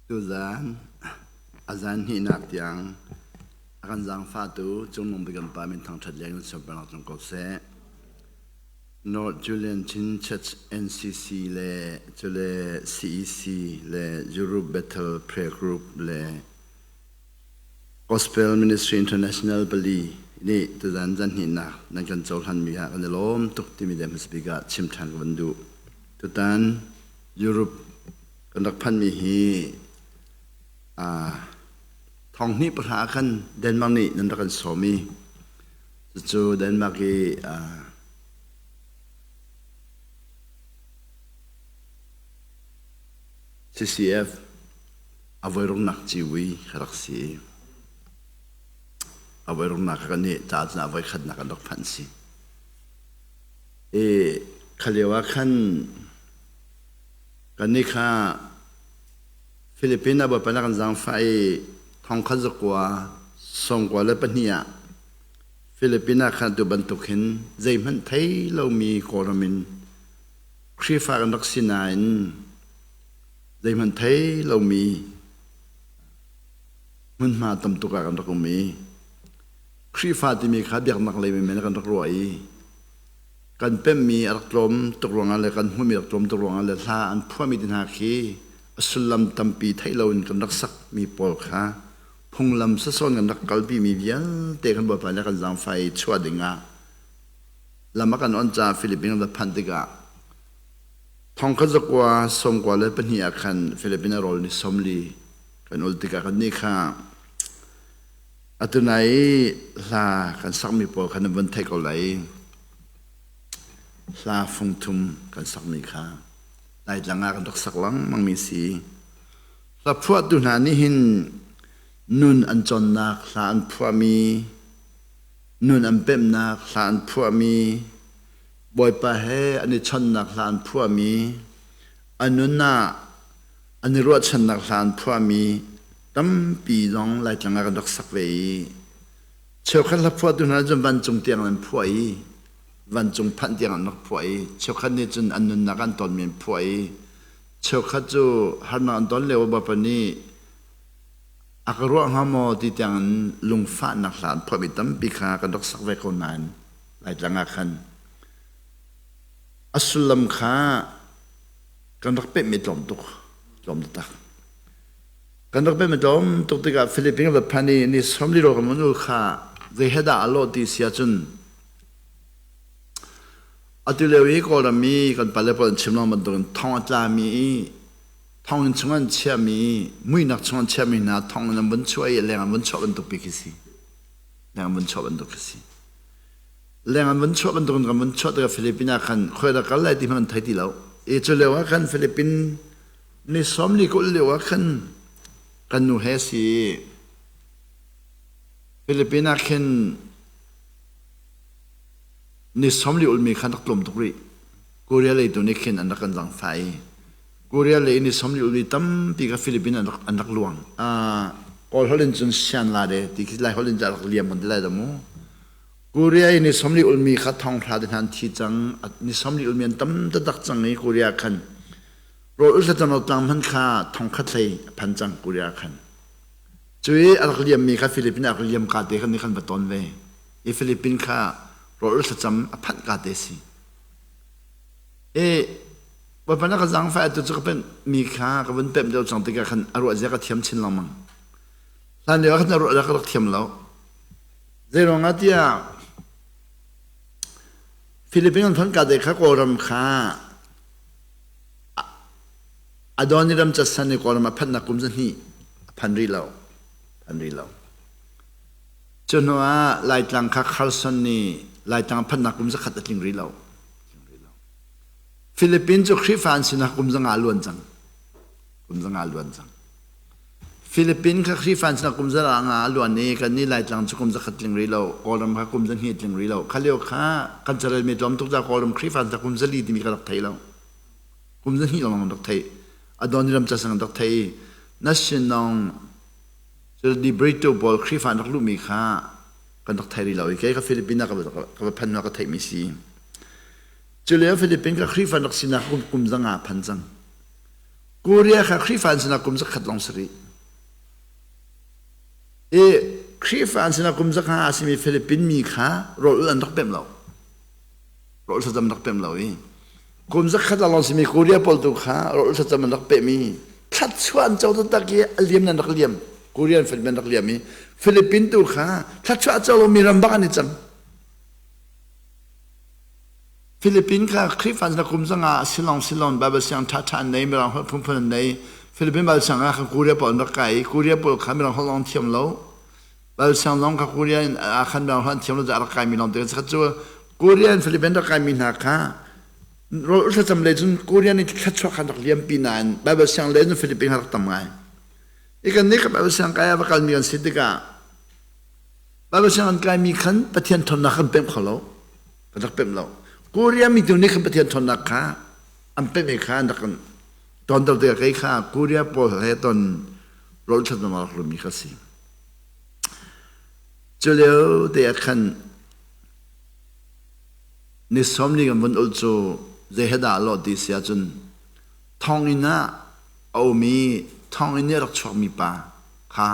Tuzaan a zan hnihnak tiang a kan zaangfahtu Cungnung Bik kan Pa min thangṭhat leng in sunparnak cung ko seh. North Julian Chin Church NCC le cule CEC le Europe Bethel Prayer Group le Gospel Ministry International pali nih tuzaan zan hnihnak nan kan cohlanmi ah kan i lawm tuk timi le hmasa bik ah chim ṭhan ka van duh. Tutan Europe kan rak phanmi hi thong hnih pahra ah khan Denmark nih nan rak kan sawm i cucu Denmark i CCF a voiruknak civui ka rak si. A voiruknak kan nih ca cun a voikhatnak kan rak phanh si. I kha lio ah khan kannih kha Philippine ah Bawipa nih a kan zaangfah i thong khat zakua sawmkua le pahnih ah Philippine ah khan atu bantuk hin zeihmanh thei lomi Kawlram in Khrihfa kan rak si nain zeihmanh thei lomi hmunhma tam tuk ah kan rak um i Khrihfa timi kha biaknak lei menmen kan rak ruah i kan pemmi a rak tlawm tuk ruangah le kan hmuhmi a rak tlawm tuk ruangah le hla an phuahmi te hna khi a sullam tampi theih loin kan rak sakmi pawl kha phunglam sasawn kan rak kalpimi vialte kan Bawipa nih a kan zaangfah i chuah dingah lam a kan on caah Philippines kan phanh tikah thongkhat zakua sawmkua le pahnih ah khan Philippines a rawl ni sawmli kan ul tikah kan nih kha atu nai i hla kan sakmi pawl kha nan vun theih ko lai i hla fungthum kan sakmi kha Laitlang ah kan rak sak lengmangmi si. Hla phuahtu hna nih hin nun an cawnnak hla an phuahmi, nun an pemhnak hla an phuahmi, Bawipa he an i chawnhnak hla an phuahmi, an nun ah an i ruahchannak hla an phuahmi tampi zong Laitlang ah kan rak sak ve i cheukhat hla phuahtu hna cun vancung tiang an phuah i vancung phanh tiang an rak phuah i cheukhat nih cun an nunnak an tonmi an phuah i cheukhat cu harnak an ton lio Bawipa nih a ka ruah hnga maw ti tiang in lungfahnak hla an phuahmi tampi kha kan rak sak ve ko nain Laitlang ah khan a sullam kha kan rak pehmi tlawm tuk tlawm taktak kan rak pehmi tlawm tuk tikah Philippines va phan i ni sawmli ro kan ul kha zei he dah a lawh ti si ahcun atu lio i Kawlram i kan pale pawl an chim lengmang bantukin thong a tlami i thonginn chung an chiahmi muihnak chung an chiahmi hna thonginn an vun chuah i leng an vun chuah bantuk pi khi si leng an vun chuah bantuk khi si leng an vun chuah bantuk in kan vun chuah tikah Philippines ah khan khoi dah kal lai ti hmanh an thei ti lo i cu lio ah khan Philippines ni sawmli kul lio ah khan kan nu he si Philippines ah khin ni sawmli ulmi khan rak tlawm tuk rih Korea lei tu nih khin an rak kan zangfah i Korea lei ni sawmli ulmi tampi kha Philippines an rak luang. Kawl holh in cun sian la de ti khi Lai holh in rak liam kan ti lai dah mu. Korea i ni sawmli ulmi kha thonghra te hna an thi cang. Ni sawmli ulmi an tam taktak cang i Korea khan rawl ul thlacam lo tlang hman kha thongkhat hlei a phan cang Korea khan. Cu i a rak liammi kha Philippines a rak liam ka te khan ni khan va ton ve. I Philippines kha rawl ul thlacam a phanh ka te si. I Bawipa na ka zaangfah tu cu ka pemh mi kha ka vun pemh deuh cang tikah khan a ruah zia ka thiam chin lengmang. Hlan lio ah khan a ruah zia ka rak thiam lo. Zei ruangah tiah Philippines an phanh ka te kha Kawlram kha Adoniram Judson i Kawlram a phanhnak kum zahnih a phan rih lo. Phan rih lo. Cu hnu ah Laitlang kha Carson nih Laitlang a phanhnak kum zakhat a tling rih lo. Philippines cu Khrihfa an sinak kum zanga a luan cang. Kum zanga a luan cang. Philippines kha Khrihfa an sinak kum zanga a luan i kan nih Laitlang cu kum zakhat tling rih lo, Kawlram kha kum zahnih tling rih lo. Kha lio kha kan carelmi tlawm tuk ca Kawlram Khrihfa an sinak kum zali timi ka rak thei lo. Kum zahnih lawng rak thei. Adoniram casang rak thei. Na sinong cu di Brito pawl Khrihfa an rak luhmi kha kan rak thei rih lo i kei ka Philippines ah ka va phan hnu ah ka theihmi si. Culio Philippines ka Khrihfa rak sinak kum zanga phan cang. Korea kha Khrihfa an sinah kum zakhat lawng si rih. I Khrihfa an sinah kum zakha a simi Philippine mi kha rawl an rak pemh lo. Rawl thlacam rak pemh lo i kum zakhat lawng simi Korea pawl tu kha rawl thlacam an rak pehmi thlatchuah an co taktak i a liam nan rak liam. Korean Philippine rak liam i Philippine tu kha thlatchuah co lomi ram bak an i cang. Philippine kha Khrihfa na kum zanga silong silon Bible siang ṭhaṭha an nei mirang holh phunphun an nei Philippine Bible siang ah khan Korea pawl an rak kai i Korea pawl kha mirang holh lawng thiam lo Bible siang zong kha Korea in ah khan mirang holh an thiam lo caah rak kaimi lawng te kha cu Korea in Philippine rak kaimi hna kha rawl thlacam lei cun Korea nih thluachuah khan rak liampi nain Bible siang lei cun Philippine kha rak tam ngai. I kan nih kha Bible siang kai ah va kalmi kan si tikah Bible siang an kaimi khan Pathian ṭhawnnak kan pemh kho lo. Kan rak pemh lo. Korea mi tu nih khan Pathian ṭhawnnak kha an pemh i kha an rak tonter tikah kei kha Korea pawl he ton rawl ṭhatnak rak rumi kha si. Cu lio te ah khan ni sawmli kan vun ul cu zei he dah lawh ti si ahcun thonginn ah a um i thonginn i a rak chuakmi pa kha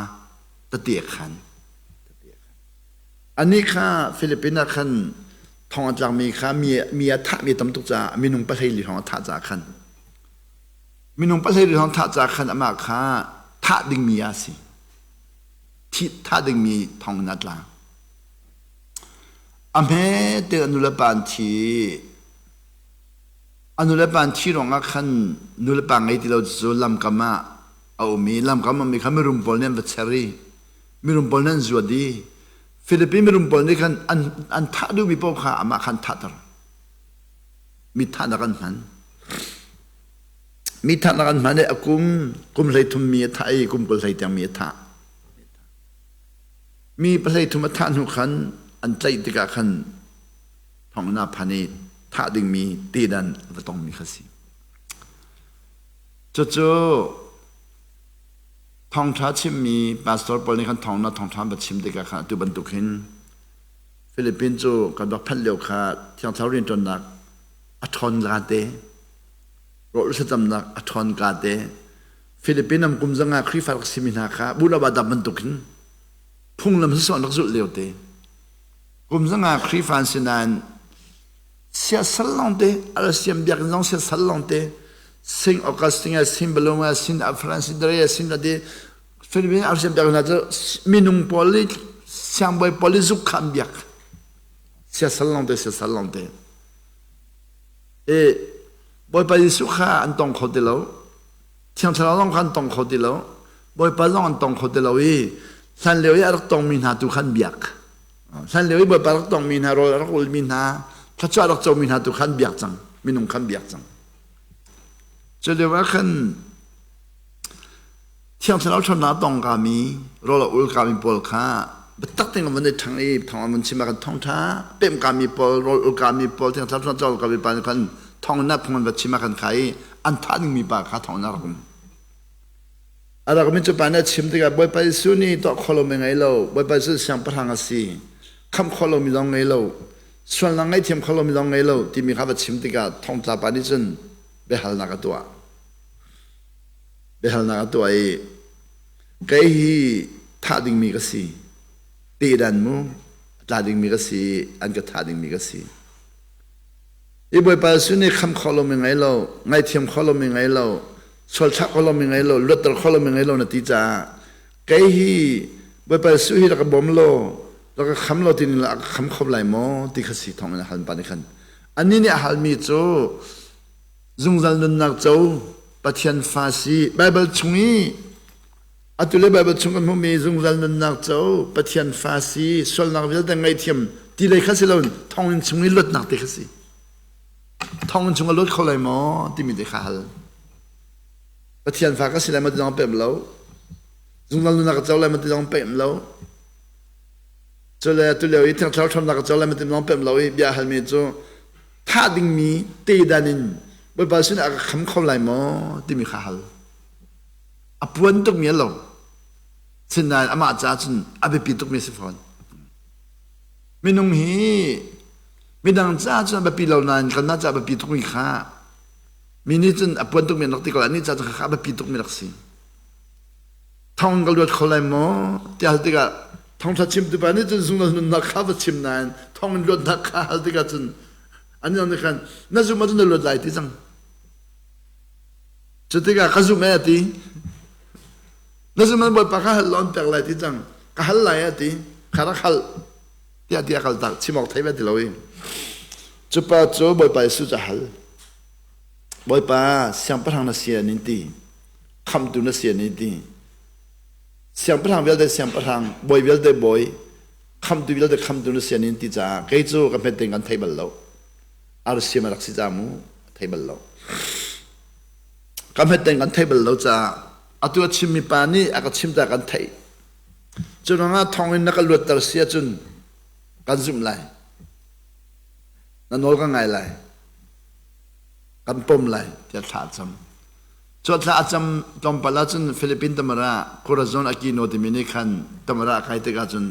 tete a khan. Anih kha Philippines ah khan thong a tlakmi kha mi a thahmi tam tuk caah minung pahlei li hrawng a thah caah khan minung pahlei li hrawng thah caah khan amah kha thah dingmi a si. Thi thah dingmi thong in a tla. A hme te a nulepa an thi. A nulepa an thi ruangah khan nulepa ngei ti lo cu lamkam ah a um i lamkam a um i kha mirum pawl nih an va cher i mirum pawl nih an zuat i Philippine mirum pawl nih khan an, an thah duhmi paoh kha amah khan thahter. Mi thahnak an hman. Mi thahnak an hman i a kum kum 13 mi a thah i kum 20 hlei tiang mi a thah. Mi pahlei thum a thah hnu khan an tlaih tikah khan thonginn ah phan i thah dingmi tedan a va tongmi kha si. Cucu thawngṭha chimmi pastor pawl nih khan thawng na thawngṭha an va chim tikah khan atu bantuk hin Philippines cu kan rak phanh lio kha Thiang Thlarau rianṭuannak a ṭhawn ka te, rawl thlacamnak a ṭhawn ka te, Philippines am kum zanga Khrihfa rak simi hna kha Buddha bantuk hin phunglam sisawh an rak zulh lio te. Kum zanga Khrihfa an si nain siasal lawngte alsiam biakinn zong siasal lawngte Saint Augustine Saint Baloma Saint Francis de Saint Ade Philippines alsiam biakinn hna cu minung pawl nih siangbawi pawl nih zuk kha an biak siasal lawngte siasal lawngte e Bawipa Jesuh kha an tong kho ti lo Thiang Thlarau zong kha an tong kho ti lo Bawipa zong an tong kho ti lo i hlan lio i a rak tongmi hna tu kha an biak Hlan lio i Bawipa rak tongmi hna, rawl a rak ulmi hna, thluachuah rak comi hna tu kha an biak cang, minung kha an biak cang. Cu lio ah khan Thiang Thlarau ṭhawnnak a tong kami, rawl a ul kami pawl kha biatak tein an van i ṭhang i thawng an van chim ah khan thawngṭha pemh kami pawl, rawl ul kami pawl, Thiang Thlarau ṭhawnnak cawl kami pa nih khan thawng in phung an va chim ah khan kha i an thah dingmi pa kha thawng in a rak um. A rakmi cu pa nih a chim tikah Bawipa Jesuh nih tuah khawh lomi ngei lo, Bawipa Jesuh siangpahrang a si, khamh khawh lomi zong ngei lo, sualnak ngaihthiam khawh lomi zong ngei lo timi kha va chim tikah thongtla pa nih cun biahalnak a tuah. Biahalnak a tuah i kei hi thah dingmi ka si, tedan mu, a tla dingmi ka si, an ka thah dingmi ka si. Hi Bawipa Jesuh nih khamh khawh lomi ngei lo, ngaihthiam khawh lomi ngei lo, sualthlak khawh lomi ngei lo, luatter khawh lomi ngei lo na ti caah kei hi Bawipa Jesuh hi rak ka bawm law, rak ka kham law ti ning a ka kham kho lai maw ti kha si thawng in a hal pa nih khan. Annih nih a halmi cu zungzal nunnak co Pathian fa si Baibal chung i Atu le Baibal chung kan hmuhmi zungzal nunnak co Pathian fa si sualnak vialte ngaihthiam ti lei kha si loin thonginn chung i luatnak te kha si. Thonginn chung a luat kho lai maw timi te kha hal. Pathian fa ka si lai maw ti zong pem lo. Zungzal nunnak ka co lai maw ti zong pem lo. Cule atu lio i Thiang Thlarau ṭhawnnak ka co lai maw ti zong pem lo i bia halmi cu thah dingmi te dan in Bawipa sinah a ka kham kho lai maw timi kha hal. A puan tukmi a lo. Sinain amah caah cun a biapi tukmi a si fawn. Minung hi midang caah cun a biapi lo nain kanmah caah a biapi tukmi kha. Mi nih cun a puan tukmi an rak ti ko lai. Anih caah cun khakha a biapi tukmi rak si. Thong ka luat kho lai maw ti hal tikah thongtha chimtu pa nih cun zungzal nunnak kha va chim nain thong in luatnak kha hal tikah cun an nih khan na zum ahcun na luat lai ti cang. Cu tikah ka zum e a ti. Na zum an Bawipa kha hal law an pek lai ti cang. Ka hal lai a ti. Kha rak hal tiah ti a kal tak chim awk thei ve ti lo i. Cu pa cu Bawipa Jesuh cu a hal. Bawipa siangpahrang na si an in ti. Khamhtu na si an in ti. Siangpahrang vialte siangpahrang, bawi vialte bawi, khamhtu vialte khamhtu na si an in ti caah kei cu ka hmet ding kan thei bal lo. Arsiam a rak si ca mu, a thei bal lo. Ka hmet ding kan thei bal lo caah atu a chimmi pa nih a ka chim ta kan theih. Cu ruangah thonginn na ka luatter si ahcun kan zumh lai. Na nawl ka ngai lai. Kan pom lai tiah thla a cam. Cu thla a cam tlawmpal ahcun Philippine Tamara Corazon Aquino timi nih khan Tamara a kai tikah cun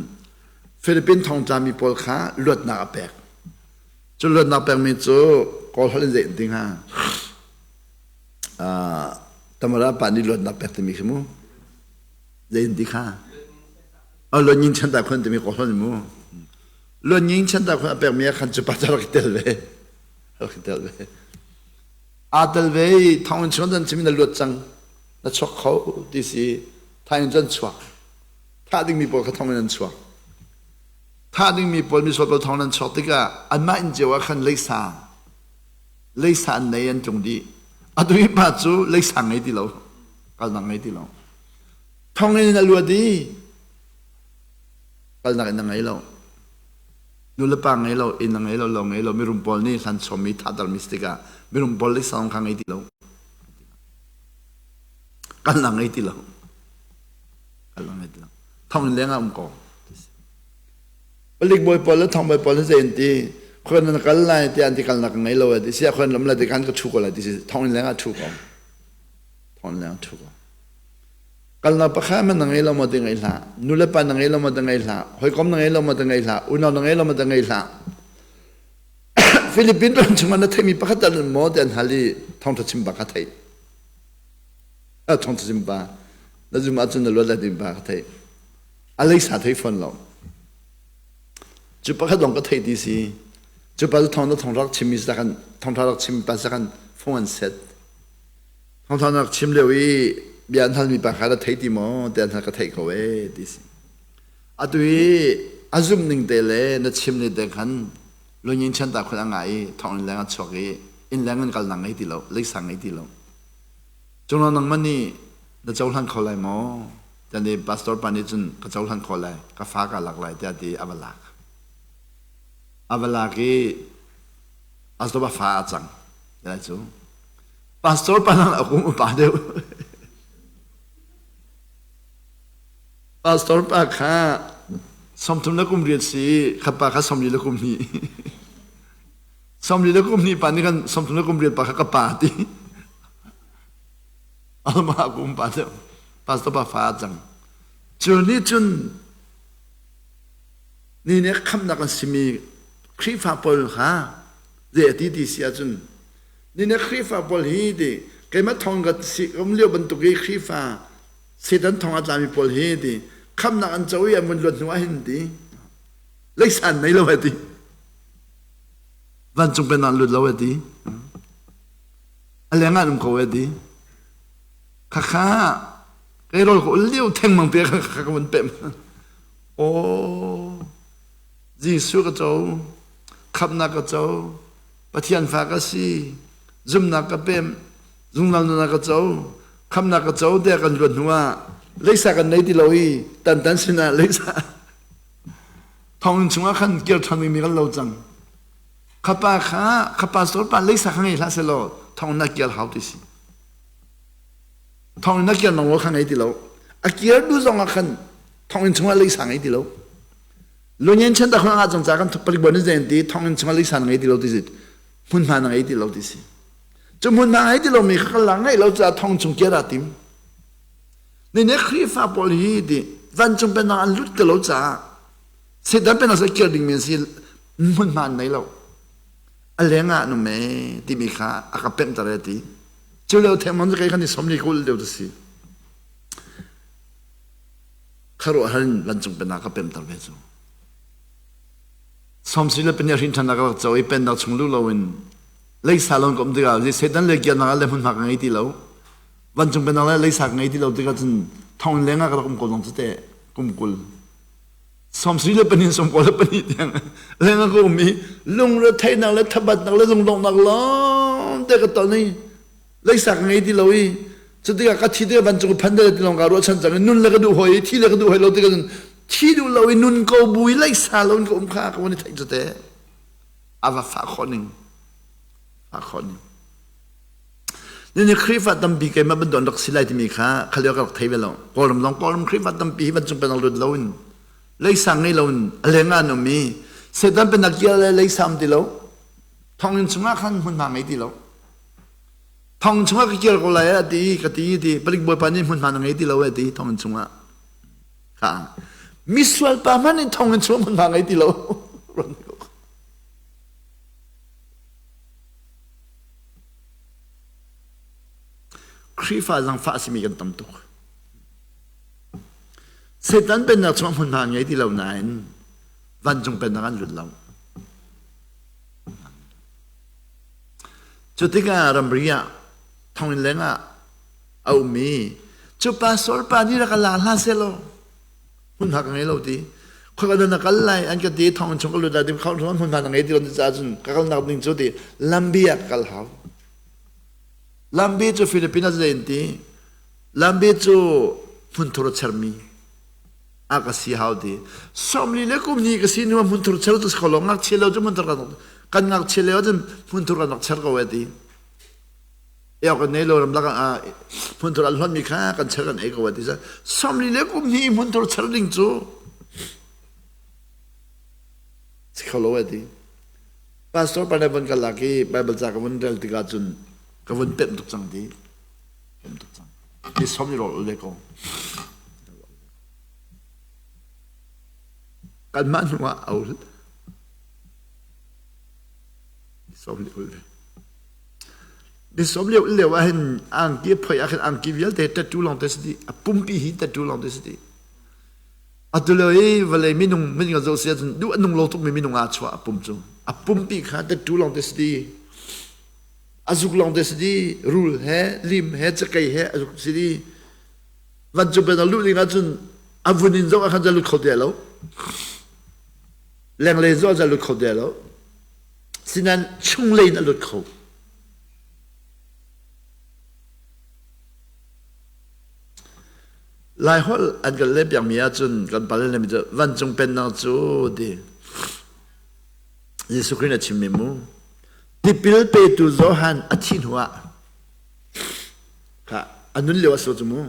Philippine thongtlami pawl kha luatnak a pek. Cu luatnak pekmi cu Kawl holh in zei an ti hnga? Tamara pa nih luatnak pek timi khi mu. Zei an ti kha? Oh, luan chan ta khon timi Kawl holh mu. Luan chan ta khon a pekmi ah khan cu pa cu rak i tel ve. Rak i tel ve. Aa tel ve i thonginn chung cun chim na luat cang. Na chuak kho ti si. Thai in cun chuak. Thah dingmi pawl kha thonginn an chuak. Thah dingmi pawl misual pawl thong nan chuak tikah anmah inn cio ah khan leisa leisa an nei an tlung dih. Atu hi pa cu leisa ngei ti lo. Kalnak ngei ti lo. Thonginn in a luat i kalnak in a ngei lo. Nu le pa ngei lo, inn a ngei lo, lo ngei lo, mirum pawl nih hlan chommi thahtermi si tikah mirum pawl leisa zong kha ngei ti lo. Kalnak ngei ti lo. Kalnak ngei ti lo. Thonginn leng ah um ko. Palik bawi pawl le thong bawi pawl hi zei an ti? Khuan na kal lai tiah an ti kalnak ka ngei lo ti si khuan lam la ti kan ka thu ko lai ti si thonginn leng ah thu ko. Thonginn leng ah thu ko. Kalnak pakhat man na ngei lo maw ti ngei hlah. Nu le pa na ngei lo maw ti ngei hlah. Hawikom na ngei lo maw ti ngei hlah. Unau na ngei lo maw ti ngei hlah. Philippine ram chungah na theimi pakhat tal maw ti an hal i thawngtha chim ba ka theih. Thawngtha chim pa na zum ahcun na luat lai ding pa ka theih. A leisa thei fawn lo. Cu pakhat lawng ka theih ti si. Cu pa cu thawng na thawng rak chim mi kan thawngtha rak chim pa kan phung an set. Thawngtha rak chim lio i bia an halmi pa kha na thei ti maw tiah an hal ka theih ko ee ti si. Atu i a zum ning te le na chim ni te khan lungin chan ta khun a ngah i thawng in leng a chuak i inn leng in kalnak ngei ti lo, leisa ngei ti lo. Cunglo nangmah nih na cohlan kho lai maw? Tiah nih pastor pa nih cun ka cohlan kho lai, ka fa ka lak lai tiah ti a va lak. A va lak i pastor pa fa a cang. Lai cu. Pastor pa nang a kum upa deuh. Pastor pa kha 30 le kum riat si, kha pa kha 40 le kum hnih. 40 le kum hnih pa nih kan 30 le kum riat pa kha ka pa ti. Alma kum pa cu pastor pa fa cang. Cu nih cun ni nih khamnak an simi Khrihfa pawl kha zei a ti ti si ahcun ni nih Khrihfa pawl hi ti keimah thong ka si um lio bantuk i Khrihfa Satan thong a tlami pawl hi ti khamnak an co i an vun luat hnu ah hin ti leisan nei lo ti. Vancung pennak lut lo ti. A leng ah um ko ti. Khakha kei rawl ka ul lio theng mang te kha ka vun pem. Aw Jesuh ka co, khamnak ka co, Pathian fa ka si, zumnak ka pem, zungzal nunnak ka co, khamnak ka co tiah kan luat hnu ah leisa kan nei ti lo i tantan sinah leisa Thonginn chungah khan kir ṭhan dingmi kan lo cang. Kha pa kha, kha pastor pa leisa kha ngei hlah sehlaw thonginn ah kir hau ti si. Thonginn ah kir nong lo kha ngei ti lo. A kir duh zong ah khan thonginn chungah leisa ngei ti lo. Lunyen chen ta khong ah cang ca kan palik bon zen ti thonginn chungah leisa na ngei ti lo ti si. Hmunhma na ngei ti lo ti si. Cu hmunhma ngei ti lomi kha kan la ngeih lo caah thong chung kir ah tim. Nine Khrihfa pawl hi ti vancung pennak an lut te lo caah Satan pennak sa kir dingmi an si hmunhma an nei lo. A leng ah num e timi kha a ka pemhter e ti. Cu lio thengmang cu kei khan i 40 ka ulh deuh ti si. Kharuahhar in vancung pennak ka pemter ve cu. Sawmsi le pahnih hrin ṭhannak ka rak co i pennak chung luh loin leisa lawng ka um tikah Satan le kiannak ah le hmunhma ka ngei ti lo. Vancung pennak le leisa ka ngei ti lo tikah cun thonginn leng ah ka rak um ko zong cu teh kum 20. 74 92 tiang leng ah ka um i lungretheihnak le thabatnak le lungdonghnak lawngte ka ton i leisak ngei ti lo i cutikah ka thi tikah vancung phan ti lawng kaa ruahchan cang i nun le ka duh hoi i thi le ka duh hoi lo tikah cun thi duh lo i nun ko bu i leisa lo in ka um kha ka vun i theih cu te a va fah khawh ning fah khawh ning. Nini Khrihfa tampi keimah bantuk an rak si lai timi kha kha lio ka rak thei ve lo. Kawlram zong Kawlram Khrihfa tampi hi vancung pennak lut loin leisang ngei loin a leng ah an um i Satan pennak kir le leisa um ti lo. Thonginn chungah khan hmunhma ngei ti lo. Thonginn chungah ka kir ko lai a ti ka ti ti palik bawipa nih hmunhma na ngei ti lo a ti thonginn chungah. Kha misual pa hmanh in thonginn chungah hmunhma ngei ti lo. Khrihfa zangfah a simi kan tam tuk. Satan pennak chungah hmunhma an ngei ti lo nain vancung pennak an lut lo. Cu tikah ramri ah thonginn leng ah a ummi cu pastor pa nih rak ka la hlah seh law hmunhma ka ngei lo ti khoi ka na kal lai an ka ti thong chung ka lut lai ti khau hmunhma na ngei ti lo caah cun ka kalnak ding cu ti lambi ah ka kal hau. Lambi cu Philippines ah in ti lambi cu hmunthur a chermi a ka si hau ti 40 le kum ni ka si nu hmunthur cher tu kho lo ngakchia lo cu hmunthur kan kan ngakchia lio cun hmunthur kan rak cher ko e ti Eok kan nei lo ramlak ah hmunthur an hlonmi kha kan cher kan ei ko ti sa 40 le kum hnih hmunthur cher ding cu si kho lo ti. Pastor pa von ka lak i Bible ca ka vun rel tikah cun ka vun pemh tuk cang ti. Pemh tuk cang. Ni som ni rol le ko. Kanmah hnu ah aul. Som ni ul ve. Ni som lio lio ah hin angki a phoi ah khin angki vialte tattoo lawng te si dih. A pumpi hi tattoo lawng te si dih. Atu lio i vawlei minung minung zoh si ahcun duh a nung lo tukmi minung ah chuah a pum cu. A pumpi kha tattoo lawng te si dih. A zuk lawng te si dih. Rul he, lim he, cakei he a zuk si dih. Vancung pen a luh ding ahcun a vun in zoh ah khan lut kho ti lo. Lenglei zoh ah lut kho ti lo. Sinain chunglei in a lut kho. Laiholh an kan lehpiakmi ahcun kan pale le mi cu vancung pennak cu ti Jesuh Khrih nih a chimmi mu. Tipil petu Johan a thih hnuah kha a nun lio a si cu mu.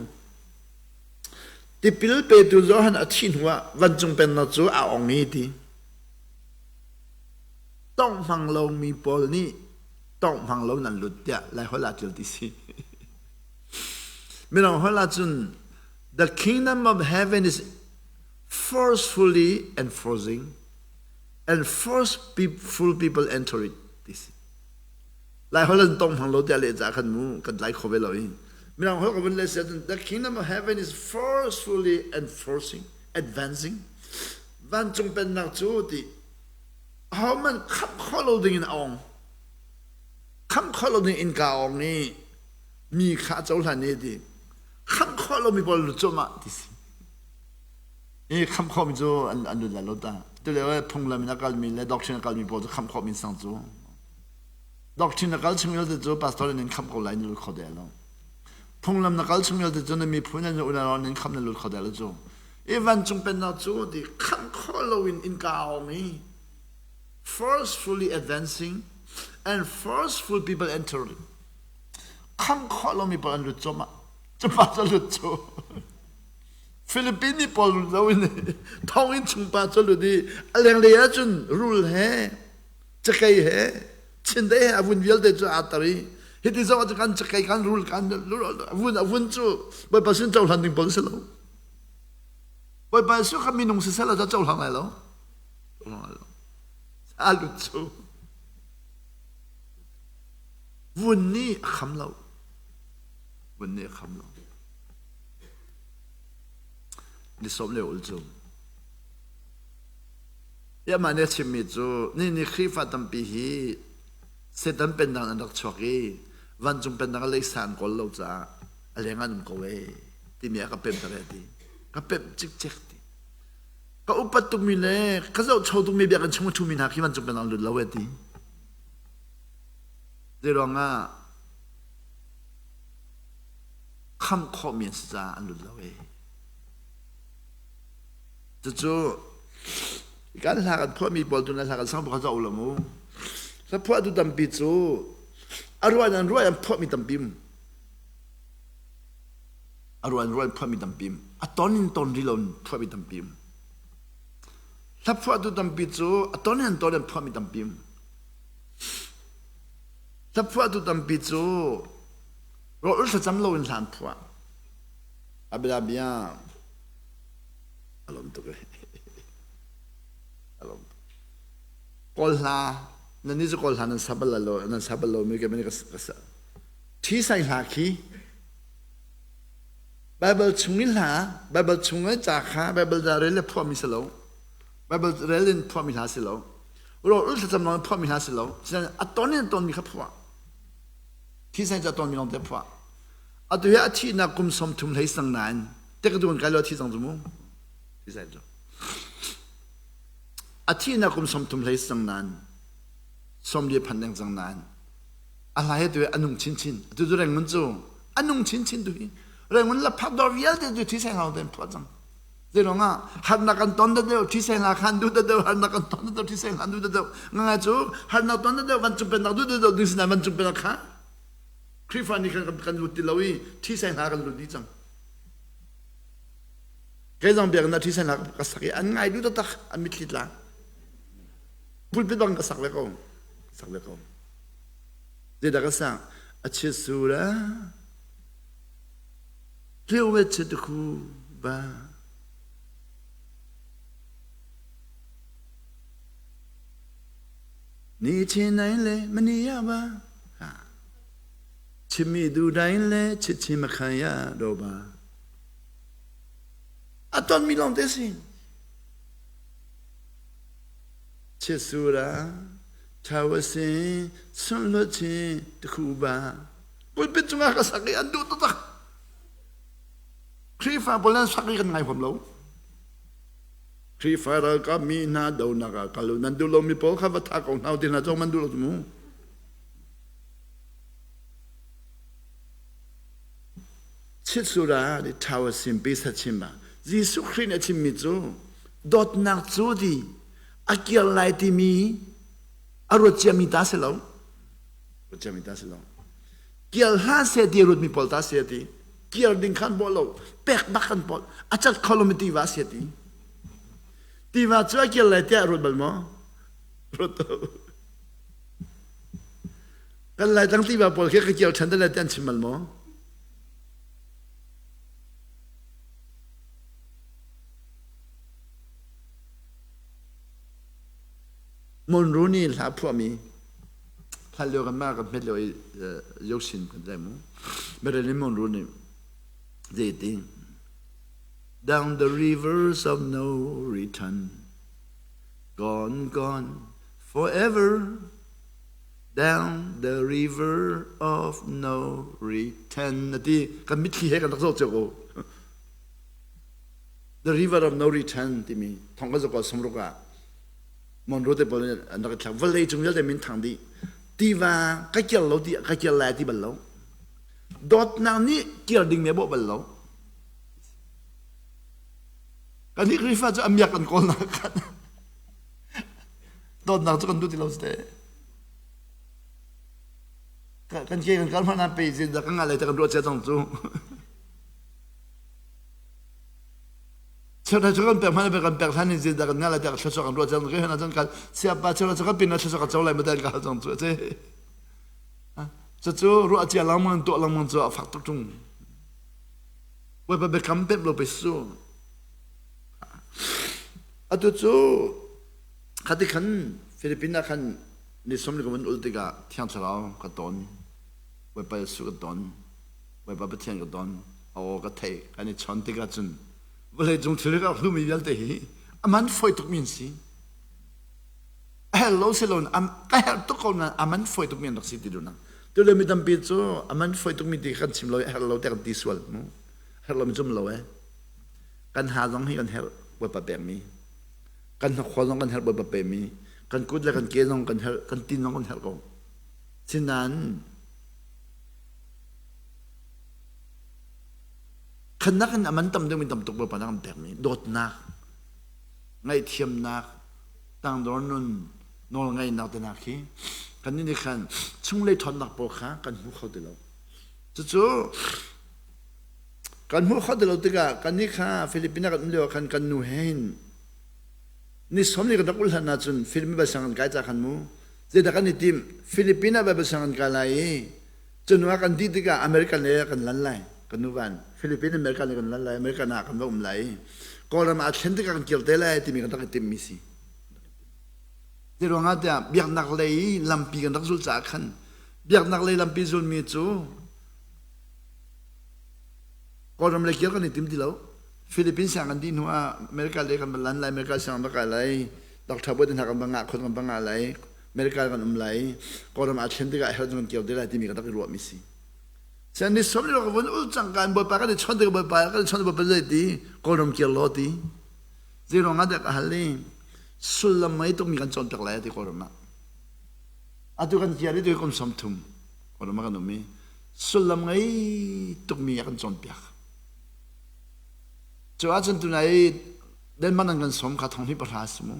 Tipil petu Johan a thih hnuah vancung pennak cu a ong i ti. Tonghmang lomi pawl nih tonghmang lo nan lut tiah Laiholh ah ṭial ti si. Mirang holh ahcun the kingdom of heaven is forcefully enforcing and forceful people enter it ti si. Lai holh an tong hmang lo tiah leh ca khan mu kan tlai kho ve lo i. Mirang holh ka vun leh si ahcun the kingdom of heaven is forcefully enforcing advancing vancung pennak cu ti ahohmanh khamh khawh lo ding in a ong khamh khawh lo ding innka a ong i mi kha a cohlan i ti khamh khawh lomi pawl lut cuahmah ti si i khamh khawhmi cu an an lut lai lo ta tulio phunglam in a kalmi le doctrine a kalmi pawl cu khamh khawhmi sang cu doctrine a kal chung vialte cu pastor in khamh ko lai na lut kho de lo phunglam na kal chung vialte cu na miphun na unau nan khamh na lut kho de lo cu i vancung pennak cu ti khamh khawh loin innka a ong i forcefully advancing and forceful people enter it khamh khawh lomi pawl an lut cuahmah cupa cu lut cu Philippine mi pawl lut loin thonginn chung pa cu lut i a lenglei ahcun rul he cakei he chindeih he a vun vialte cu aa tar i hiti zong ah kan cakei kan rul kan vun a vun cu Bawipa sin cohlan ding pawl si lo Bawipa Jesuh kha minung siseh law cohlang lai lo. Cohlang lai lo. A lut cu. Vun nih a kham lo. Vun nih a kham lo. Ni sawm le ul cu. Ia mah nih a chimmi cu ni ni Khrihfa tampi hi Satan pennak an rak chuak i vancung pennak a leisa an kawl lo caah a leng an um ko ee timi a ka pemh ter ti. Ka pemh cikcek ti. Ka upat tukmi le ka zohcho tukmi biakinn chung a ṭhumi hna khi vancung pennak an lut lo ee ti. Zeiruangah khamh khawhmi an si caah an lut lo ee. Cucu kan hla kan phuahmi pawl tu na hla kan sang kha zoh lo mu. Hla phuahtu tampi cu a ruan an ruai an phuahmi tampi um. A ruan ruai an phuahmi tampi um. A ton in ton ri lo in phuahmi tampi um. Hla phuahtu tampi cu a ton in an ton an phuahmi tampi um. Hla phuahtu tampi cu rawl thlacam lo in hla an phuah. A bia bia a lawm tuk e. A lawm tuk. Kawl hla nan ni cu kawl hla nan sa bal lo nan sa bal lo mi ke ka sa. Thi sai hla khi Bible chung in hla Bible chung i ca kha Bible da rel le phuah mi si lo. Bible rel in phuah mi hla si lo. Ro ul thlacam lawng in phuah mi hla si lo. Sinain a ton in ton mi kha phuah. Thi sai ca ton mi lawng te phuah. Atu hi a thihnak kum 30 hlei sang nain tekdun kai lo thi cang cu mu. Thi sai cu. A thihnak kum 30 hlei sang nain 40 phan deng cang nain a hla he tu a nung chinchin. Atu cu Rangoon cu a nung chinchin tu hi. Rangoon la phak dor vialte cu thi sai hlau ten phuah cang. Zeiruang ah harnak kan ton deuh thi sai hla khan duh deuh harnak kan ton deuh thi sai hla duh deuh ngai cu harnak ton deuh vancung pennak duh deuh ding sinai vancung pennak kha Khrihfa nih khan kan lut ti lo i thi sai hla kan lut dih cang. Kei zong biakinn ah thi sai hla ka sak i an ngai duh taktak an mitthli tla. Pulpit bang ka sak ve ko. Sak ve ko. Zeidah ka sak? A chiat sura Tliu ve chiat khu ba. Ni chin nai le mani ya ba. Chimmi du dai le chichi makhaya do ba. A ton mi lawng te si. Chesura Thawasi sunlo chi tukhu ba. Pulpit cungah ka sak i an duh taktak. Khrihfa pawl nan sak i kan ngai huam lo. Khrihfa ralkap mi hna donak ah kal u nan duh lomi pawl kha va thah ko hna u ti hna cong man duh lo mu. Chitsura nih ṭhau a sim pisa chim ah Jesuh Khrih nih a chimmi cu dawtnak cu ti a kir lai timi a ruat ciami ta si lo. Ruat ciami ta si lo. Kir hlah seh ti a ruatmi pawl ta si ti. Kir ding khan bawh lo pek bak kan pawl a cat kho lomi tiva si ti. Tiva cu a kir lai tiah a ruat bal maw? Ruat Kan Laitlang tiva pawl khi ka kir ṭhan te lai ti an chim bal maw? Monroe nih hla phuahmi hlan lio kan mah kan hmet lio i Yosin kan zai mu. Marilyn Monroe nih zeiti Down the rivers of no return gone gone forever down the river of no return na ti kan mitthli he kan rak zoh cio ko the river of no return timi thong ka zok samruk ah Monroe te pawl an rak thlak vawlei cung vialte min thang dih tiva ka kir lo ti ka kir lai ti bal lo dawtnak nih kir ding me bawh bal lo kan hi Khrihfa cu amiak kan kawl nak khan dawtnak cu kan duh ti lo te kan ke kan kal hmanh pe zin da kan ngai lai ta kan ruah cia cang cu cheuhra cu kan pek hmanh kan pek hlan in zin da kan ngai lai ta thluachuah kan ruah cang ke hna cun kal siapa cheuhra cu kan pin thluachuah kan co lai ma dan ka hal cang cu ce cucu ruah cia lengmang tuah lengmang cu a fak tuk tung Bawipa biakam pek lo pe su atu cu Khati khan Philippines ah khan ni sawm li ka vun ul tikah Thiang Thlarau ka ton, Bawipa Jesuh ka ton. Bawipa Pathian ka don, a aw ka theih, kan i chon tikah cun vawlei cung thil ka hlumi vialte hi a man fawi tukmi an si. A herh lo si lo ka herh tuk ko nain a man fawi tukmi an rak si ti duhnak. Tule mi tampi cu a man fawi tukmi ti kan chim lo i a herh lo tiah kan ti sual mu. Herh lo mi cum lo eh. Kan ha zong hi kan herh Bawipa pekmi. Kan hnakhaw zong kan herh Bawipa pekmi. Kan kut le kan ke zong kan herh, kan tin zong kan herh ko. Sinain khannak in a man tam deuh mi tam tuk Bawipa nih a kan pekmi dawtnak, ngaihthiamnak, tangdor nun, nawlngaihnak te hna khi kannih nih khan chunglei ṭhawnnak pawl kha kan hmu kho ti lo. Cucu kan hmuh kho ti lo tikah kannih kha Philippines ah kan um lio ah khan kan nu he hin ni sawm li kan rak ulh hlan ahcun Philippines Bible sianginn kai ca khan mu zeidah kan i tim Philippines ah Bible sianginn kai lai i Cu ah kan dih tikah American le kan lan lai. Kan nu van Philippines American le kan lan lai. American ah kan va um lai. Kawlram ah thlen tikah kan kir te lai timi kan rak i timmi si. Ti ruangah tiah biaknak lei lampi kan rak zul caah khan biaknak lei lampi zulmi cu Kawlram lei kir kan i tim ti lo. Philippines siang kan dih hnu ah America lei kan va lan lai, America siang kan va kai lai, Dr. Boi te hna kan va ngah khon kan va ngah lai. America kan um lai Kawlram aa thlen tikah herh kan kir te lai timi kan rak i ruahmi si. Sian ni som ni vun ul cang kan bawipa kan i chon tik bawipa kan i chon bawipa zei ti Kawlram kir law ti zei ruang ah dah ka hal i sullam mei tukmi kan cawnpiak lai ti Kawlram ah atu kan kir i tu kum 30 Kawlram ah kan um i sullam ngei tukmi a kan cawnpiak cu ahcun tunai Denmark an kan som kha thong hi pahra si mu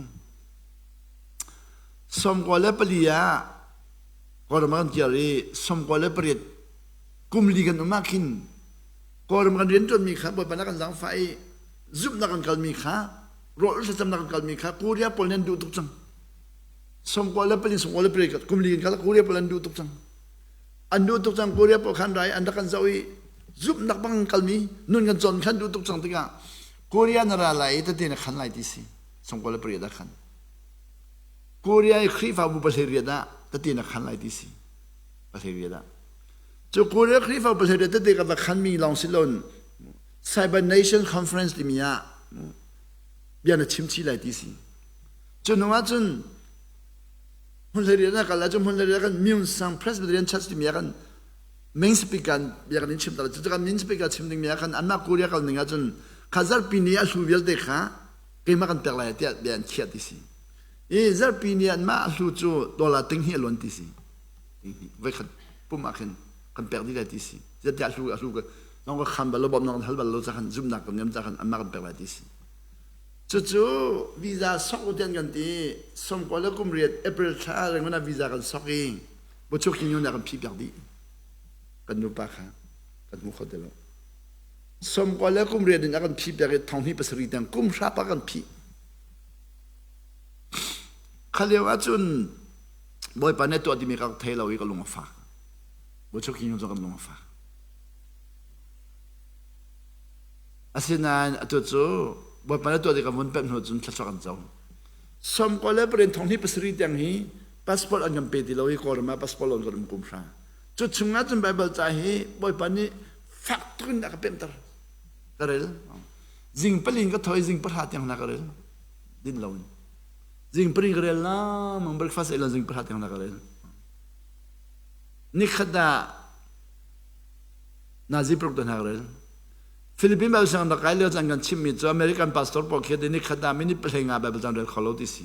94 ah Kawlram kan kir i 98 kum li kan um ah khin Kawlram kan rianṭuanmi kha Bawipa nih a kan zaangfah i zumhnak kan kalmi kha rawl thlacamnak kan kalmi kha Korea pawl nih an duh tuk cang. 94 98 kum li kan kal Korea pawl an duh tuk cang. An duh tuk cang Korea pawl khan rai an rak kan zoh i zumhnak bang kan kalmi nun kan cawn khan duh tuk cang tikah Korea na ra lai i tete na khan lai ti si. 98 ah khan. Korea i Khrihfabu pahleiriat ah tete na khan lai ti si. Pahleiriat ah. Cu Korea Khrihfabu pahleiriat tete ka va khanmi lawng si loin Cyber Nation Conference timi ah bia na chim chih lai ti si. Cu hnu ah cun hmun hleiriat ah kal ah cun hmun hleiriat ah kan Myungsang Presbyterian Church timi ah kan main speaker bia kan in chim ta cu kan main speaker chim ding mi ah khan anmah Korea kal ning ah cun kha zarpi ni a hlu vialte kha keimah kan pek lai tiah bia an khiah ti si i zarpi ni anmah a hlu cu dollar ting hi a luan ti si voikhat pum ah khin kan pek dih lai ti si zeitiah a hlu a hlu ka nong ka khan bal lo bawmh nong kan hal bal lo ca khan zumhnak kan ngam ca khan anmah kan pek lai ti si cucu visa sok u tian kan ti sawmkua le kum riat April thla rengmana visa kan sok i buchuk hi na kan phih piak dih kan nupa kha kan hmu kho ti lo 90 le kum riat in a kan phih piak i thong hnih pasarih tiang kum hra pa kan phih kha lio ahcun bawipa nih tuah timi ka thei lo i ka lung a fak buchuk hi cu kan lung a fak asinain atu cu bawipa nih tuah ti kan vun pemh hnu cun thluachuah kan co 90 le pariat thong hnih pasarih tiang hi passport an kan pe ti lo i Kawlram ah passport lo in kan um kum hra cu chung ah cun Bible ca hi Bawipa nih fak tuk in a ka pemhter ka rel zing palin ka tho i zing pahra tiang na ka rel din lo in zing palin ka rel na mang breakfast ei lo zing pahra tiang na ka rel nikhat ah nazi pruk ta na ka rel Philippine Bible sang rak kai lio caan kan chimmi cu American pastor pawl khi nikhat ah minute pahlei nga Bible caan rel kho lo ti si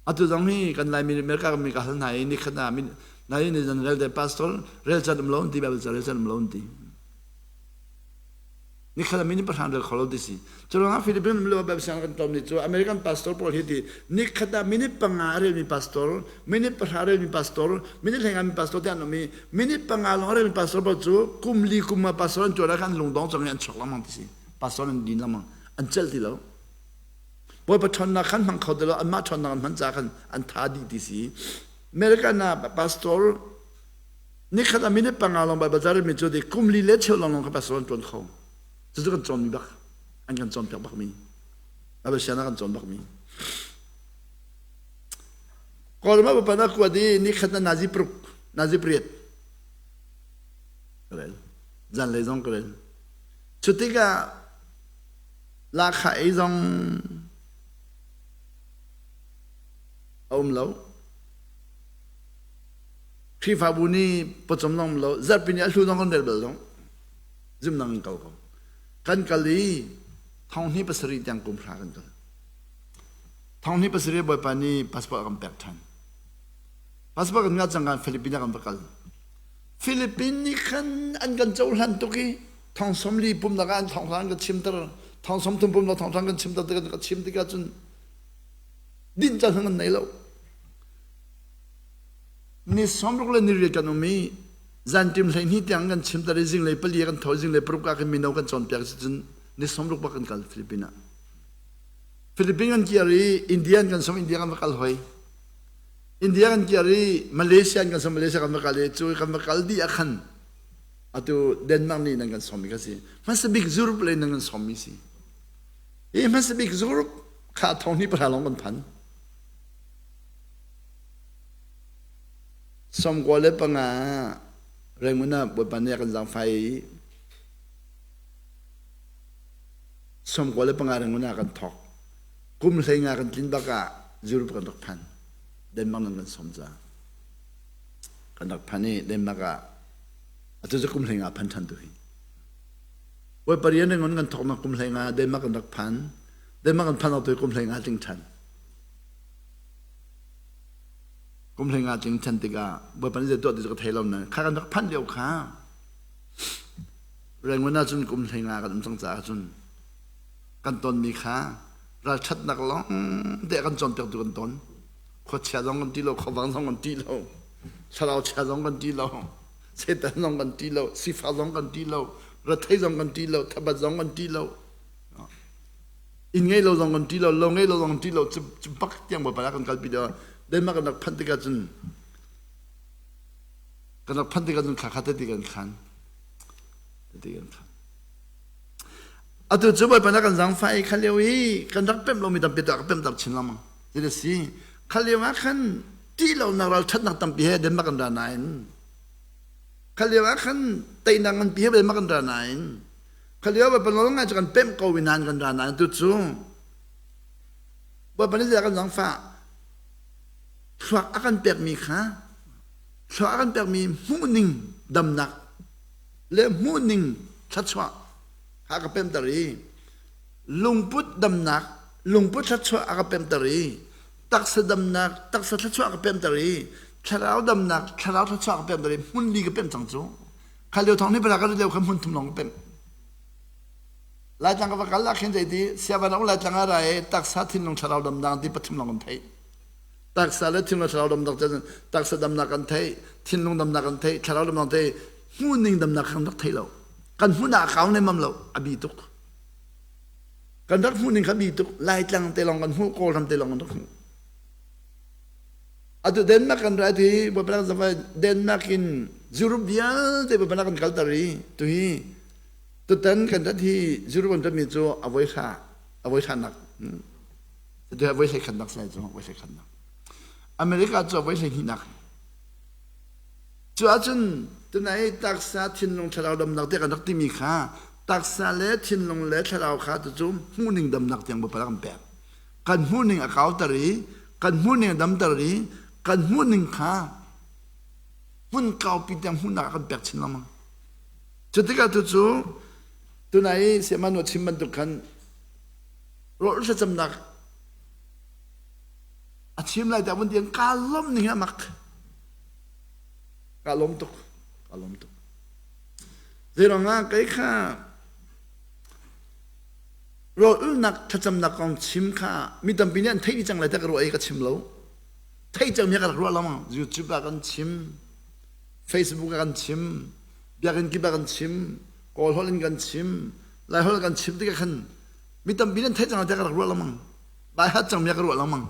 Atu zong hi kan Laimi America mi ka hal hna i nikhat ah nai ni zan rel de pastor rel can um lo ti Bible ca rel can um lo ti. Nikhat ah minute pahra rel kho lo ti si. Cu ruangah Philippine um lo Bible siang kan tlawm ni cu American pastor pawl hi ti nikhat ah minute panga a relmi pastor, minute pahra relmi pastor, minute hlei mi pastor te an um i minute panga lawng a relmi pastor pawl cu kum li kum ah pastor an tuan ah khan lungdong cang i an chuak lengmang ti si. Pastor an din lengmang an celh ti lo. Bawipa ṭhawnnak khan hmang kho ti lo anmah ṭhawnnak an hman caah khan an tha dih ti si. American ah pastor nikhat ah minute panga lawng Baibal ca relmi cu kum li le cheu lawng lawng kha pastor an ṭuan kho. Cucu kan cawnmi bak an kan cawnpiak bakmi Bible sian ah kan cawn bakmi. Kawlram ah Bawipa na kuat i nikhat na nazi pruk nazi priat. Ka rel. Zanlei zong ka rel. Cu tikah lahkhah ei zong a um lo. Khrihfabu nih pawcawm zong um lo. Zarhpi ni a hlu zong kan rel bal zong. Zumnak in kal ko. Kan kal i thong hnih pasarih tiang kum hra kan kal. Thong hnih pasarih Bawipa nih passport a kan pek ṭhan. Passport kan ngah cang kan Philippines ah kan va kal. Philippines nih khan an kan cohlan tuk i thong sawmli pumnak ah an thong hra an kan chimter. Thong sawmthum pumnak thong hra an kan chimter tikah kan chim tikah cun din caan kan nei lo. Ni sawmruk le ni riat kan um i zanṭim 12 tiang kan chimter i zinglei pali kan tho zinglei paruk ah khin mino kan cawnpiak si cun ni sawmruk bak kan kal Philippines ah. Philippines kan kir i India kan som India kan va kal hoi. India kan kir i Malaysia kan som Malaysia kan va kal i cu kan va kal dih ah khan atu Denmark nih nan kan sawm mi kha si. Hmasa bik Europe lei nan kan sawm mi si. Hi hmasa bik Europe kha thong hnih pahra lawng kan phan. 95 Rangoon ah Bawipa nih a kan zaangfah i 95 Rangoon ah kan thawk. Kum 15 kan tlin bak ah Europe kan rak phan. Denmark nan kan sawm ca. Kan rak phan i Denmark ah atu cu kum 15 phan ṭhan tu hi. Bawipa rian Rangoon kan thawknak kum 15 Denmark kan rak phan. Denmark kan phan tu kum 15 tling ṭhan. Kum 15 tling ṭhan tikah Bawipa nih zei tuah ti cu ka thei lo nain kha kan rak phanh lio kha Rangoon ah cun kum 15 kan um cang caah cun kan tonmi kha ralṭhatnak lawng te kan cawnpiaktu kan ton. Khuachia zong kan ti lo, khuavang zong kan ti lo, thlarau chia zong kan ti lo, Satan zong kan ti lo, sifak zong kan ti lo, rethei zong kan ti lo, thabat zong kan ti lo. Inn ngei lo zong kan ti lo, lo ngei lo zong kan ti lo, cu bak tiang Bawipa kan kalpi deuh. Denmark kan rak phanh tikah cun kan rak phanh tikah cun kha kha tete kan khan. Tete kan khan. Atu cu Bawipa na kan zaangfah i kha lio i kan rak pemh lomi tampi tu a ka pemhter chin lengmang. Ti a si. Kha lio ah khan ṭih lonak ralṭhatnak tampi he Denmark kan ra nain kha lio ah khan teinak nganpi he Denmark kan ra nain kha lio Bawipa nawl ngai cu kan pemh ko i nain kan ra nain tu cu Bawipa nih zei kan zaangfah thluak a kan pekmi kha thluak a kan pekmi hmuhning damnak le hmuhning thluachuah kha a ka pemter i lungput damnak lungput thluachuah a ka pemter i taksa damnak taksa thluachuah a ka pemter i thlarau damnak thlarau thluachuah a ka pemter i hmun li ka pem cang cu kha lio thong ni pala ka lio kha hmun thum lawng ka pem Laitlang ka va kal ah khin zei ti siavan a um Laitlang ah ra i taksa thinlung thlarau damnak ti pathum lawng kan theih taksa le thinlung thlarau damnak cu taksa damnak kan theih thinlung damnak kan theih thlarau damnak theih hmuhning damnak kan rak thei lo kan hmun ah kau nemam lo a bi tuk kan rak hmuhning kha bi tuk Laitlang te lawng kan hmuh Kawlram te lawng kan rak hmuh atu Denmark kan ra ti Denmark in Europe vialte bapanak kan kalter i tuhi tutan kan rat hi Europe kan ratmi cu a voi hra a voi hranak tu a voi hlei khatnak sai cu voi hlei khatnak America cu a voi hlei hnihnak cu ahcun tunai taksa thinlung thlarau damnak te kan rak timi kha taksa le thinlung le thlarau kha tu hmuhning damnak tiang bapala kan pek kan hmuhning a kauter i kan hmuhning a damter i kan hmuhning kha hmun kaupi tiang hmuhnak a kan pek chin lengmang cu tikah tu cu tunai siamanu chim bantuk khan rawl thlacamnak a chim lai tiah vun tiang kaa lawm ning a mak kaa lawm tuk kaa lawm tuk zeiruangah kei kha rawl ulnak thlacamnak kong chim kha mi tampi nih an theih cang lai tiah ka ruah i ka chim lo theih cang mi ka rak ruah lengmang YouTube ah kan chim Facebook ah kan chim biakinn kip ah kan chim Kawl holh in kan chim Lai holh kan chim tikah khan mi tampi nih an theih cang lai tiah ka rak ruah lengmang bai hat cang mi ka ruah lengmang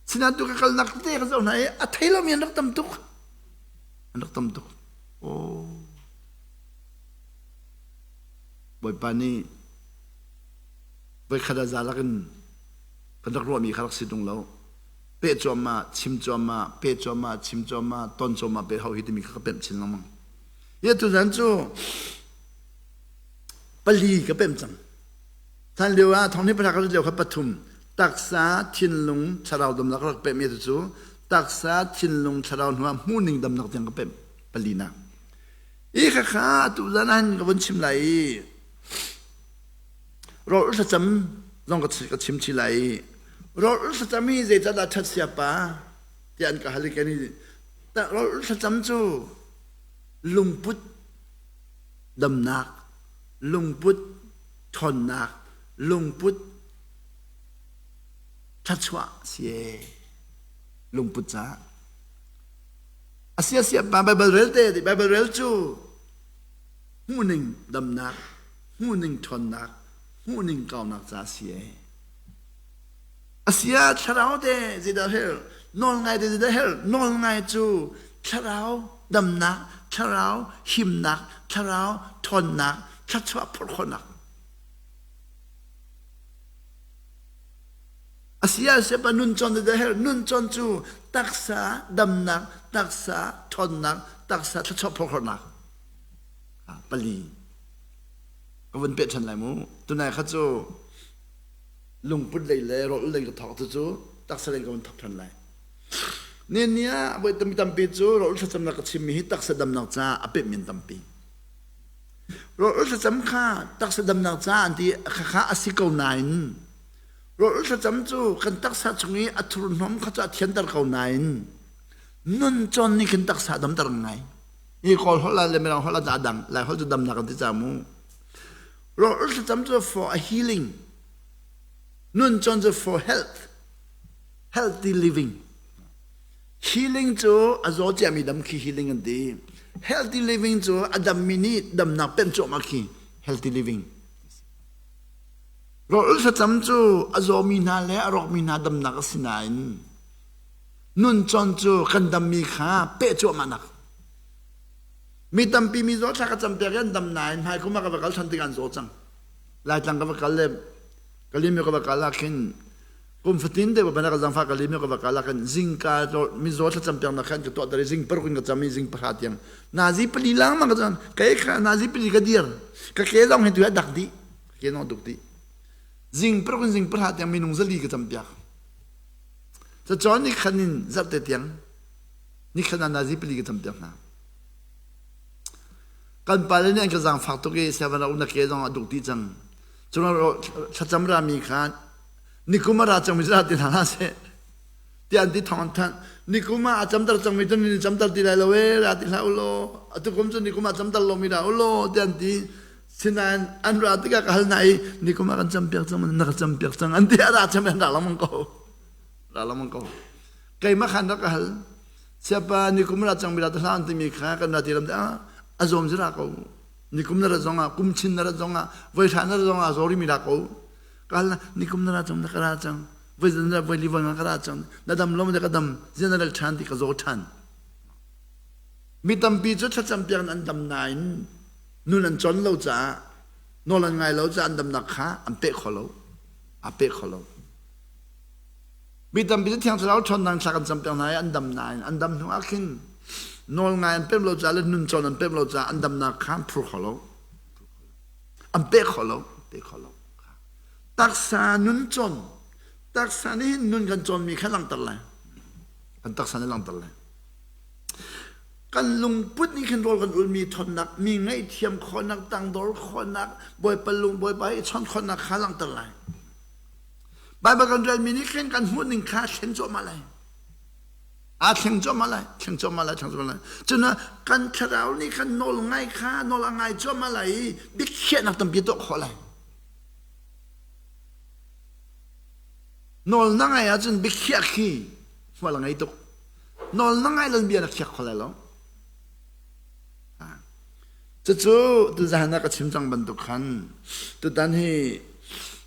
sinain tu ka kalnak tete ka zoh hna i a thei lomi an rak tam tuk an rak tam tuk oh Bawipa nih voikhat ah zalak in kan rak ruahmi kha rak si tung lo peh cuahmah chim cuahmah peh cuahmah chim cuahmah ton cuahmah pe hau hi timi kha ka pemh chin lengmang. Hi tuzan cu pali ka pem cang. Than lio ah thong ni pahra ka lio kha pathum taksa thinlung thlarau damnak rak pem i cu taksa thinlung thlarau hnu ah hmuhning damnak tiang ka pem palina. I kha kha tu zan ah ka vun chim lai i rawl thlacam zong ka chim chi lai i rawl thlacam hi zeicahdah ṭhat siapa tiah an ka hal i kan i rawl thlacam cu lungput damnak lungput ṭhawnnak lungput thluachuah si ee lungput caah a sia sia pa Bible rel te Bible rel cu hmuhning damnak hmuhning ṭhawnnak hmuhning kaunak ca si ee a sia thlarau te zeidah hel nawl ngai te zeidah hel nawl ngai cu thlarau damnak thlarau himnak thlarau ṭhawnnak thluachuah phorh khawhnak a sia siapa nun cawn te hel nun cawn cu taksa damnak taksa ṭhawnnak taksa thluachuah phorh khawhnak pali ka vun peh ṭhan lai mu tunai kha cu lungput lei le rawl lei ka thawk tu cu taksa lei ka vun thawk ṭhan lai ni ni ah voi tampi tampi cu rawl thlacamnak ka chimmi hi taksa damnak caah a peh men tampi rawl thlacam kha taksa damnak caah an ti kha a si ko nain rawl thlacam cu kan taksa chung i a thurhnawm kha cu a thianter ko nain nun cawn nih khin taksa damter ngai hi kawl holh le mirang holh ah dang lai holh cu damnak an ti ca mu rawl thlacam cu for a healing nun cawn cu for health healthy living healing cu a zaw ciami dam khi healing an ti healthy living cu a dammi nih damnak pemh cuahmah khi healthy living rawl thlacam cu a zawmi hna le a rawkmi hna damnak a si nain nun cawn cu kan dammi kha peh cuahmahnak mi tampi mi zaw thla ka cam piak i an dam nain hmaikum ah ka va kal ṭhan tikah an zaw cang laitlang ka va kal le Kalimyo ka va kal ah khin kum fatin te bana ka zangfa Kalimyo ka va kal ah khin zingka mizaw thlacam piaknak khan ka tuah tar i zing paruk in ka cam i zing pahra tiang nazi pali lang ma ka cam kai kha nazi pali ka dir ka ke zong hi tu a dak dih ka ke zong duk dih zing paruk in zing pahra tiang minung zali ka cam piak Cacawn ni khan in zarhte tiang ni khan ah nazi pali ka campiak hna. Kan pale nih an ka zaangfak tuk i seven a na ke zong a duk dih cang. Cun thlacam rami kha nikum a ra cangmi cu ti hna hlah seh. Tiah an ti thawng an thanh. Nikum ah a camter cangmi cu ni camter ti lai lo ee ra ti hlah u law. Atu kum cu nikum ah camter lomi dah u law tiah an ti. Sinain an ra tikah ka hal hna i nikum ah kan campiak cang na ka campiak cang an ti a ra cam an ra lengmang ko. Ra lengmang ko. Keimah khan rak ka hal. Siapa nikum ra cang mi ra hlah an timi kha kan ra ti lam ah a zawm si ra ko. Nikum na ra zong ah kum chin na ra zong ah voi hra na ra zong ah zawri mi ra ko. Ka hal nikum na ra cang na ka ra cang. Voi zan na voi li voi nga ka ra cang. Na dam lo ma ka dam. Zian na ral ṭhan ti ka zaw ṭhan. Mi tampi cu thlacam piak in an dam nain nun an cawn lo caah nawl an ngai lo caah an damnak kha an peh kho lo a peh kho lo mi tampi cu thiang thlarau ṭhawnnak thla kan campiak hna i an dam nain an dam hnu ah khin nawl ngai an pem lo caah le nun cawn an pem lo caah an damnak kha an phur kho lo an peh kho lo peh kho lo taksa nun cawn taksa nih hin nun kan cawnmi kha langhter lai kan taksa nih langhter lai Kan lungput nih khin rawl kan ulmi ṭhawnnak, mi ngaihthiam khawhnak, tangdor khawhnak, Bawipa lung Bawipa i chawnh khawhnak kha langhter lai. Baibal kan relmi nih khin kan hmuhning kha thlen cuahmah lai. Aa thleng cuahmah lai, thleng cuahmah lai, thleng cuahmah lai. Cun kan thlarau nih khan nawl ngai kha nawl a ngai cuahmah lai i biakhiahnak tampi tuah khawh lai. Nawl na ngai ahcun biakhiah khi hmual a ngei tuk. Nawl na ngai lo bia na khiak kho lai lo. Cucu tuzan ah ka chim cang bantuk khan tutan hi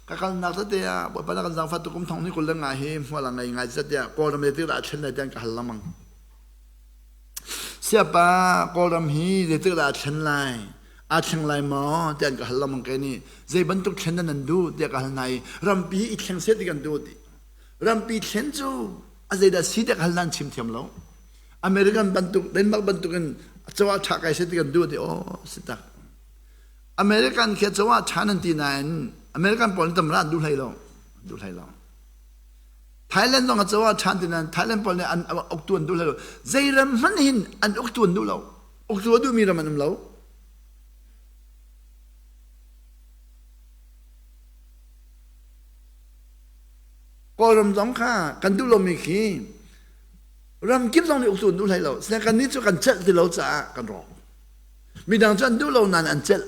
ka kalnak tete ah Bawipa na kan zaangfah tukum thong ni 25 hi hmual a ngei ngai zat tiah Kawlram le tikah thlen lai tiah ka hal lengmang. Siapa Kawlram hi zeitik dah a thlen lai? Aa thleng lai maw? tiah an ka hal lengmang ke nih zei bantuk thlen dah nan duh tiah ka hal hna i rampi i thleng seh ti kan duh ti. Rampi thlen cu a zeidah si tiah ka hal nan chim thiam lo. American bantuk Denmark bantukin A cawah ṭha kai seh ti kan duh ti aw si tak. American khi a cawah ṭha nan ti nain American pawl nih tam ra an duh hlei lo. Duh hlei lo. Thailand zong a cawah ṭhan ti nain Thailand pawl nih an uktu an duh hlei lo. Zei ram hmanh hin an uktu an duh lo. Uktu a duhmi ram an um lo. Kawlram zong kha kan duh lomi khi ram kip zong nih uktu an duh hlei lo. Sinain kannih cu kan celh ti lo caah kan rawk. Midang cu an duh lo nain an celh.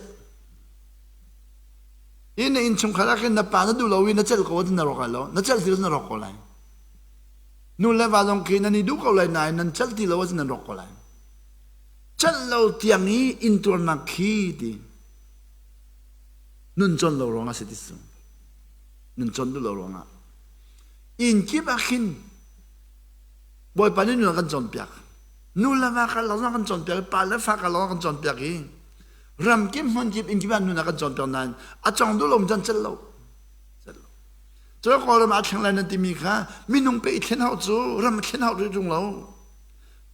Hi na innchungkhar ah khin na pa na duh lo i na celh ko ahcun na rawk lai lo. Na celh ti lo na rawk ko lai. Nu le va zong khi nan i duh ko lai nain nan celh ti lo ahcun nan rawk ko lai. Celh lo tiang i intuarnak khi ti nun cawn lo ruangah si ti su. Nun cawn duh lo ruangah. Inn kip ah khin Bawipa nih nun a kan cawnpiak. Nu le va karlak zong a kan cawnpiak i pa le fa karlak zong a kan cawnpiak i ram kip hmun kip inn kip ah nun a kan cawnpiak nain a cawng duh lomi cu an celh lo. Celh lo. Cu Kawlram ah thleng lai nan timi kha minung pe i thlen hau cu ram thlen hau rih ṭung lo.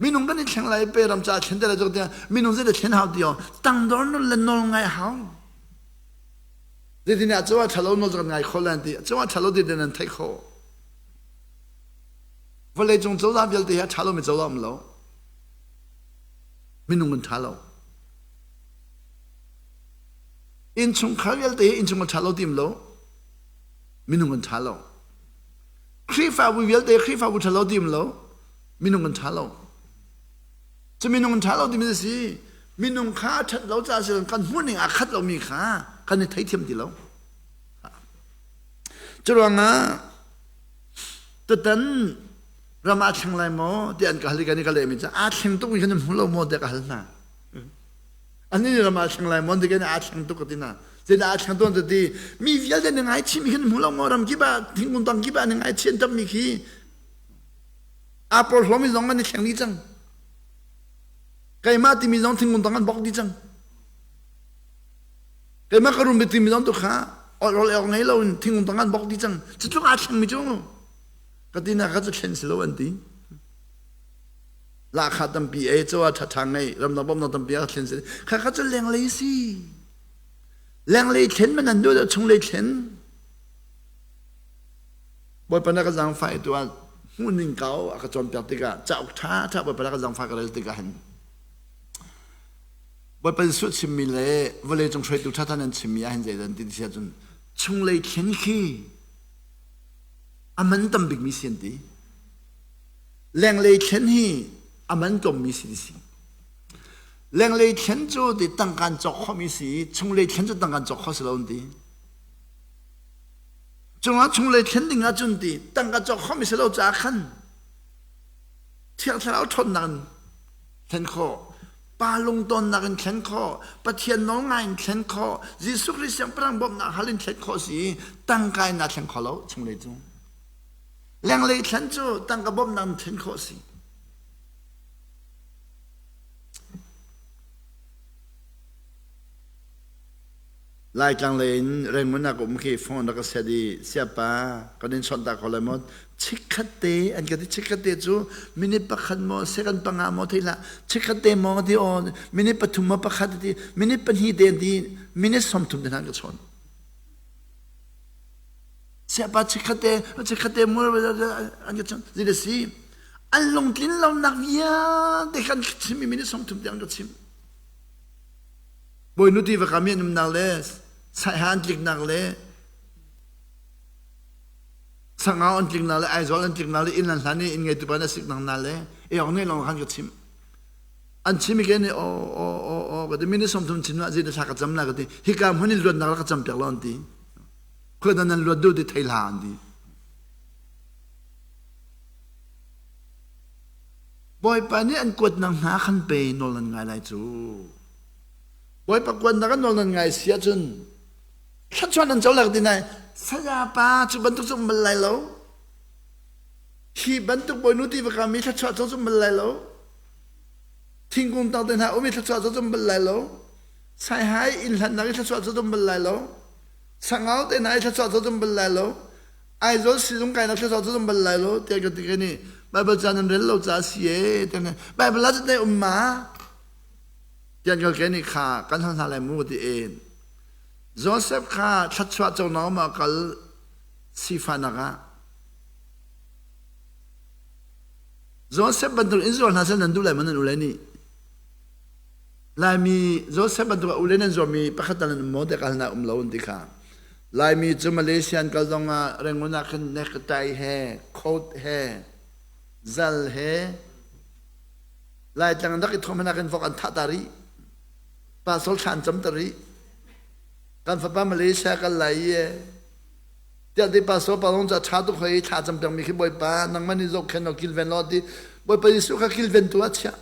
Minung kan i thleng lai pe ram caah thlen te lai cu tiah minung zei thlen hau ti tangdor nun le nawl ngai hau. Zeitin ah cu a ṭhalo nawl cu kan ngai kho lai ti cu a ṭhalo ti nan theih kho. Vawleicung cozah vialte hi a ṭha lomi cozah um lo. Minung kan ṭha lo. Innchungkhar vialte hi innchung a ṭha lo tim lo. Minung kan ṭha lo. Khrihfabu vialte Khrihfabu ṭha lo tim lo. Minung kan ṭha lo. Cu minung kan ṭha lo timi si minung kha a ṭhat lo caah si kan hmuhning aa khat lomi kha kan i theithiam ti lo. Curuangah Tutan ram aa thleng lai maw tiah an ka hal i kan i ka lehmi cu aa thleng tukmi kha nan hmu lo maw tiah ka hal hna. Annih nih ram aa thleng lai maw ti kan aa thleng tuk ka ti hna. Zeidah aa thleng tuan ti mi vialte na ngaichihmi kha nan hmu lo maw ram kip ah thingkung tang kip ah na ngaichih an tammi khi aa porhlawmi zong an i thleng dih cang. Keimah timi zong thingkung tang an bok dih cang. Keimah ka rum timi zong tu kha ol awk ngei lo in thingkung tang an bok dih cang. Cu tluk aa thlengmi cu ka ti na kha cu thlen si lo an ti. Lahkhah tampi ei cawa ṭhaṭha ngei ramdang bawmhnak tampi a thlen si. Kha kha cu lenglei si. Lenglei thlen man an duh dah chunglei thlen. Bawipa na ka zaangfah i tu ah hmuhning kau a ka cawnpiak tikah cauk ṭha ṭha Bawipa na ka zaangfah ka rel tikah hin Bawipa Jesuh chimmi le vawleicung hruaitu ṭhaṭha nan chimmi ah hin zeidah an ti ti ahcun chunglei thlen khi a man tam bikmi si an ti. Lenglei thlen hi a man tlawmmi si ti si. Lenglei thlen cu ti tangkaan cawk khawhmi si i chunglei thlen cu tangkaan cawk khawh si lo an ti. Cungah chunglei thlen ding ahcun ti tangka cawk khawhmi si lo caah khan Thiang Thlarau ṭhawnnak in thlen khawh, Pa lungtonnak in thlen khawh, Pathian nawlngai in thlen khawh, Jesuh Khrih siangpahrang bawmhnak hal in thlen khawh si tangka in naa thleng kho lo chunglei cu. Lenglei thlen cu tangka bawmhnak in thlen khawh si. Laitlang lei in Rangoon ah ka um khi phone rak ka set i siapa kan in chawnh ta ko lai maw chikkhat te an ka ti chikkhat te cu minute pakhat maw second panga maw thei hlah chikkhat te maw ti aw minute pathum maw pakhat ti minute pahnih te an ti minute 30 te hna an ka chawnh siapa chikkhat te chikkhat te mu an ka chawnh zei si an lungtlin lonak vialte kan chim i minute 30 te an ka chim Bawinu tiva kam i an umnak le Saiha an tliknak le Sangau an tliknak le Aizawl an tliknak le inn an hlan i inn ngeitu pa na siknak hna le eok nih lawng khan ka chimh. An chim i ke nih aw aw aw aw ka ti minute 30 chim lah zei thla ka cam la ka ti hika hmun in luatnak rak ka cam piak lo an ti. Khua dan nan luat duh ti thei hlah an ti. Bawipa nih an kuatnak hna khan pe nawl nan ngai lai cu. Bawipa kuatnak an nawl nan ngai si ahcun thluachuah nan co lak ti nai sayapa cu bantuk cu um bal lai lo. Hi bantuk bawinu ti va mi thluachuah cu um bal lai lo. Thingkung tang te hna um i thluachuah cu um bal lai lo. Saihai inn hlannak i thluachuah cu um bal lai lo. Sangau te hna i thluachuah cu um bal lai lo. Aizawl sizung kainak thluachuah cu um bal lai lo tiah ka ti ka ni Bible ca nan rel lo ca si e tiah Bible ah cun um ma? Tian kal ke nih kha kan hal hna lai mu ti in Joseph kha thluachuah co ma kal sifahnak ah Joseph bantuk in zuar hna seh nan duh lai maw nan ule nih? Laimi Joseph bantuk a ule nan zuarmi pakhat tal nan um maw tiah ka hal hna um lo an ti kha. Laimi cu Malaysia an kal zongah Rangoon ah khan necktie he coat he zal he Laitlang an rak i thawm hna khin vok an thah ta rih. Pastor thla an cam ta rih. Kan fapa Malaysia kal lai i tiah ti pastor pa zong cu a ṭha tuk hoi thla cam pengmi khi Bawipa nangmah nih zohkhenh law kilven law ti Bawipa Jesuh kha kilventu ah chiah.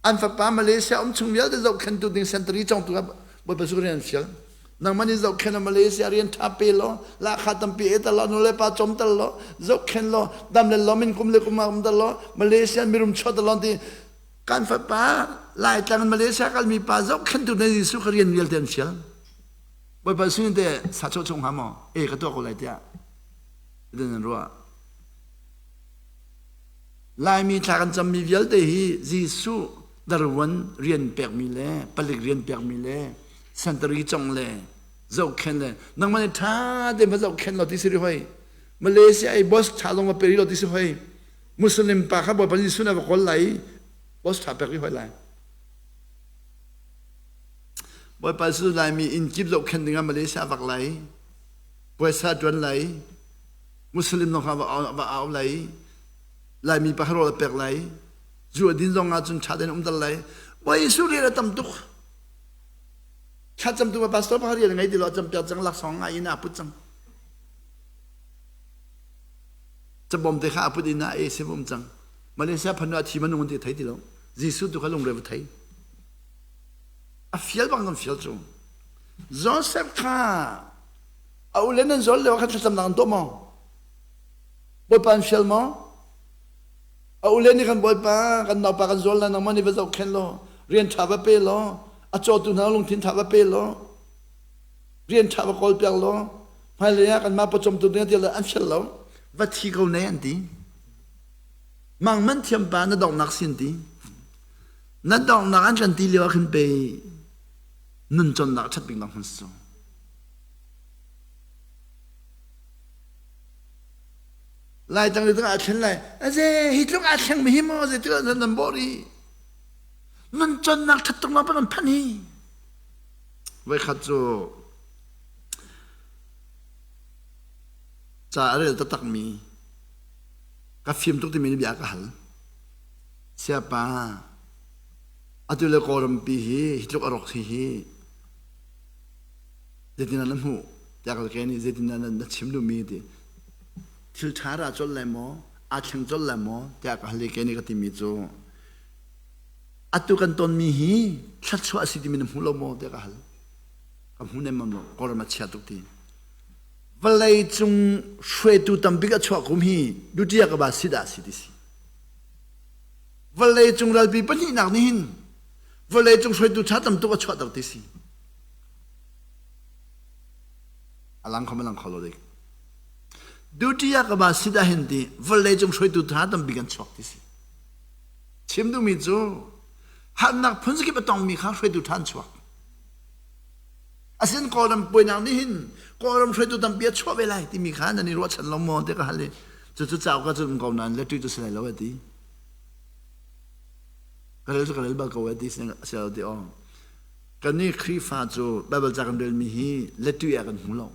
An fapa Malaysia um chung vialte zohkhentu ding sentari congtu kha Bawipa Jesuh rian an fial. Nangmah nih zohkhenh law Malaysia rian ṭha pe law lahkhah tampi e tal law nulepa cawm tal law zohkhenh law dam le lawm in kum le kum ah um tal law Malaysia mirum chuah tal law ti kan fapa Laitlang in Malaysia kalmi pa zohkhenhtu na Jesuh kha rian vialte an fial. Bawipa sin te sachuah chung hnga maw? E ka tuah ko lai tiah tin an ruah. Laimi thla kan cammi vialte hi Jesuh darwan rian pekmi le palik rian pekmi le sentari cong le zohkhen le nangmah nih ṭha tein va zohkhen law ti si ri hoi. Malaysia i boss ṭha zong va pe rih law ti si hoi. Muslim pa kha Bawipa Jesuh na va kawl lai i boss ṭha pek rih hoi lai. Bawipa Jesuh Laimi inn kip zohkhenh dingah Malaysia vak lai, puaisa ṭuan lai, Muslim zong kha va au lai, Laimi pa kha rawl a pek lai, zu a din zong ah cun ṭha tein um ter lai. Bawi Jesuh rian a tam tuk. Thlacam tu pastor pa rian ngei ti lo cam piak cang laksawng ngai in aa put cang. Cabawm te kha a put in a e sim um cang. Malaysia phanu a thi manung an ti thei ti lo. Jesuh tu kha lungre va thei. A fial bang kan fial cu. Joseph kha a ule nan zawl lio kha thlacamnak an tuah maw? Bawipa an fial maw? A ule nih kan Bawipa kan naupa kan zawl na nangmah nih va zohkhenh law rian ṭha va pe law a cawtu hna lungthin ṭha va pe law rian ṭha va kawl piak law hmailei ah kanmah pawcawmtu ding ti an fial lo va thi ko ne an ti mang man thiam pa na donghnak sin ti na donghnak an kan ti lio ah khin pe nun cawnnak ṭhat bik nak hmun si Laitlang le aa thlen lai. Aze hi tluk aa thleng mi hi maw zei tluk nan nan bawh rih. Nan cawnnak ṭhat tuk pa nan phanh hi. Voikhat cu ca a rel taktak mi ka fim tuk timi nih bia ka hal. Siapa atu le Kawlrampi hi hi tluk a rawk hi hi zeitindah na hmuh tiah ka ke nih zeitindah na chim duhmi ti thil ṭha ra colh lai maw aa thleng colh lai maw tiah ka hal i ke nih ka timi cu atu kan tonmi hi thluachuah a si timi na hmu lo maw tiah ka hal ka hmu nemmam lo Kawlram a chia tuk ti vawlei cung hruaitu tambik a chuah kum hi dutiya ka ba si dah si ti si vawlei cung ralpi pahnihnak nih hin vawlei cung hruaitu ṭha tam tuk a chuahter ti si A lang kho ma lang kho lo dik. Duty ah ka ba sit ah hin ti vawlei cung hruaitu hna tampi kan chuak ti si. Chim duhmi cu harnak phun zakip a tongmi kha hruaitu ṭha an chuak. Asin Kawlram puainak nih hin Kawlram hruaitu tampi a chuah ve lai timi kha nan i ruahchan lo maw ti ka hal i cucu cauk ah cun um ko nain le tu cu si lai lo a ti. Ka rel cu ka rel bal ko a ti si lo ti aw. Kannih Khrihfa cu Baibal ca kan relmi hi letui ah kan hmu lo.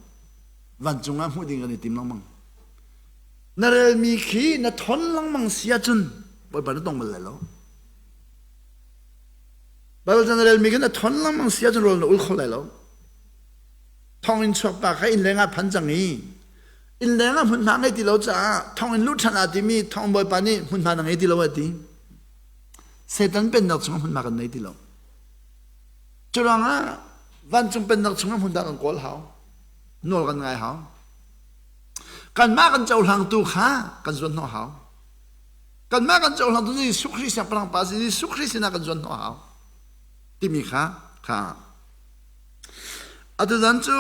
Vancung ah hmuh ding kan i tim lengmang. Na relmi khi na thon lengmang si ahcun Bawipa na tong bal lai lo. Baibal ca na relmi khi na thon lengmang si ahcun rawl na ul kho lai lo. Thonginn chuak pa kha innleng ah phan cang i innleng ah hmunhma ngei ti lo caah thonginn luh ṭhan aa timi thong bawipa nih hmunhma na ngei ti lo a ti. Satan pennak chungah hmunhma kan nei ti lo. Curuangah vancung pennak chungah hmun dah kan kawl hau. Nawl kan ngai hau. Kanmah kan cohlangtu kha kan zuan hnawh hau. Kanmah kan cohlangtu Jesuh Khrih siangpahrang pa si Jesuh Khrih sinah kan zuan hnawh hau. Timi kha kha atu zan cu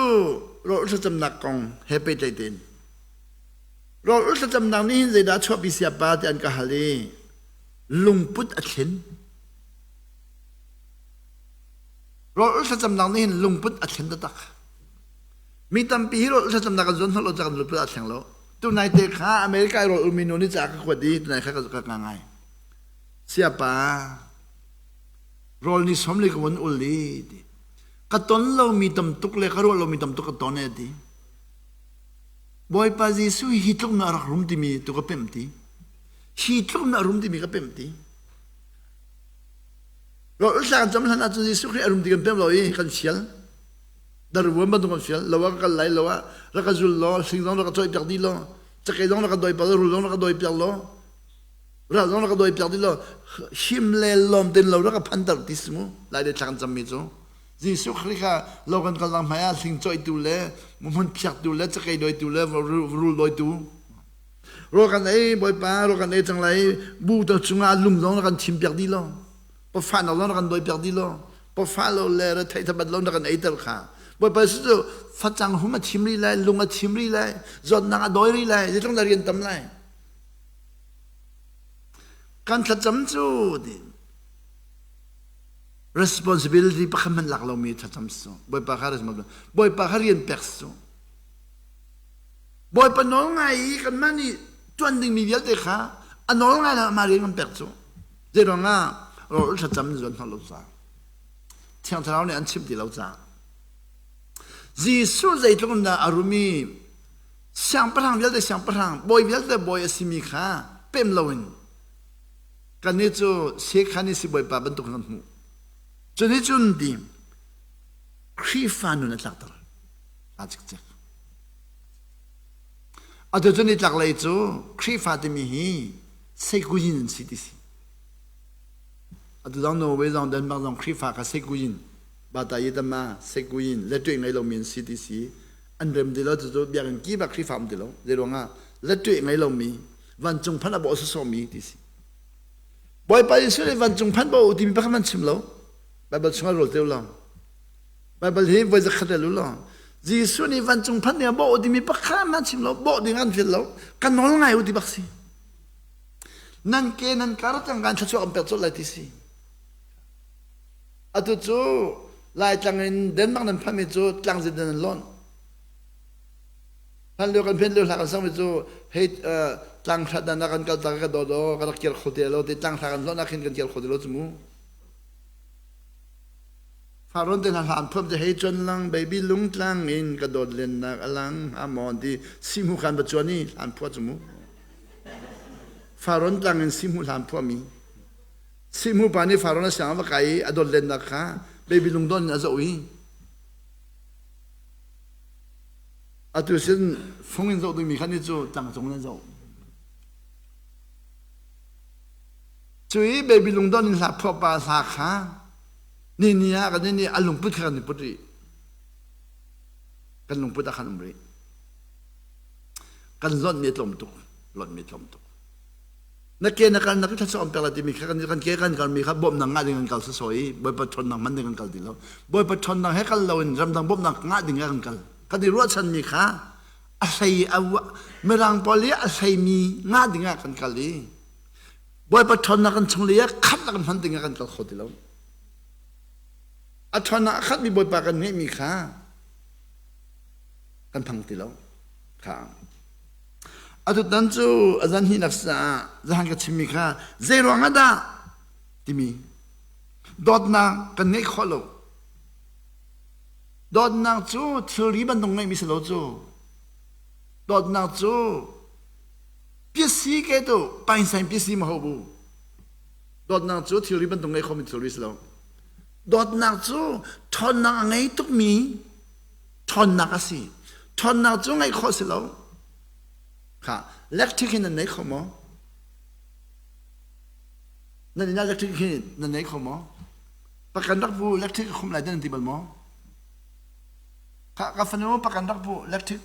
rawl thlacamnak kong he pehtlaih tein rawl thlacamnak nih hin zeidah chuahpi siapa ti an ka hal i lungput a thlen. Rawl ulh thlacamnak nih hin lungput a thlen taktak. Mi tampi hi rawl ulh thlacamnak kan zuan hnawh lo caah kan lungput a thleng lo. Tunai te kha America i rawl ulmi nu nih ca ka kuat i tunai kha ka ka ngai. Siapa rawl ni som li ka vun ul i ti. Ka ton lomi tam tuk le ka ruah lomi tam tuk ka ton e ti. Bawipa Jesuh hi tluk na rak rum timi tu ka pemh ti. Hi tluk na rum timi ka pemh ti. Rawl thla kan cam hlan ahcun Jesuh Khrih a rum ti kan pemh lo i kan fial. Darvuan bantuk kan fial. Lo ah ka kal lai lo ah rak ka zul law hling zong rak ka cawih piak dih law cakei zong rak ka dawi piak law rul zong rak ka dawi piak law ral zong rak ka dawi piak dih law him le lawm ten lo rak ka phanter ti si mu lai le thla kan cammi cu Jesuh Khrih kha lo kan kal hmai ah hling cawihtu le hmun phiaktu le cakei dawitu le rul dawitu Rawl kan ei, Bawipa, rawl kan ei cang lai. Bu ta cungah lung zong na kan thim piak dih lo. Pawfahnak zong na kan dawi piak dih lo. Pawfah lo le retheih thabat lo na kan eiter kha. Bawipa Jesuh cu facang hum a thim rih lai, lung a thim rih lai, zawtnak a dawi rih lai, zeitluk dah rian tam lai. Kan thlacam cu ti responsibility pakhat hmanh lak lomi thlacam su. Bawipa kha responsibility. Bawipa kha rian pek su. Bawipa nawl ngai i kanmah nih ṭuan dingmi vialte kha a nawl ngai lo amah rian kan pek cu. Zeiruangah rawl thlacam na zuan hna lo caah. Thiang Thlarau nih an chimh ti lo caah. Jesuh zeitluk in dah a rum i siangpahrang vialte siangpahrang, bawi vialte bawi a simi kha pem loin kannih cu sekhan i sibawipa bantuk kan hmuh. Cu nih cun ti Khrihfa nun a tlakter. Aa cikcek. Atu cu nitlaklei cu Khrihfa timi hi seikuyin an si ti si. Atu zong Norway zong Denmark zong Khrihfa kha seikuyin bata yi tama seikuyin lettuih ngei lomi an si ti si. An rem ti lo cucu biakinn kip ah Khrihfa um ti lo. Zei ruangah lettuih ngei lomi vancung phanh a bawh sawsawmi ti si. Bawipa Jesuh nih vancung phanh bawh u timi pakhat an chim lo. Baibal chungah rawl teu lo. Baibal hi voi zakhat rel u law Jesuh nih vancung phanh ding ah bawh u timi pakhat hmanh chim lo, bawh ding an fil lo, ka nawl ngai u ti bak si. Nan ke nan kar cang kan thluachuah kan pek colh lai ti si. Atu cu Laitlang in Denmark nan phanmi cu tlangzit nan lonh. Hlan lio kan phen lio hla kan sangmi cu hei tlang hrat dan ah kan kal tak ka daw daw ka rak kir kho te lo ti tlang hla kan lonh ah khin kan kir kho ti lo cu mu. Farrawn te hna hla an thuam te hei cuan lang baby lungtlang in ka dawt lennak a lang amon ti sihmu khan va cuan i hlan phua cu mu Farrawn tlang in sihmu hlan phua mi sihmu pa nih Farrawn a siang va kai i a dawt lennak kha baby lungdon in a zoh i atu sin fung in zoh dingmi kha ni cu tlang cung in a zoh Cu i baby lungdon in hla phuah pa hla kha ni ni ah kan ni a lungput kha kan i put rih. Kan lungput ah khan um rih. Kan lonh mi a tlawm tuk. Lonh mi a tlawm tuk. Na ke na kal na ka thlasawm pek la timi kha kan kan ke kan kal mi kha bawmhnak ngah ding kan kal sasaw i Bawipa ṭhawnnak hman ding kan kal ti lo. Bawipa ṭhawnnak he kal loin ramdang bawmhnak ngah ding ah kan kal. Kan i ruahchan mi kha a hlei a mirang pawl i a hleimi ngah ding ah kan kal i Bawipa ṭhawnnak kan chung lei ah khat kan hman ding ah kan kal kho ti lo. A ṭhawnnak a khatmi Bawipa kan ngeihmi kha kan phang ti lo. Kha. Atutan cu a zan hnihnak caah zahan ka chimmi kha zei ruang ah dah timi dawtnak kan ngeih khawh lo. Dawtnak cu thilri bantuk ngeihmi si lo cu. Dawtnak cu Piasi ke tu painsain piasi ma ho bu. Dawtnak cu thilri bantuk ngei khomi thilri si lo. Dawtnak cu ṭhawnnak a ngei tukmi ṭhawnnak a si. Ṭhawnnak cu ngeih khawh si lo. Kha electric hin nan nei kho maw? Nan inn ah electric hi nan nei kho maw? Pakan rak bu electric a khum lai nan ti bal maw? Kha ka fanu pakan rak bu electric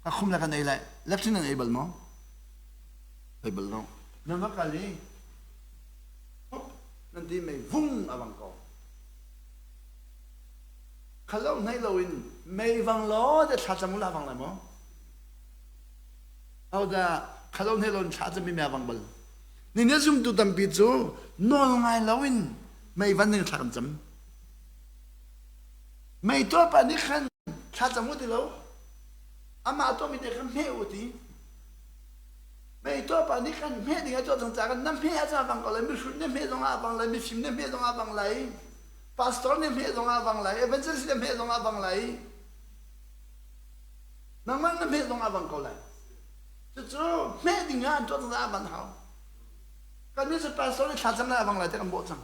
Ka khum le kan ei lai. Lectin nan ei bal maw? Ei bal lo. Nan va kal i nan ti mei vung a vang ko. Khalo hnai lo in mei vang law te thla cam ula vang lai maw? Hodah khalo hnai lo in thla cam mi mei vang bal. Ni ne zumtu tampi cu nawl ngai lo in mei van ding thla kan cam. Mei tuah pa nih khan thlacam u ti lo. Amah tuahmi te kha hmeh u ti. Mei tuah pa nih khan hmeh ding a tuah cang caah khan na hmeh ah cun a bang ko lai. Mihrut nih hmeh zong ah a bang lai. Mifim nih hmeh zong ah a bang lai. Pastor nih hmeh zong ah a bang lai. Evangelist nih hmeh zong ah a bang lai. Nangmah na hmeh zong ah a bang ko lai. Cucu hmeh ding ah an tuah cang caah a ban hau. Kan nih cu pastor nih thlacam lai a bang lai te kan bawh cang.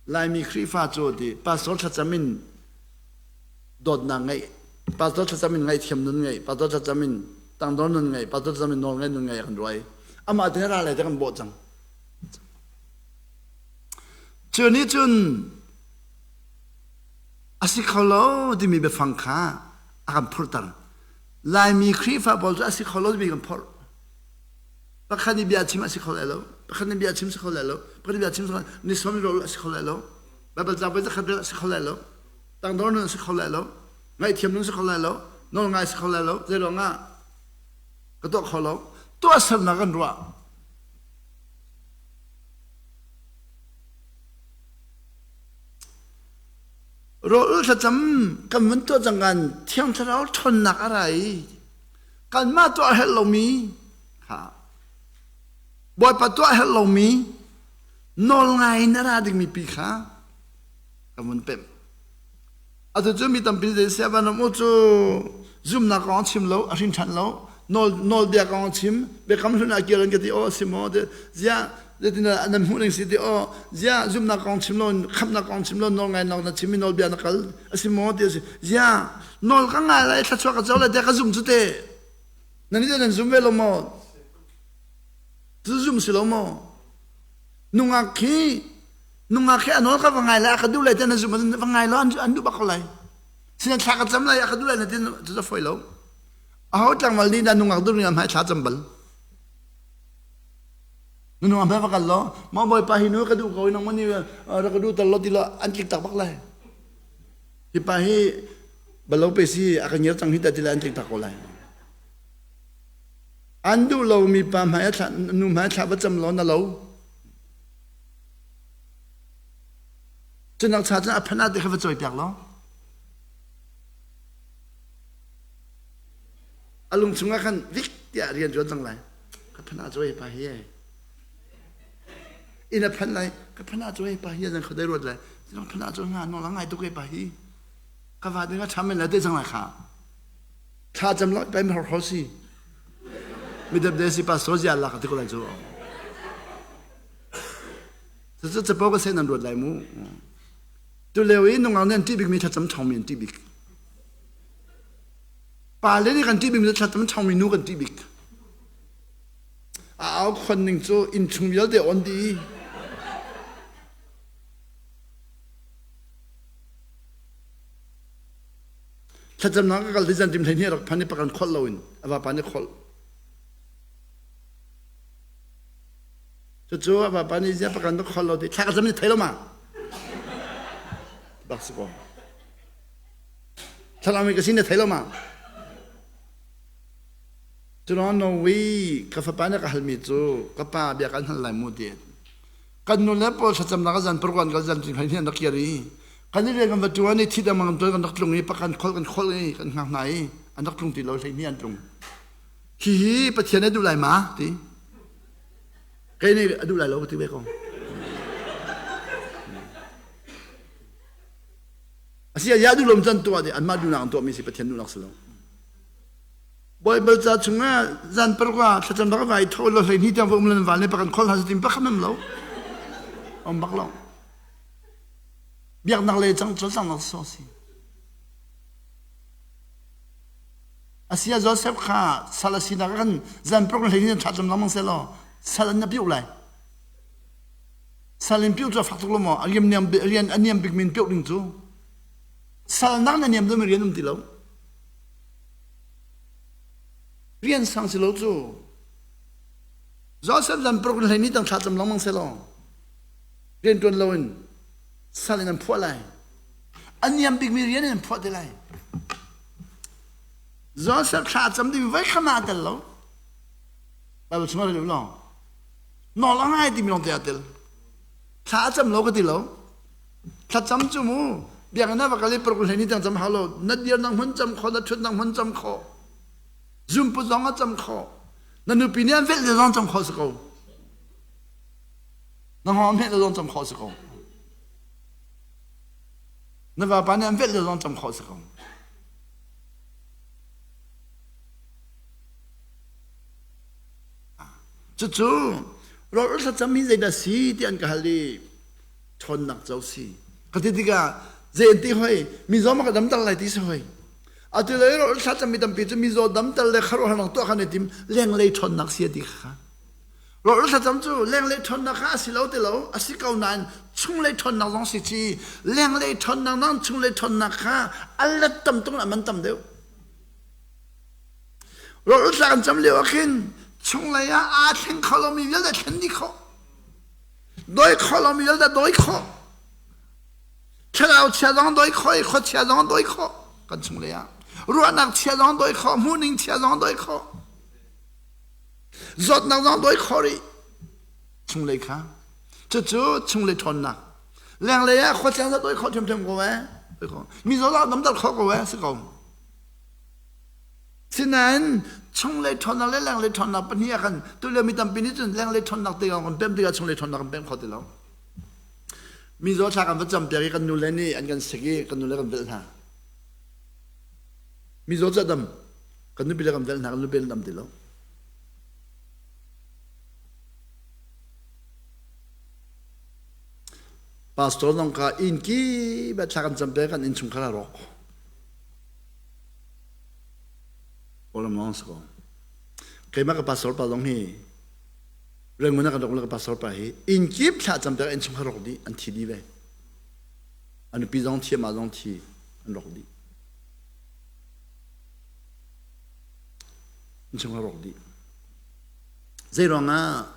Laimi Khrihfa cu ti pastor thlacam in dawtnak ngeih, pastor thlacam in ngaihthiam nun ngeih, pastor thlacam in tangdor nun ngeih, pastor thlacam in nawlngaih nun ngeih a kan ruai. Amah te ra lai te kan bawh cang. Cu nih cun a si kho lo timi biafang kha a kan phurter. Laimi Khrihfa pawl cu a si kho lo timi kan phorh. Pakhat nih bia chim a si kho lai lo pakhat nih bia chim si kho lai lo pakhat nih bia chim si kho ni som ro a si kho lai lo Baibal ca voi zakhat rel a si kho lai lo tangdor nun a si kho lai lo ngaihthiam nun si kho lai lo nawl ngai si kho lai lo zei ruangah ka tuah kho lo tuahsernak kan ruah Rawl thlacam kan vun tuah cang kan Thiang Thlarau ṭhawnnak a ra i kanmah tuah a herh lomi kha Bawipa tuah a herh lomi nawl ngai in a ra dingmi pi kha kan vun pemh. Atu cu mi tampi zei sia van um u cu zumnak kong chim lo a hrin ṭhan lo nawl nawlbia kong chim biakam hlun ah kir an ka ti aw si maw ziah zeitin nan hmuh ning si ti aw ziah zumnak kong chim lo khamnak kong chim lo nawl ngai nak na chim i nawlbia na kal a si maw ti a si ziah nawl ka ngai lai thluachuah ka co lai tiah ka zum cu te nan nih nan zum ve lo maw cu zum si lo maw nungak khi nungak khi a nawl ka va ngai lai a ka duh lai tiah na zum va ngai lo an duh bak ko lai sinan thla ka cam lai a ka duh lai na tin cu cu foi lo aho tlangval nih dah nungak duh ning hmai thla cam bal nungak hmai va kal lo ma bawipa hi nu ka duh ko nang mani ra ka duh tal lo ti lo an tlik tak bak lai Hi pa hi balo pe si a ka ngiar cang hi ta ti lai an tling tak ko lai. An duh lomi pa hmai a thla nu hmai thla va cam law na lo. Cunak cha cun a phan ah te kha va cawi piak law. A lung chungah khan vik tiah rian ṭuan cang lai. Ka phan ah cawi pa hi e. Inn a phanh lai ka phanh ah cu hei pa hi zan khodei ruat lai sinong phanh ah cu nga nawl a ngai tuk e pa hi ka va ding a ṭha men lai te cang lai kha thla cam lo pai hor hor si mi dep de si pastor zia lak ti ko lai cu cu capo ka sen an ruat lai mu tu leo i nungak nih an ṭih bik mi thlacam ṭhawng mi an ṭih bik pa le nih kan ṭih bik mi thlacam ṭhawng mi nu kan ṭih bik A au khon ning cu innchung vialte on dih. Thlacamnak ka kal ti zan tim hlei nih rak phan i pakan kholh loin a vapa nih kholh. Cucu a vapa nih zia pakan na kholh lo ti thla ka cam ni thei lo ma? Bak si ko. Thlarau mi ka sin na thei lo ma? Curuang Norway ka fapa nih a ka halmi cu ka pa bia kan hal lai mu ti. Kan nu le pawl thlacamnak a zan paruk an kal zan cing hlei an rak kir i kan i rian kan va ṭuan i thi dang kan tuan kan rak tlung i pakan kholh kan kholh i kan hngak hna i an rak tlung ti lo hlei hnih an tlung. Hihi Pathian a duh lai ma ti. Kei nih a duh lai lo ka ti ve ko. Asi a ya duh lom can tuah di anmah duhnak an tuahmi si Pathian duhnak si lo. Baibal ca chungah zan paruk ah thlacam bak vai tho lo hlei hni tiang va um lan val ne pakan khol hna tim pakhat nam lo om bak lo biaknak le cang col cang nak so si asia Joseph kha sal a sinak kan zan paruk hlei hni thlacam lengmang se law sal an na piu lai sal in piu cu fak tuk lo maw rian niam rian a niam bik min piu ding cu sal nak na niam deuh mi rian um ti lo Rian sang si lo cu. Joseph lam paruk in hleini tang thla cam lengmang selaw rian ṭuan loin sal in an phuah lai. A niam bikmi rian in an phuah te lai. Joseph thla cam ding voi khat ah tel lo. Bible chung ah rel lo. Nawl a ngai timi lawng te ah tel. Thla a cam lo ka ti lo. Thlacam cu mu biakinn ah va kal i paruk hlei ni tiang cam hau lo. Na dir nang hmun cam kho, na ṭhut nang hmun cam kho. Zumpu zong a cam kho. Na nupi nih an velh le zong cam kho si ko. Na hngawng hmeh le zong cam kho si ko. Na vapa nih an velh le zong cam kho si ko. Cucu rawl thlacam hi zeidah si ti an ka hal i ṭhawnnak co si. Ka ti tikah zei an ti hoi mizaw ma ka damter lai ti si hoi. Atu le rawl thlacam mi tampi cu mizaw damter le khuaruahharnak tuah khan i tim lenglei ṭhawnnak si a ti kha. Rawl thlacam cu lenglei ṭhawnnak kha a si lo ti lo a si ko nain chunglei ṭhawnnak zong si ci lenglei ṭhawnnak nang chunglei ṭhawnnak kha a let tam tung ah man tam deuh. Rawl tla kan cam lio ah khin chunglei ah aa thleng kho lomi vialte thlen dih khawh. Dawi kho lomi vialte dawi khawh. Thlarau chia zong dawi khawh i khuachia zong dawi khawh kan chunglei ah. Ruahnak chia zong dawi khawh, hmuhning chia zong dawi khawh. Zawtnak zong dawi khawh rih. Chunglei kha. Cucu chunglei ṭhawnnak. Lenglei ah khuachia zong dawi khawh ṭhiamṭhiam ko eh. Mi zaw zong damter khawh ko eh si ko. Sinain chunglei ṭhawnnak le lenglei ṭhawnnak pahnih ah khan tulio mi tampi nih cun lenglei ṭhawnnak te kan pem tikah chunglei ṭhawnnak kan pem kho ti lo. Mizaw thla kan va campiak i kan nule nih an kan sik i kan nule kan velh hna. Mizaw cu a dam. Kan nupi le kan velh hna, kan nupi an dam ti lo. Pastor zong kha inn kip ah thla kan campiak kan innchungkhar a rawk. Kawlram lawng si ko. Keimah ka pastor pa zong hi Rangoon ah kan rak ka pastor pa hi inn kip thla cam piak innchungkhar rawk dih an thi dih ve. A nupi zong thi amah zong thi an rawk dih. Innchungkhar rawk dih. Zei ruangah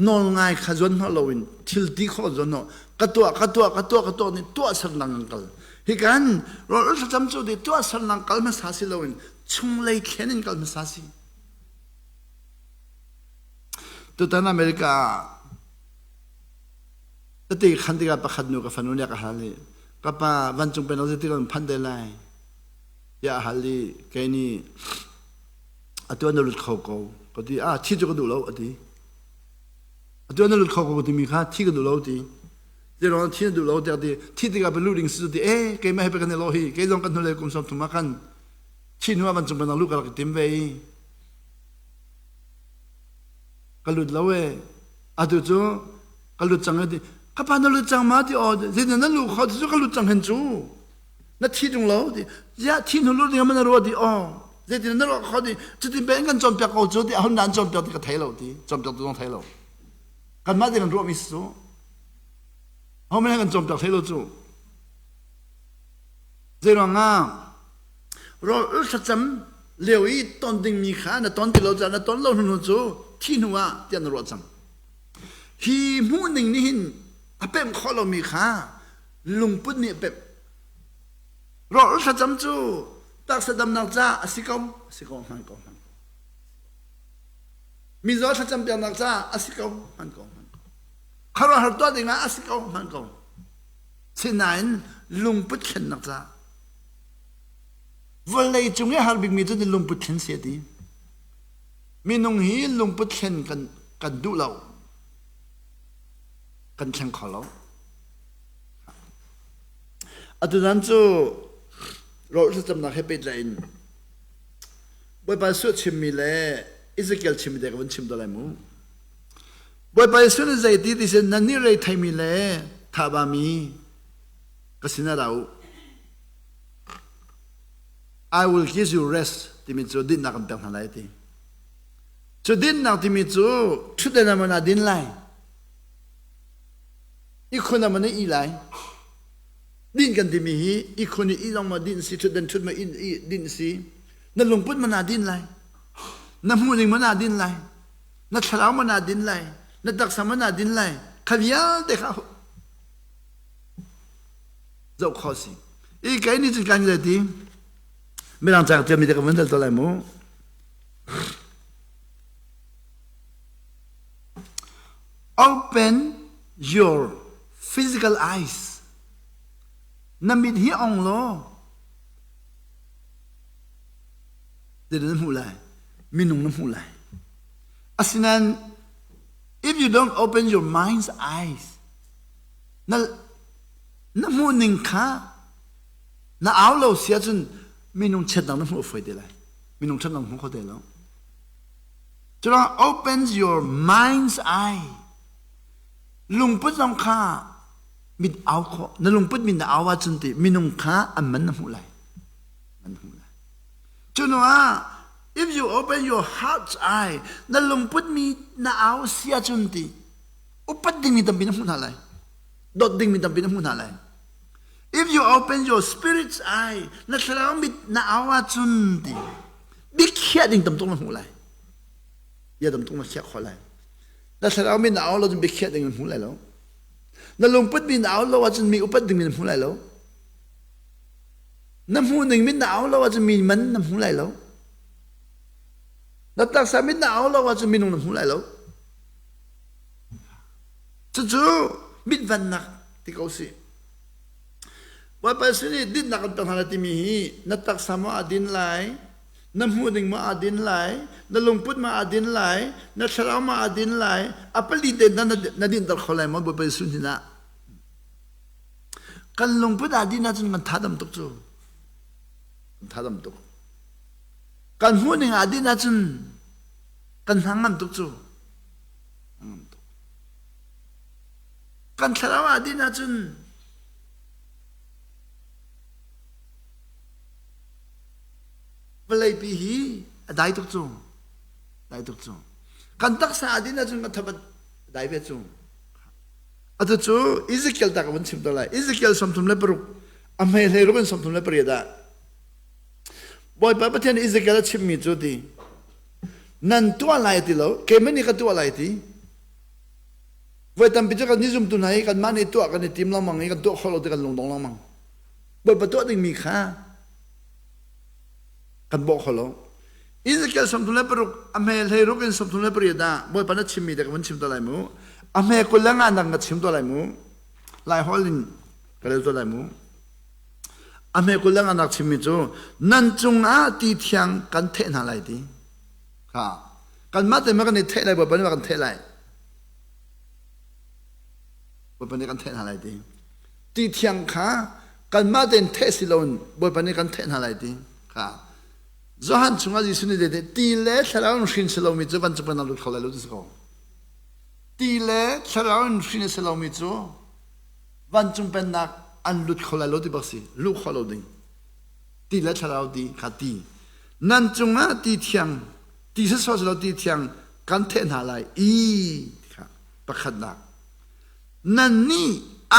nawl ngai kha zuan hnawh loin thil ti khawh zuan hnawh ka tuah ka tuah ka tuah ka tuah nih tuah sernak an kal hi kan rawl thlacam cu ti tuah sernak kal hmasa si loin chunglei thlen in kal hmasa si tutan America tete khan tikah pakhat nu ka fanu nih ka hal i ka pa vancung pen zeitik kan phan te lai tiah a hal i kei nih atu na lut kho ko ka ti ah thi cu ka duh lo a ti atu na lut kho ko timi kha thi ka duh lo ti zeiruang thi na duh lo tiah ti thi tikah pe lu ding si cu ti eh keimah he pe kan i lo hi kei zong kan hnulei kum sawm thum ah khan thi hnu ah vancung banang lu ka rak i tim ve i ka lut lo e atu cu ka lut cang ti ka pa na lut cang ma ti aw zeitin na lu kho ti cu ka lut cang hen cu na thi tung lo ti ziah thi hnu lu ding na ruah ti aw zeitin na ruah kho ti cutin pe kan cawnpiak ko cu ti ahun nan cawnpiak ti ka thei lo ti cawnpiak tu zong thei lo kanmah ti kan ruah mi si cu ho men kan cawnpiak thei lo cu zeiruang ah rawl ul thlacam lio i ton dingmi kha na ton ti lo caah na ton lo hnu cu thi hnu ah tiah na ruah cang hi hmuh ning nih hin a pemh khawh lomi kha lungput nih a pemh. Rawl thlacam cu taksa damnak caah a si ko, a si ko, hman ko, hman ko. Mizaw thlacam piaknak caah a si ko, hman ko, hman ko. Khuaruahhar tuah dingah a si ko, hman ko. Sinain lungput thlennak caah vawlei cung i har bikmi cu lungput thlen si a ti. Minung hi lungput thlen kan, kan duh lo. Kan thleng kho lo. Atu zan cu rawl thlacamnak he pehtlaih in Bawipa Jesuh chimmi le Ezekiel chimmi te ka vun chim te lai mu. Bawipa Jesuh nih zeiti ti sin nannih rei theimi le thabami ka sinah ra u. I will give you rest timi cu dinhnak kan pek hna lai ti. Cu dinhnak timi cu ṭhutden ah na din lai. Ikhun ah maw na ih lai? Dinh kan timi hi ikhun i ih zong maw dinh si, ṭhutdan ṭhut maw dinh si. Na lungput maw naa din lai? Na hmuhning maw naa din lai? Na thlarau maw naa din lai? Na taksa maw naa din lai? Kha vialte kha zoh khawh si. I kei nih cun kan ti Mirang ca ka ṭialmi te ka vun dal to lai mu. Open. your physical eyes. Na mit hi ong law zeidah na hmuh lai? Minung na hmuh lai. Asinain if you don't open your mind's eyes, na na hmuh ning kha na au lo si ahcun minung chiatnak na hmuh a fawi te lai. Minung ṭhatnak na hmu kho te lo. Curuangah opens your mind's eye. Lungput zong kha mit au khawh. Na lungput min na au ahcun ti minung kha an man na hmuh lai. Man na hmuh lai. Cu hnu ah if you open your heart's eye, na lungput mi na au si ahcun ti upat dingmi tampi na hmuh hna lai. Dawt dingmi tampi na hmuh hna lai. If you open your spirit's eye, na thlarau mit na au ahcun ti biakhiah ding tam tuk na hmuh lai. Bia tam tuk na khiah khawh lai. Na thlarau mit na au lo cun biakhiah ding na hmu lai lo. Na lungput mi na au lo ahcun mi upat ding na hmu lai lo. Na hmuh ning mit na au lo ahcun mi man na hmu lai lo. Na taksa mit na au lo ahcun minung na hmu lai lo. Cucu mitvannak ti ko si. Bawipa sin i dinnak kan pek hna lai timi hi na taksa maw aa din lai, na hmuh ding maw aa din lai, na lungput maw aa din lai, na thlarau maw aa din lai, a pali te na, na dinter kho lai maw Bawipa Jesuh hnin ah. Kan lungput aa din ahcun kan tha dam tuk cu. Kan tha dam tuk. Kan hmuh ning aa din ahcun kan hna ngam tuk cu. Kan thlarau ah din ahcun vawleipi hi a dai tuk cu. Dai tuk cu. Kan taksa ah din ahcun kan thabat a dai ve cu. Atu cu Ezekiel ta ka vun chim to lai. Ezekiel 36 a hmei hlei ruk in 38 ah Bawipa Pathian Ezekiel a chimmi cu ti nan tuah lai ti lo keimah nih ka tuah lai ti voi tampi cu kan i zumtu hna hi kanmah nih tuah kan i tim lengmang i kan tuah khawh lo ti kan lungdong lengmang Bawipa tuah dingmi kha kan bawh kho lo Ezekiel 36 a hme hlei ruk in 38 ah Bawipa na chimmi te ka vun chim to lai mu a hme kul le nga nak ka chim to lai mu lai hol in ka rel to lai mu A hme kul le nganak chimmi cu nan cungah ti thiang kan theh hna lai ti. Kha kanmah te ma kan i theh lai Bawipa nih ma kan theh lai. Bawipa nih kan theh hna lai ti. Ti thiang kha kanmah tein theh si loin Bawipa nih kan theh hna lai ti. Kha Johan chungah Jesuh nih zei ti le thlarau in hrin si lomi cu vancung pennak lut kho lai lo ti si ko. Ti le thlarau in hrin a si lomi cu Vancung pennak an lut kho lai lo ti bak si luh khawh lo ding ti le thlarau ti kha ti nan cungah ti thiang ti sawsawh si lo ti thiang kan theh hna lai i kha pakhatnak nan nih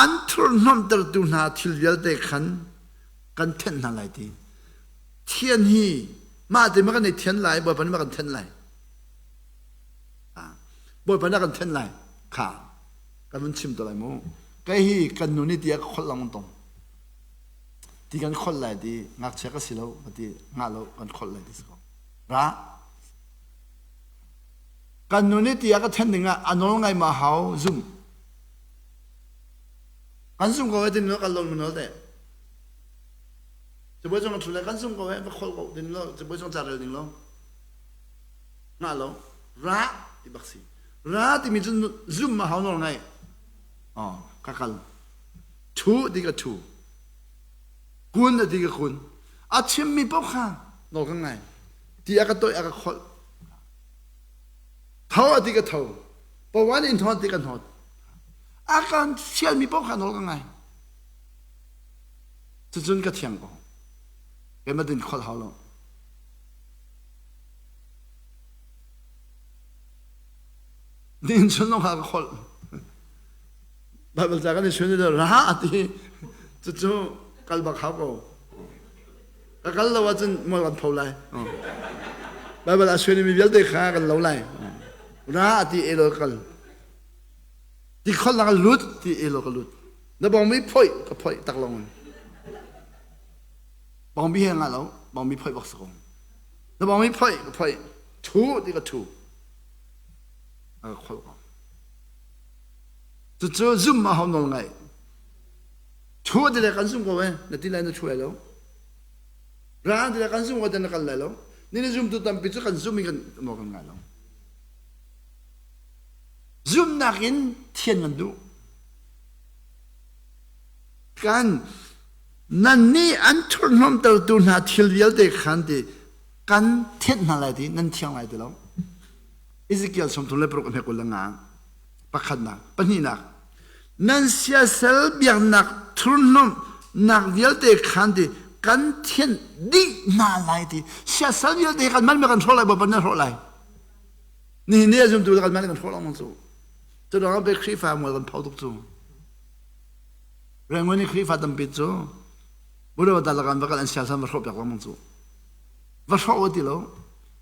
an thurhnomhtertu hna thil vialte khan kan thenh hna lai ti thian hi mah te ma kan i thian lai bawipa nih ma kan thenh lai bawipa nih a kan thenh lai kha Kan vun chim te lai mu. Kei hi kan nu nih ti a ka kholh lang tong. Ti kan kholh lai ti ngakchia ka si lo ka ti ngah lo kan kholh lai ti si ko. Ra. Kan nu nih ti a ka then ding ah a nawl ngai ma hau zum. Kan zum ko e tin lo kan lon mun te. Cabuai cung thu le kan zum ko e va kholh ko tin lo cabuai cung ca rel ding lo. Ngah lo. Ra ti bak si. Ra timi cu zum a hau nawl ngai. Oh, ka kal. Thu ti ka thu. Kun a ti ka kun. A chimmi paoh kha nawl ka ngai. Ti a ka toih a ka kholh. Tho a ti ka tho. Pawan in hnawt ti ka hnawt. A kan fialmi paoh kha nawl ka ngai. Cucun ka thiang ko. Keimah din kholh hau lo. Nin chun lawng ka kholh. Bible ca kan i chun i ra a ti. Cucu kal bak hau ko. Ka kal lo ahcun mual kan pho lai. Bible a suan mi vialte kha kan lo lai. Ra a ti elo kal. Ti khol na ka lut ti elo ka lut. Na bong mi phoi ka phoi tak long. Bong bi he nga lo, bong mi phoi bak sa ko. Na bong mi phoi ka phoi. Thu ti ka thu. A ka kholh ko. Cucu zum a hau nawl ngaih. Thu ti le kan zum ko eh, na ti lai na thu lai lo. Ra ti le kan zum ko te na kal lai lo. Ni ni zumtu tampi cu kan zum i kan nawl kan ngai lo. Zumnak in thian kan duh. Kan nannih an thurhnomtertu hna thil vialte khan ti kan thianh hna lai ti nan thiang lai ti lo. Ezekiel 36 a hme 25 pakhatnak pahnihnak nan siasal biaknak thurhnomhnak vialte khan ti kan thianh dih hna lai ti siasal vialte kan man kan hrawh lai bawipa nan hrawh lai nihin ni a zumtu kan man kan hrawh lengmang cu cu ruangah pe Khrihfa mual kan pho tuk cu Rangoon i Khrihfa tampi cu Buddha dalakan va kal an siasal va hrawh piak lengmang cu va hrawh ti lo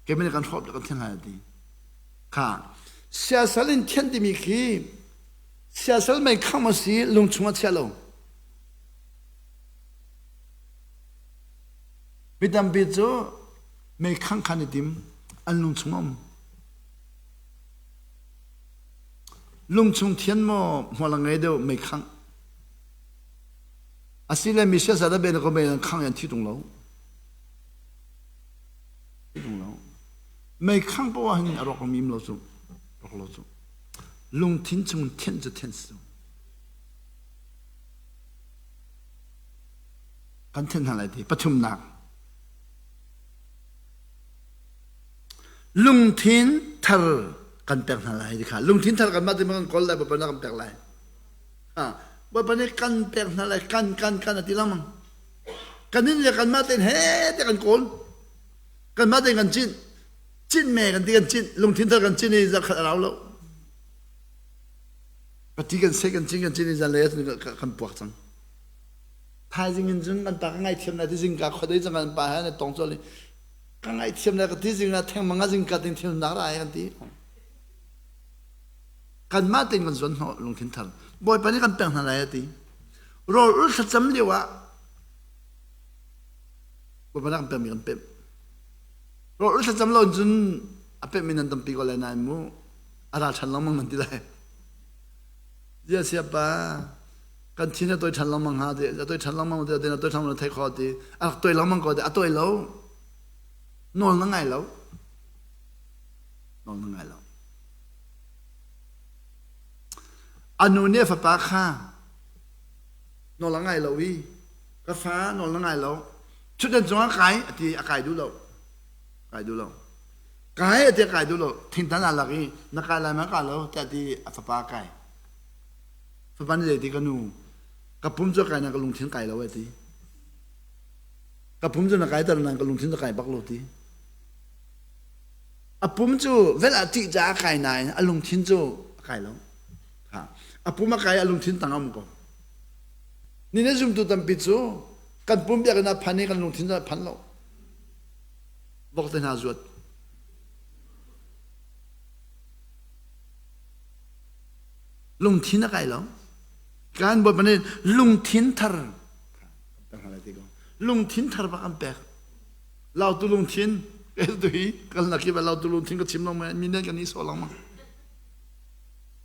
keimah nih kan hrawh kan thian lai ti kha siasal in thian timi khi siasal mei kham a si lung chung a chia lo mi tampi cu mei khang khan i tim an lung chung um lung chung thian maw hmual a ngei deuh mei khang asile mi siasal a ben ko mei an khang an thi tung lo Mei khang poah ah hin a rawk mim lo cu rawk lo cu lungthin chung thianh cu thianh si kan thianh hna lai ti pathumnak lungthin thar kan pek hna lai ti kha lungthin thar kan mah ti kan kawl lai bawipa na kan pek lai ha bawipa nih kan pek hna lai kan kan kan a ti lengmang Kanin le kanmah tein he te kan kawl. Kanmah tein kan cinh. Cinh me kan ti kan cinh. Lungthin thar kan cinh i zarkhat a rau lo. Pati kan seh kan cinh kan cinh i zan lei kan puak cang. Thaizing in cun kan pa ka ngaithiam lai ti zingka khuadei cang kan pa he na tong col i ka ngaithiam lai ka ti zing ah thengmang ah zingka ting thin nak ra kan ti. Kanmah tein kan zuan hnawh lungthin thar. Bawipa nih kan pek hna lai a ti. Rawl ul thlacam lio ah Bawipa nih kan pekmi kan pemh. Rawl ul thlacam lo cun a pemhmi nan tampi ko lai nain mu a ral ṭhan lengmang nan ti lai. Zia siapa kan thin a toi ṭhan lengmang hnga ti a toi ṭhan lengmang ti a toi ṭhan lengmang thei kho ti a rak toi lengmang ko ti a toi lo nawl na ngai lo nawl na ngai lo A nu nih a fapa kha nawl a ngai lo i ka fa nawl na ngai lo ṭhutdan cungah kai a ti a kai duh lo kai duh lo kai a ti a kai duh lo thingtan aa lak i na kai lai ma ka lo tiah ti a fapa a kai fapa nih zei ti ka nu ka pum cu kai na ka lungthin kai lo a ti ka pum cu na kai ter nain ka lungthin cu kai bak lo ti A pum cu vel ah ṭih caah a kai nain a lungthin cu a kai lo. A pum a kai a lungthin tang a um ko. Ni na zumtu tampi cu kan pum biakinn ah phan i kan lungthin cu a phan lo. Vok te hna zuat. Lungthin a kai lo. Kan Bawipa nih lungthin thar lungthin thar bak an pek. Lautu lungthin tu hi kalnak hi lautu lungthin ka chim lo mi nih kan i sawh lengmang.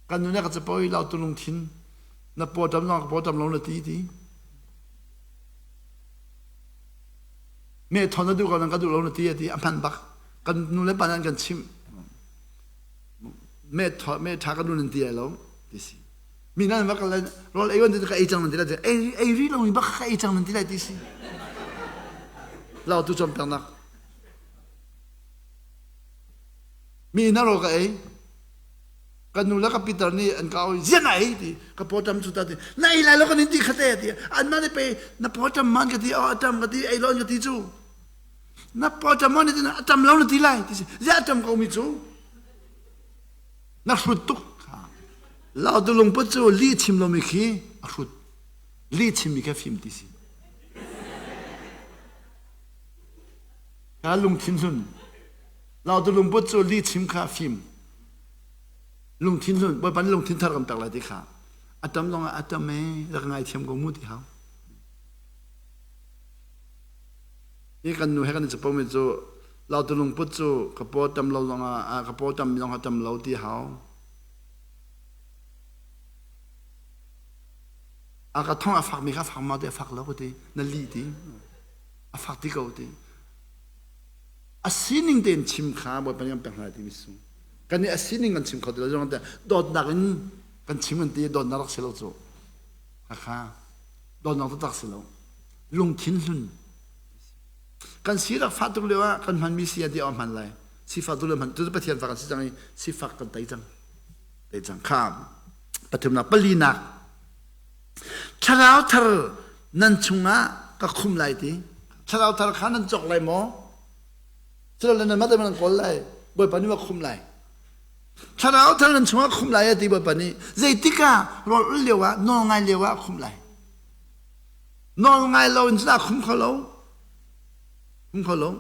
Kan nu nih ka capo i lautu lungthin na pawṭam zong ka pawṭam lo na ti ti. Me thon na duh ko nan ka duh lo na ti a ti a hman bak. Kan nu le pa nan kan chimh. Me tho me tha ka nu nan ti ai lo ti si. Mi nan va kal rawl ei on ti ka ei cang nan ti lai ei ei ri lo mi bak ka ei cang nan ti lai ti si. Lau tu chom pek nak. Mi na ro ka ei. Kan nu le ka Peter nih an ka oi zian ai ti ka pawtam cu ta ti na ei lai lo kan in ti khate ti an ma nih pe na pawtam man ka ti o atam ka ti ei lo ka ti cu na pawtam man ti atam lo na ti lai ti si zia atam ko mi cu Na hrut tuk. Lautu lungput cu lih chim lomi khi a hrut. Lih chimmi kha fim ti si. Ka lungthin hlun. Lautu lungput cu lih chim kha fim. Lungthin hlun. Bawipa nih lungthin thar kan pek lai ti kha. A tam zong ah a tam ee rak ngaithiam ko mu ti hau. Hi kan nu he kan i capomi cu lautu lungput cu ka paw tam lo zongah ka paw tam zong a tam lo ti hau. A ka thong a fakmi kha fak ma ti a fak lo ka ti. Na li ti. A fak ti ko ti. A sining tein chim kha Bawipa nih kan pek hna ti mi sung. Kan nih a sining kan chim kho ti lo zong te dawtnak in kan chim kan ti dawtnak rak si lo cu. Hakha dawtnak taktak si lo. Lungthin hlun. Kan si rak fah tuk lio ah kan hmanmi si a ti a hman lai. Sifak tu le hman tu Pathian fa kan si cang i sifak kan tei cang. Tei cang kha. Pathumnak palinak Thlarau thar nan chungah ka khum lai ti. Thlarau thar kha nan cawk lai maw? Silole nan mah nan kawl lai. Bawipa nih ma khum lai. Thlarau thar nan chungah khum lai ti Bawipa nih zeitik ah rawl ul lio ah nawl ngai lio ah khum lai. Nawl ngai lo in cun a khum kho lo. Khum kho lo.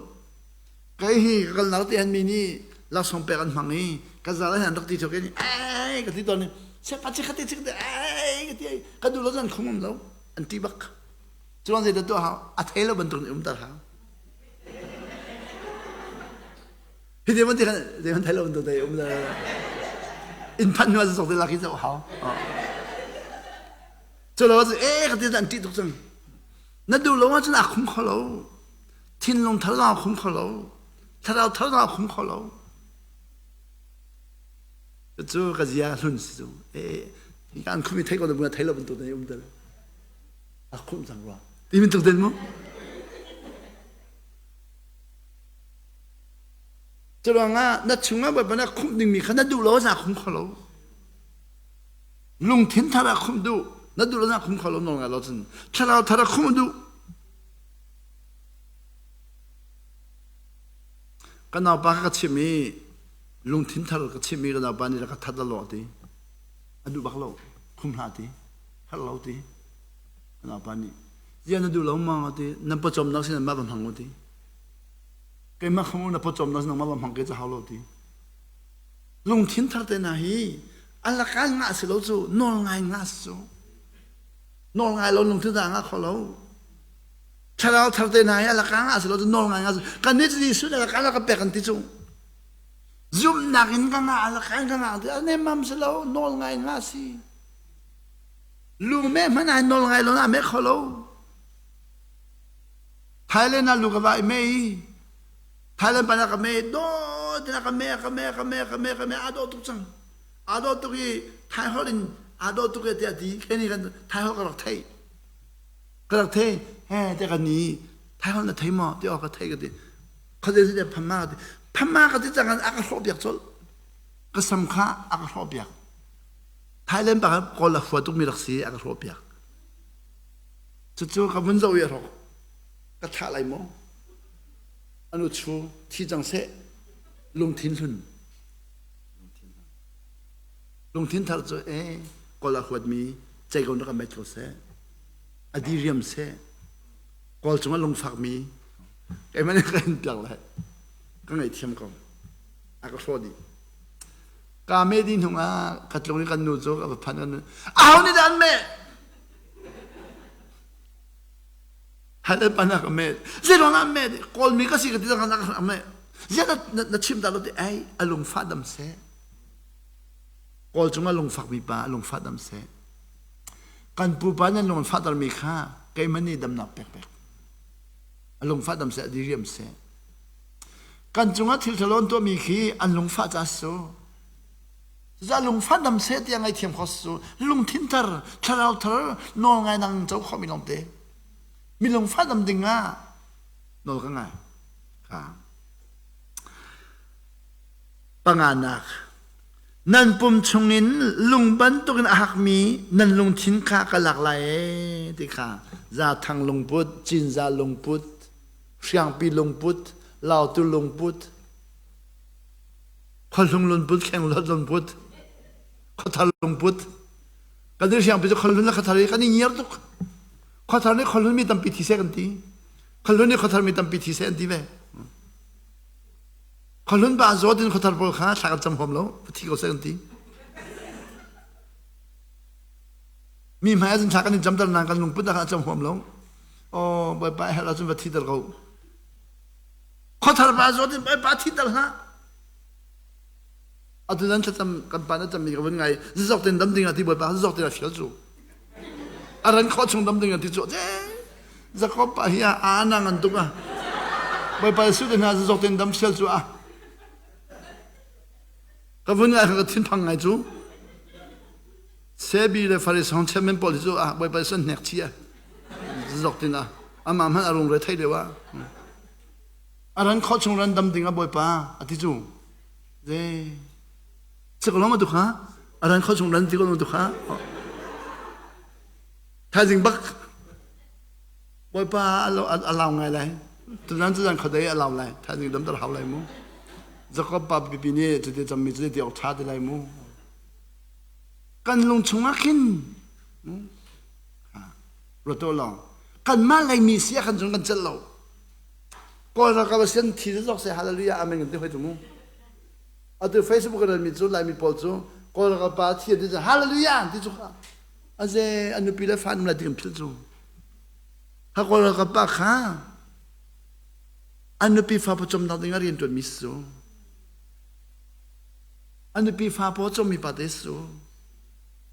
Kei hi ka kalnak te han mi nih laksawng pek an hmang i ka zal an rak ti thok i ai ka ti tawn i sepa chi khati chi khati ai ka ti ka duh lo zan khum um lo an ti bak cuan zei tuah hau a thei lo bantuk nih um tar hau hi te man ti khan zei man thei lo bantuk te um in phan hnu ah sok te lak hi zoh hau cu lo e ka ti an ti tuk cang na duh lo ahcun a khum kho lo thinlung thar zong a khum kho lo thlarau thar zong a khum kho lo cu ka zia hlun si cu e kan khum i thei ko na thei lo bantuk ne um tel a khum cang rua ti min tuk den mu Curuangah na chungah Bawipa na khumh dingmi kha na duh lo za khum kho lo. Lungthin thar ah khumh duh na duh lo za khum kho lo nawl ngai lo cun thlarau thar ah khumh duh Ka naupa kha ka chimh i lungthin thar ka chimh i ka naupa nih ka that lo ti. A duh bak lo. Khum hlah ti. Herh lo ti. Ka naupa nih ziah na duh lo ma ti. Nan pawcawmnak sin mah va hmang u ti. Keimah kha na pawcawmnak sin nangmah va hmang ke ca hau lo ti. Lungthin thar te hna hi alakan ngah si lo cu nawl ngai ngah si cu. Nawl ngai lo lungthin thar ngah kho lo. Thlarau thar te hna hi a laka ngah si lo cu nawl ngai ngah kan nih Jesuh nih a laka ka pek an ti cu zumhnak in ka ngah a laka in ka ngah ti a nemmam si lo nawl ngai ngah si lu me hmanh ai nawl ngai lo na me kho lo Thailand ah lu ka va i me i Thailand pa na ka me do tina ka me ka me ka me ka me ka me a do tuk cang a do tuk i Thai holh in a do tuk e tiah ti kei kan Thai holh ka rak thei Ka rak thei he te ka ni thai hol na thei maw ti awk ka thei ka ti khuazei si phamma ka ti phamma ka ti cang a ka hrawh piak colh ka sam kha a ka hrawh piak Thailand pa kawl a hua tukmi rak si a ka hrawh piak cucu ka vun zoh i a hrawk ka thlah lai maw anu chu thi cang seh lungthin hlun Lungthin thar cu ee kawl a huatmi ceiko na ka met ko seh. A diriam seh. Kawl cungah lungfakmi keimah nih ka in piak lai. Ka ngaihthiam ko. A ka hrawh dih. Ka me dih hnung ah ka tlung i kan nu cu ka va phan kan nu. Aho nih dah an meh? Hal pan ah ka meh. Zeiruang ah an meh? Kawlmi ka si ka ti zong ah meh. Ziah na chim dah lo ti ai a lungfah dam seh. Kawl cungah lungfakmi pa lungfah dam seh. Kan pupa nan lung an fahtermi kha keimah nih damnak pek pek. A lungfah dam seh, a diriam seh. Kan cungah thil ṭhalo an tuahmi khi an lungfah ca si cu. Cucaah lungfah dam seh tiah ngaihthiam kho si cu. Lungthin thar, thlarau thar, nawl ngai nang co khomi lawngte. Mi lungfah dam ding ah nawl ka ngai. Kha. Panganak, nan pum chungin lung bantukin a hakmi nan lungthin kha ka lak lai ee ti kha Zathang lungput, Cinzah lungput, Hriangpi lungput, Lautu lungput, Khuahlung lungput, Khenglawt lungput, Khuathar lungput. Kan i Hriangpi cu Khuahlun le Khuathar i kan i ngiar tuk. Khuathar nih Khuahlun mi tampi thi seh kan ti. Khuahlun nih Khuathar mi tampi thi seh an ti ve. Khuahlun pa zawt in khuathar pawl kha thla kan cam huam lo, thi ko seh kan ti. Mi hmai ahcun thla kan in camter nain kan lungput ah khan a cam huam lo. Aw Bawipa a herh ahcun va thiter ko. Khuathar pa zawt in Bawipa thiter hlah. Atu nan thlacam kan pa na cammi ka vun ngai zizok ten dam ding ah ti Bawipa zizok ten a fial cu. A ran khawh chung dam ding an ti cu. Jakob pa hi a ana ngan tuk a. Bawipa Jesuh te hna zok ten dam sial cu a. Ka vun ngai ka thinphang ngai cu. Sebi le Farisang chairman pawl hi cu a Bawipa Jesuh hnek chi a. Zok tin a. Amah hmanh a rung re thei deuh a. A ran khawh chung ran dam ding a Bawipa a ti cu. Ze. Sik lo ma tu kha? A ran khawh chung ran ti ko lo tu kha? Thaizing bak Bawipa a lau ngai lai. Tuzan tuzan khuadei a lau lai. Thaizing damter hau lai mu. Jacob pa pipi nih cuti cammi cuti ti awk ṭha ti lai mu. Kan lung chungah khin ruat law kanmah Laimi si ah khan cun kan celh lo. Kawl ralkap a sian thi zok se hallelujah amen kan ti hoi tu mu. Atu Facebook a mi cu Laimi pawl cu Kawl ralkap pa thi an ti cu hallelujah an ti cu kha. Aze an nupi le fa an lai ti kan philh cu. Kha Kawl ralkap pa kha an nupi fa pawcawmnak ding ah rian ṭuan mi si cu. An nupi fa pawcawm mi pa te si cu.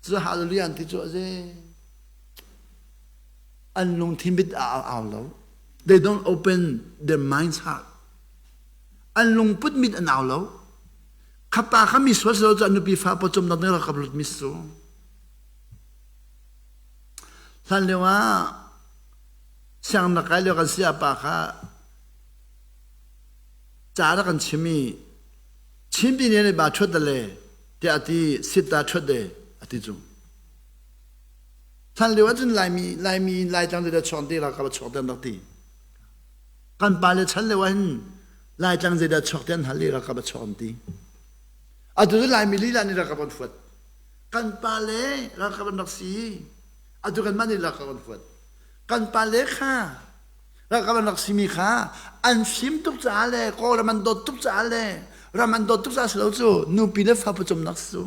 Cu hallelujah an ti cu aze an lungthin bit a au lo. They don't open their minds heart. An lungput mit an au lo. Kha pa kha mi sual si lo cu an nupi fa pawcawmnak ding ralkap lut mi si cu. Hlan lio ah sianginn kai lio kan sayapa kha ca rak kan chim i Chinpi nih ba ṭhuat le tiah a ti sit ta ṭhuat de a ti cu. Hlan lio ahcun Laimi Laimi Laitlang zeidah chuak ti ralkap a chuak ti an rak ti. Kan pale chan lio ahhin Laitlang zeidah chuak ti an hal i ralkap a chuak an ti. Atu cu Laimi lila nih ralkap an fuat. Kan pale ralkap an rak si. Atu kanmah nih ralkap an fuat. Kan pale kha ralkap an rak simi kha an fim tuk caah le Kawlram an dawt tuk caah le ram an dawt tuk caah si lo cu nupi le fa pawcawmnak si cu.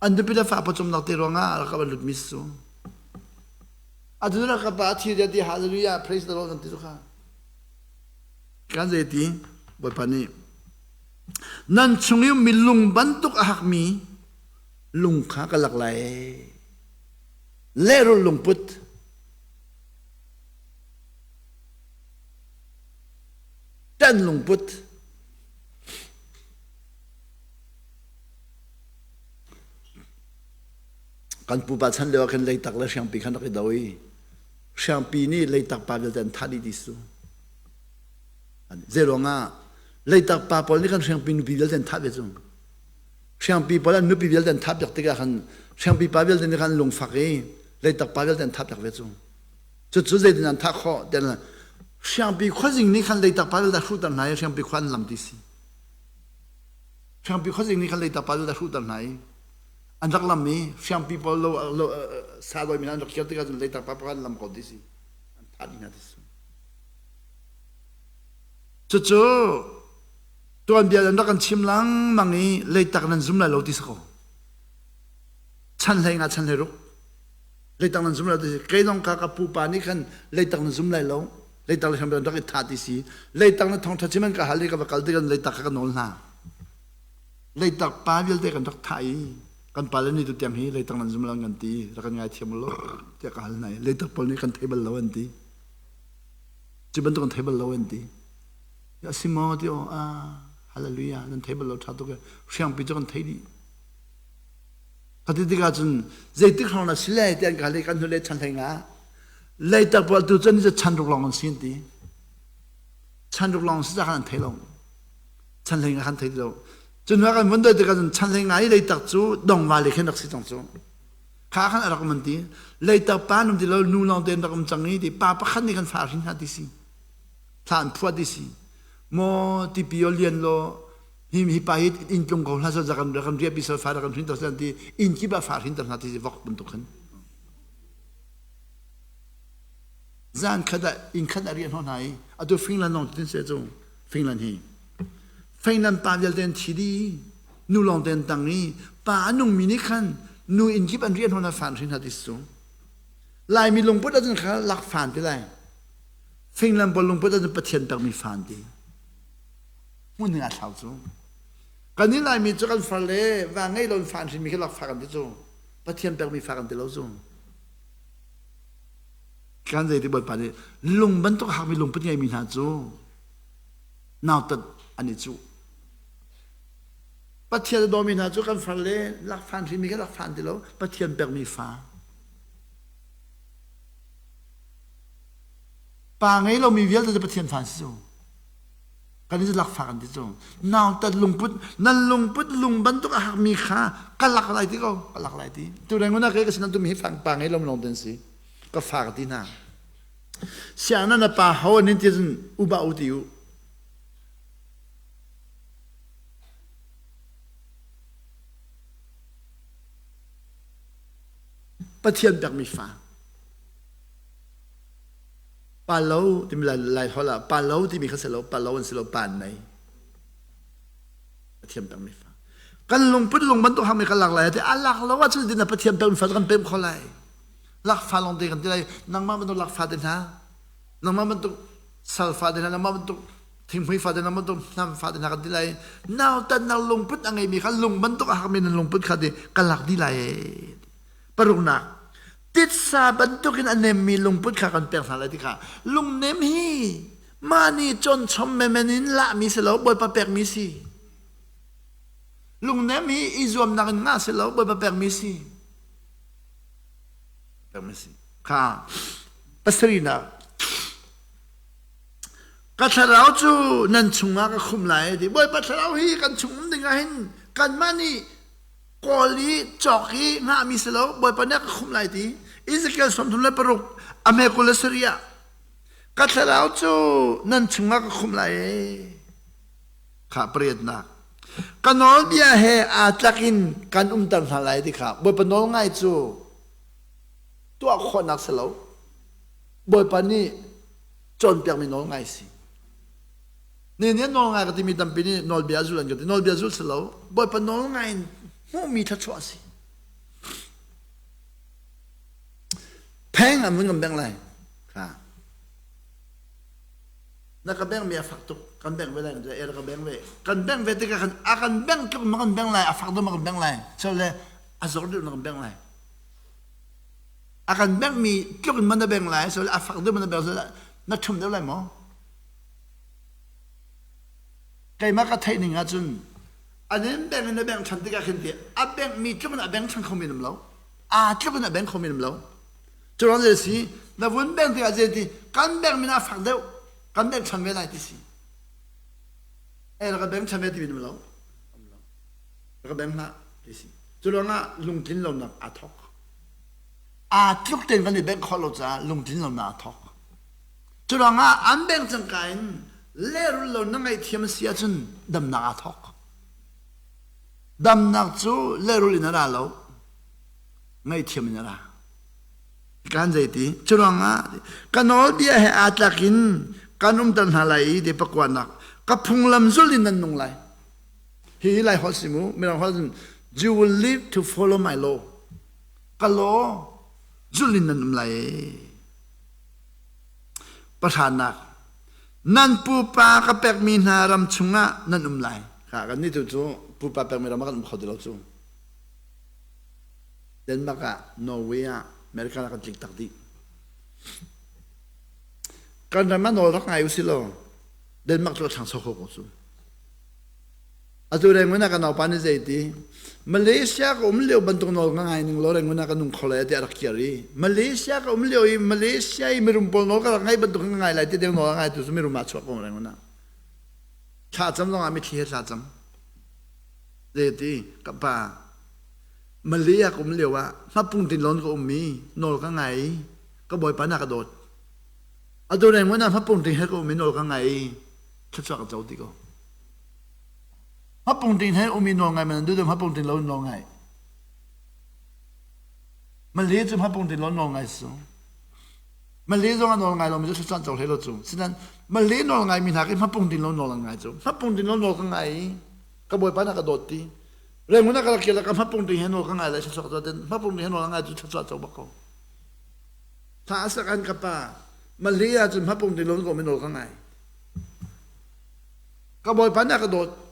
An nupi le fa pawcawmnak te ruangah ralkap an lutmi si cu. Atu ralkap pa a thi ti hallelujah praise the Lord an ti cu kha. Kan zei ti Bawipa nih nan chung i ummi lung bantuk a hakmi lung kha ka lak lai. Lehrul lungput ṭan lungput kan pupa chan lio ah khan leitak le hriangpi khan rak i do i hriangpi nih leitak pa vialte an thah dih ti su. Zei ruangah leitak pa pawl nih khan hriangpi nupi vialte an thah ve cu. Hriangpi pawl an nupi vialte an thah piak tikah khan hriangpi pa vialte nih khan lungfak i leitak pa vialte an thah piak ve cu. Cucu zeitin an thah khawh tiah hriangpi khuazing nih khan leitak pa vialte a hruhter hna i hriangpi khua an lam ti si. Hriangpi khuazing nih khan leitak pa vialte a hruhter hna i an rak lam i hriangpi pawl lo, lo sa dawimi an rak kir tikah cun leitak pa pakhat an lam ko ti si. An thah dih hna ti si. Cucu tuanbia an rak kan chim lengmang i leitak nan zum lai lo ti si ko. Chan hlei nga chan hlei ruk. Leitak nan zum lai lo ti si. Kei zong ka ka pupa nih khan leitak nan zum lai lo. Leitak le hram rak i tha ti si. Leitak na thawngtha chim an ka hal i ka va kal tikah leitak kha ka nawl hna. Leitak pa vialte kan rak thah i kan pale nih tutiang hi leitak nan zum lo an kan ti rak kan ngaithiam lo tiah ka hal hna i leitak pawl nih kan thei bal lo an ti. Cu bantuk an thei bal lo an ti. A si maw ti aw ah hallelujah nan thei bal lo ṭha tuk e hriangpi cu kan thei dih. Ka ti tikah cun zeitik hrawng na si le ti an ka hal i kan hnulei chan hlei nga leitak pawl tu cun chan ruk lawng an si an ti. Chan ruk lawng si ca khan an thei lo. Chan hlei nga khan thei ti lo. Cun hna kan vun doi tikah cun chan hlei nga i leitak cu dongva le khin rak si cang cu. Kha khan a rak um an ti. Leitak pa an um ti lo nu lawng te an rak um cang i ti pa pakhat nih khan fa a hrin hna ti si. Thla an phuah ti si. Maw tipi o lian law hi hi pa hi inn tlung ko hlah sal kan kan riah pi sal fa kan hrin ter sal ti inn kip ah fa hrin ter hna ti si vok bantuk khan. Zan khat ah inn khat ah riah hnawh hna i atu Finland lawng tin se cu Finland hi Finland pa vialte an thi dih nu lawng te an tang i pa a nungmi nih khan nu inn kip an riah hnawh hna fan hrin hna ti cu Laimi lungput ahcun kha lak fan ti lai Finland pawl lungput ahcun Pathian pekmi fan ti hmun ning a thlau cu kan i Laimi cu kan far le va ngei lo in fan hrinmi khi lak fa kan ti cu. Pathian pekmi fa kan ti lo cu. Kan zei ti Bawipa nih lung bantuk hakmi lungput ngeimi hna cu nautat an i cuh. Pathian a dawmi hna cu kan far le lakfan hrimi kha lakfan ti lo Pathian pekmi fa. Pa ngei lomi vialte cu Pathian fa an si cu. Kan i lakfa kan ti cu. Nautat lungput nan lungput lung bantuk a hakmi kha ka lak lai ti ko ka lak lai ti. Tu reng una ke ka sin tu mi hi fang pa ngei lo lawng ten si. Ka fa ka ti hna. Siang na na pa ho an in ti cun uba u ti u. Pathian pekmi fa. Pa lo timi lai holh ah pa lo timi kha si lo, pa lo an si lo, pa an nei. Pathian pekmi fa. Kan lungput lung bantuk hangmi kan lak lai ti a lak lo ahcun din Pathian pekmi fa kan pem kho lai. Lakfa lawng te kan ti lai. Nangmah bantuk lakfa te hna, nangmah bantuk salfa te hna, nangmah bantuk thingpui fa te hna, nangmah bantuk hnam fa te hna kan ti lai. Nautannak lungput a ngeimi kha lung bantuk a hakmi nan lungput kha ti kan lak dih lai. Paruknak, titsa bantukin a nemmi lungput kha kan pek hna lai ti kha lungnem hi mah nih cawnchom menmen in lahmi si lo Bawipa pekmi si. Lungnem hi i zuamnak in ngah si lo Bawipa pekmi si. Pekmi si. Kha pasarihnak ka thlarau cu nan chungah ka khum lai ti Bawipa thlarau hi kan chung um ding ah hin kanmah nih kawl i cawk i ngahmi si lo Bawipa nih a ka khumh lai ti Ezekiel 36 a hme 27 ah ka thlarau cu nan chungah ka khumh lai ee kha pariatnak ka nawlbia he aa tlak in kan umter hna lai ti kha Bawipa nawl ngai cu tuah khawhnak si lo Bawipa nih cawnpiakmi nawl ngai si Ni nih nawl ngai ka timi tampi nih nawlbia zul an ka ti. Nawlbia zul si lo. Bawipa nawl ngai in hmuhmi thluachuah a si. Pheng an vun kan bengh lai. Kha. Na ka bengh mi a fak tuk. Kan bengh ve lai. E ka bengh ve. Kan bengh ve tikah kan a kan bengh tluk ma kan bengh lai. A fak deuh ma kan bengh lai. So le a zor deuh na kan bengh lai. A kan bengh mi tluk in ma na bengh lai. So le a fak deuh ma na bengh. So le na ṭhum deuh lai maw? Keimah ka theih ning ahcun an in beng in a bengh ṭhan tikah khin ti a benghmi tluk in a beng ṭhan kho men um lo. Aa tluk in a beng kho men um lo. Cu ruang zei si na vun beng tikah zei ti kan beng min ah fak deuh kan beng ṭhan ve lai ti si. Eh ka beng ṭhan ve ti men um lo. Ka beng hlah ti si. Cu ruangah lungtlin lonak aa thawk. Aa tluk tein kan i bengh khawh lo caah lungtlin lonak aa thawk. Curuangah an beng cangka in lehrul lo na ngaihthiam a si ahcun damnak aa thawk. Damnak cu lehrul in a ra lo, ngaihthiam in a ra. Kan zeiti? Curuangah ka nawlbia he aa tlak in kan umter hna lai i ti pakuanak ka phunglam zul in nan nung lai. Hihi Lai holh si mu, Mirang holh cun you will live to follow my law. Ka law zul in nan um lai. Pahranak nan pupa ka pekmi hna ram chungah nan um lai. Kha kannih tu cu pupa pekmi ram ah kan um kho ti lo cu. Denmark ah, Norway ah, America ah kan tlik tak dih. Kan ram ah nawl rak ngai usih law Denmark cu a ṭhangcho kho ko cu. Atu Rangoon ah ka naupa nih zei ti Malaysia ka um lio bantuk nawl ka ngai ning law Rangoon ah ka nung kho lai tiah a rak kir i Malaysia ka um lio i Malaysia i mirum pawl nawl ka rak ngai bantuk ka ngai lai ti deng nawl a ngai tu cu mirum ah chuak ko Rangoon ah thla cam zong ah mitthli he thla cam zei ti ka pa Malaysia ka um lio ah hmapung tin lawn ka um i nawl ka ngai i ka bawipa na ka dawt atu Rangoon ah hmapung ting he ka um i nawl ka ngai i thluachuah ka co ti ko Hmapung ting he um i nawl ngai man duh hmapung ting lo nawl ngai. Malay cu hmapung ting lo nawl ngai su. Malay zong a nawl ngai lo mi cu thluachuah co hlei lo cu. Sinan Malay nawl ngai mi hna khi hmapung ting lo nawl an ngai cu. Hmapung ting lo nawl ka ngai i ka bawipa na ka dawt ti. Renguna ka rak ka hmapung ting he nawl ka ngai lai thluachuah co ten hmapung ting he nawl ngai cu thluachuah co bak ko. Tha sak an ka pa Malay ah cun hmapung ting lo ko mi nawl ka ngai. Ka bawipa nih a ka dawt.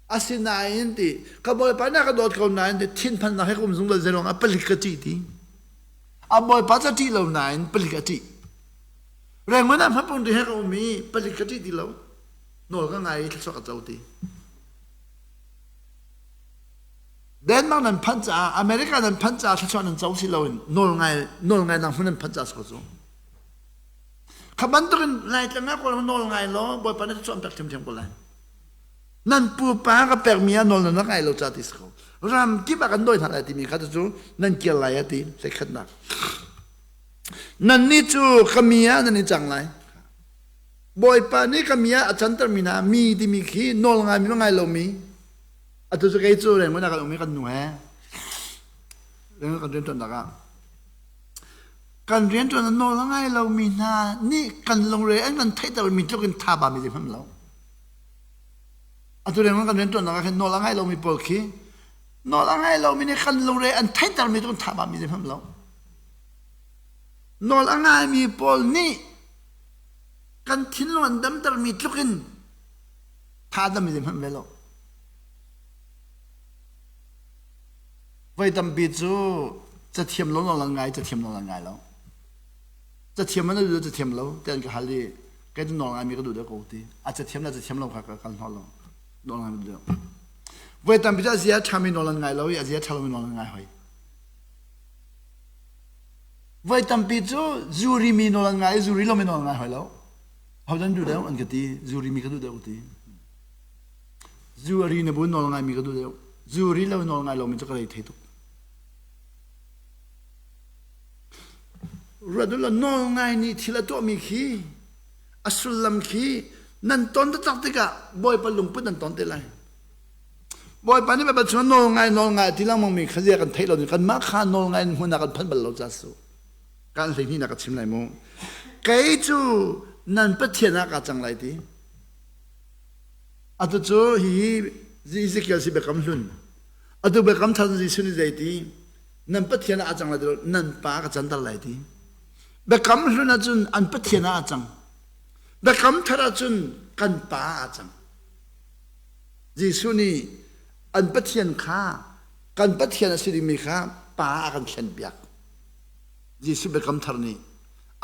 Asinain ti ka bawipa nih a ka dawt ko nain ti thinphannak he ka um zungzal zei ruangah palik ka ṭih ti. A bawipa cu a ṭih lo nain palik a ṭih. Rengman ah hmapung ti he ka um i palik ka ṭih ti lo. Nawl ka ngai i thluachuah ka co ti. Denmark nan phanh caah America nan phanh caah thluachuah nan co si loin nawl ngai nawl ngai nang hmun nan phanh caah si ko cu. Kha bantukin Laitlang ah Kawlram nawl ngai law Bawipa nih thluachuah an pek ṭhiamṭhiam ko lai. Nan pupa ka pekmi ah nawl nan rak ngai lo ca ti si ko. Ram kip ah kan dawi hna lai timi kha cu nan kir lai a ti hleikhatnak. Nannih cu ka mi ah nan i cang lai. Bawipa nih ka mi ah a cantermi hna mi timi khi nawl ngaimi le ngai lomi. Atu cu kei cu Rangoon ah kan um i kan nu he Rangoon kan rianṭuannak ah kan rianṭuan a nawl a ngai lomi hna nih kan lungre an kan theihtermi tluk in tha bami zeihmanh lo. Atu lengmang kan rianṭuannak ah khin nawl a ngai lomi pawl khi nawl a ngai lomi nih kan lungre an theihtermi cu kan tha mi zeihmanh lo. Nawl a ngaimi pawl nih kan thinlung an damtermi tluk in tha dam zeihmanh ve lo. Voi tampi cu cathiam lo nawl an ngai, cathiam nawl an ngai lo. Cathiam an duh cathiam lo ti an ka hal i kei cu nawl ngaimi ka duh deuh ko ti. A cathiam le cathiam lo kha ka kal hnawh lo. Nawl ngaimi duh deuh. Voi tampi cu a zia ṭhami nawl an ngai lo i a zia ṭha lomi nawl an ngai hoi. Voi tampi cu zuri mi nawl an ngai i zuri lomi nawl an ngai hoi lo. Hodah duh deuh an ka ti. Zuri mi ka duh deuh ka ti. Zu a ri na bu nawl ngaimi ka duh deuh. Zu ri lo nawl ngai lomi cu ka rei thei tuk. Ruat u law nawl ngai nih thil a tuahmi khi a sullam khi nan ton taktak tikah Bawipa lungput nan ton te lai. Bawipa nih Bawipa chungah nawl ngai nawl ngai ti lengmang mi kha zia kan theih lo ni kanmah kha nawl ngai in hmun ah kan phanh bal lo ca su. Kan hleihnih nak ka chim lai mu. Kei cu nan Pathian ah kaa cang lai ti. Atu cu hihi Ezekiel si biakam hlun. Atu biakam thar Jesuh nih zei ti? Nan Pathian ah a cang lai ti lo, nan pa ka canter lai ti. Biakam hlun ahcun an Pathian ah a cang. Biakam thar ahcun kan pa ah a cang. Jesuh nih an Pathian kha kan Pathian a si dingmi kha pa a kan thlenpiak. Jesuh biakam thar nih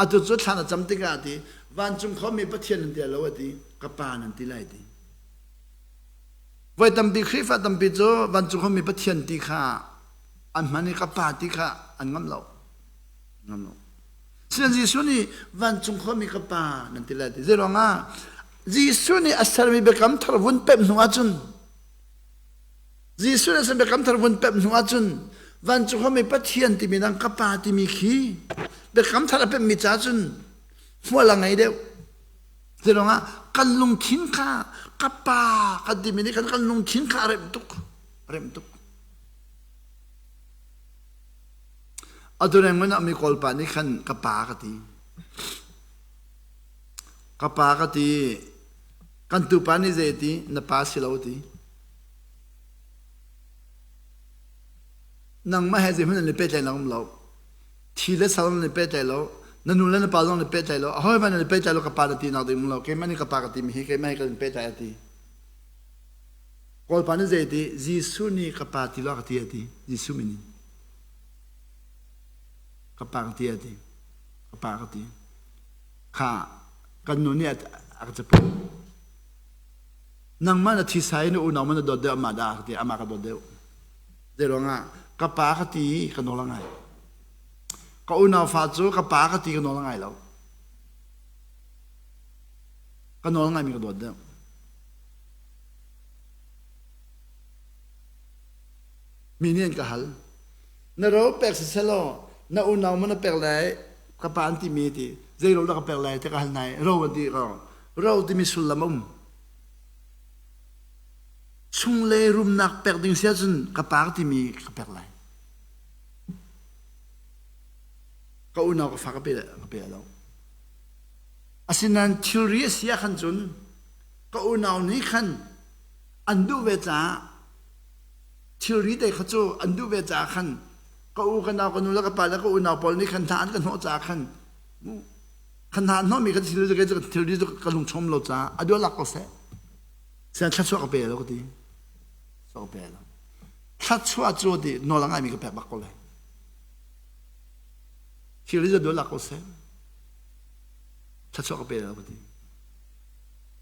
atu cu thla na cam tikah a ti vancung khuami Pathian nan ti lo a ti ka pa nan ti lai ti. Voi tampi Khrihfa tampi cu vancung khuami Pathian ti kha an hman i ka pa ti kha an ngam lo. Ngam lo. Sinain Jesuh nih vancung khuami ka pa nan ti lai ti. Zei ruangah Jesuh nih a sermi biakam thar vun pemh hnu ahcun Jesuh nih a sermi biakam thar vun pemh hnu ahcun vancung khuami Pathian timi dang ka pa timi khi biakam thar a pemhmi ca cun hmual a ngei deuh. Zei ruangah kan lungthin kha ka pa kan timi nih kan kan lungthin kha a remh tuk. Remh tuk. Atu rengman ah mi Kawlpa nih khan ka pa ka ti. Ka pa ka ti. Kan tupa nih zei ti? Na pa si lo ti. Nangmah he zeihmanh an i pehtlaih lo um lo. Thi le sal an i pehtlaih lo. Na nu le na pa zong an i pehtlaih lo. Aho hmanh an i pehtlaih lo ka pa na ti nak ding um lo. Keimah nih ka pa ka timi hi keimah he kan in pehtlaih a ti. Kawlpa nih zei ti? Jesuh nih ka pa ti lo a ka ti a ti. Jesuh min in. Ka pa ka ti a ti. Ka pa ka ti. Kha kan nu nih a ka capo. Nangmah na thisa in na unau man na dawt deuh amah dah ka ti amah ka dawt deuh. Zei ruangah ka pa ka ti ka nawl a ngai. Ka unau fa cu ka pa ka ti ka nawl a ngai lo. Ka nawl ngaimi ka dawt deuh. Mi nih an ka hal. Na ro pek siselaw na unau maw na pek lai ka pa an timi ti zei ro dah ka pek lai ti ka hal hna i ro an ti ko. Ro timi sullam a um. Chung le rumnak pek ding si ahcun ka pa ka timi ka pek lai. Ka unau ka fa ka pe ka pe lo. Asinain thilri a si ah khan cun ka unau nih khan an duh ve caah thilri te kha cu an duh ve caah khan ka u ka nau ka nu le ka pa le ka unau pawl nih khan hna an ka hnawh caah khan khan hna an hnawhmi kha thilri cu thilri cu ka lungchom lo caah a duh lak ko seh sian thluachuah ka pe lo ka ti. Ka pe lo. Thluachuah cu ti nawl a ngaimi ka pek bak ko lai. Thil hi dual lak ko seh. Thluachuah ka pe lo ka ti.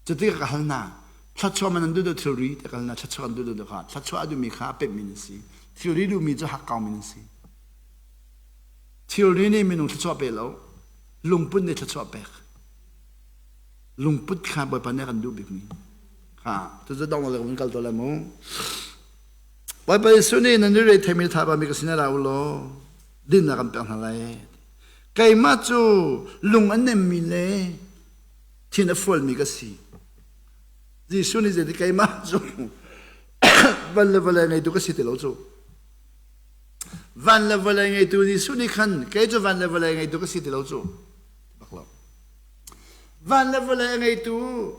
Cuti ka hal hna. Thluachuah man an duh duh thilri te ka hal hna. Thluachuah an duh duh kha. Thluachuah a duhmi kha a pemmi nan si. Thilri duhmi cu hakkau mi nan si. Thilri nih minung thluachuah pe lo. Lungput nih thluachuah pek. Lungput kha Bawipa nih a kan duh bikmi. Kha cucu dong le kan kal to lai mu. Bawipa Jesuh nih nan i retheimi thaba mi ka sinah ra u law dinnak kan pek hna lai. Keimah cu lung a nemmi le thin a fualmi ka si. Jesuh nih zeiti keimah cu van le vawlei ngeitu ka si ti lo cu. Van le vawlei ngeitu Jesuh nih khan kei cu van le vawlei ngeitu ka si ti lo cu. Bak lo. Van le vawlei a ngeitu,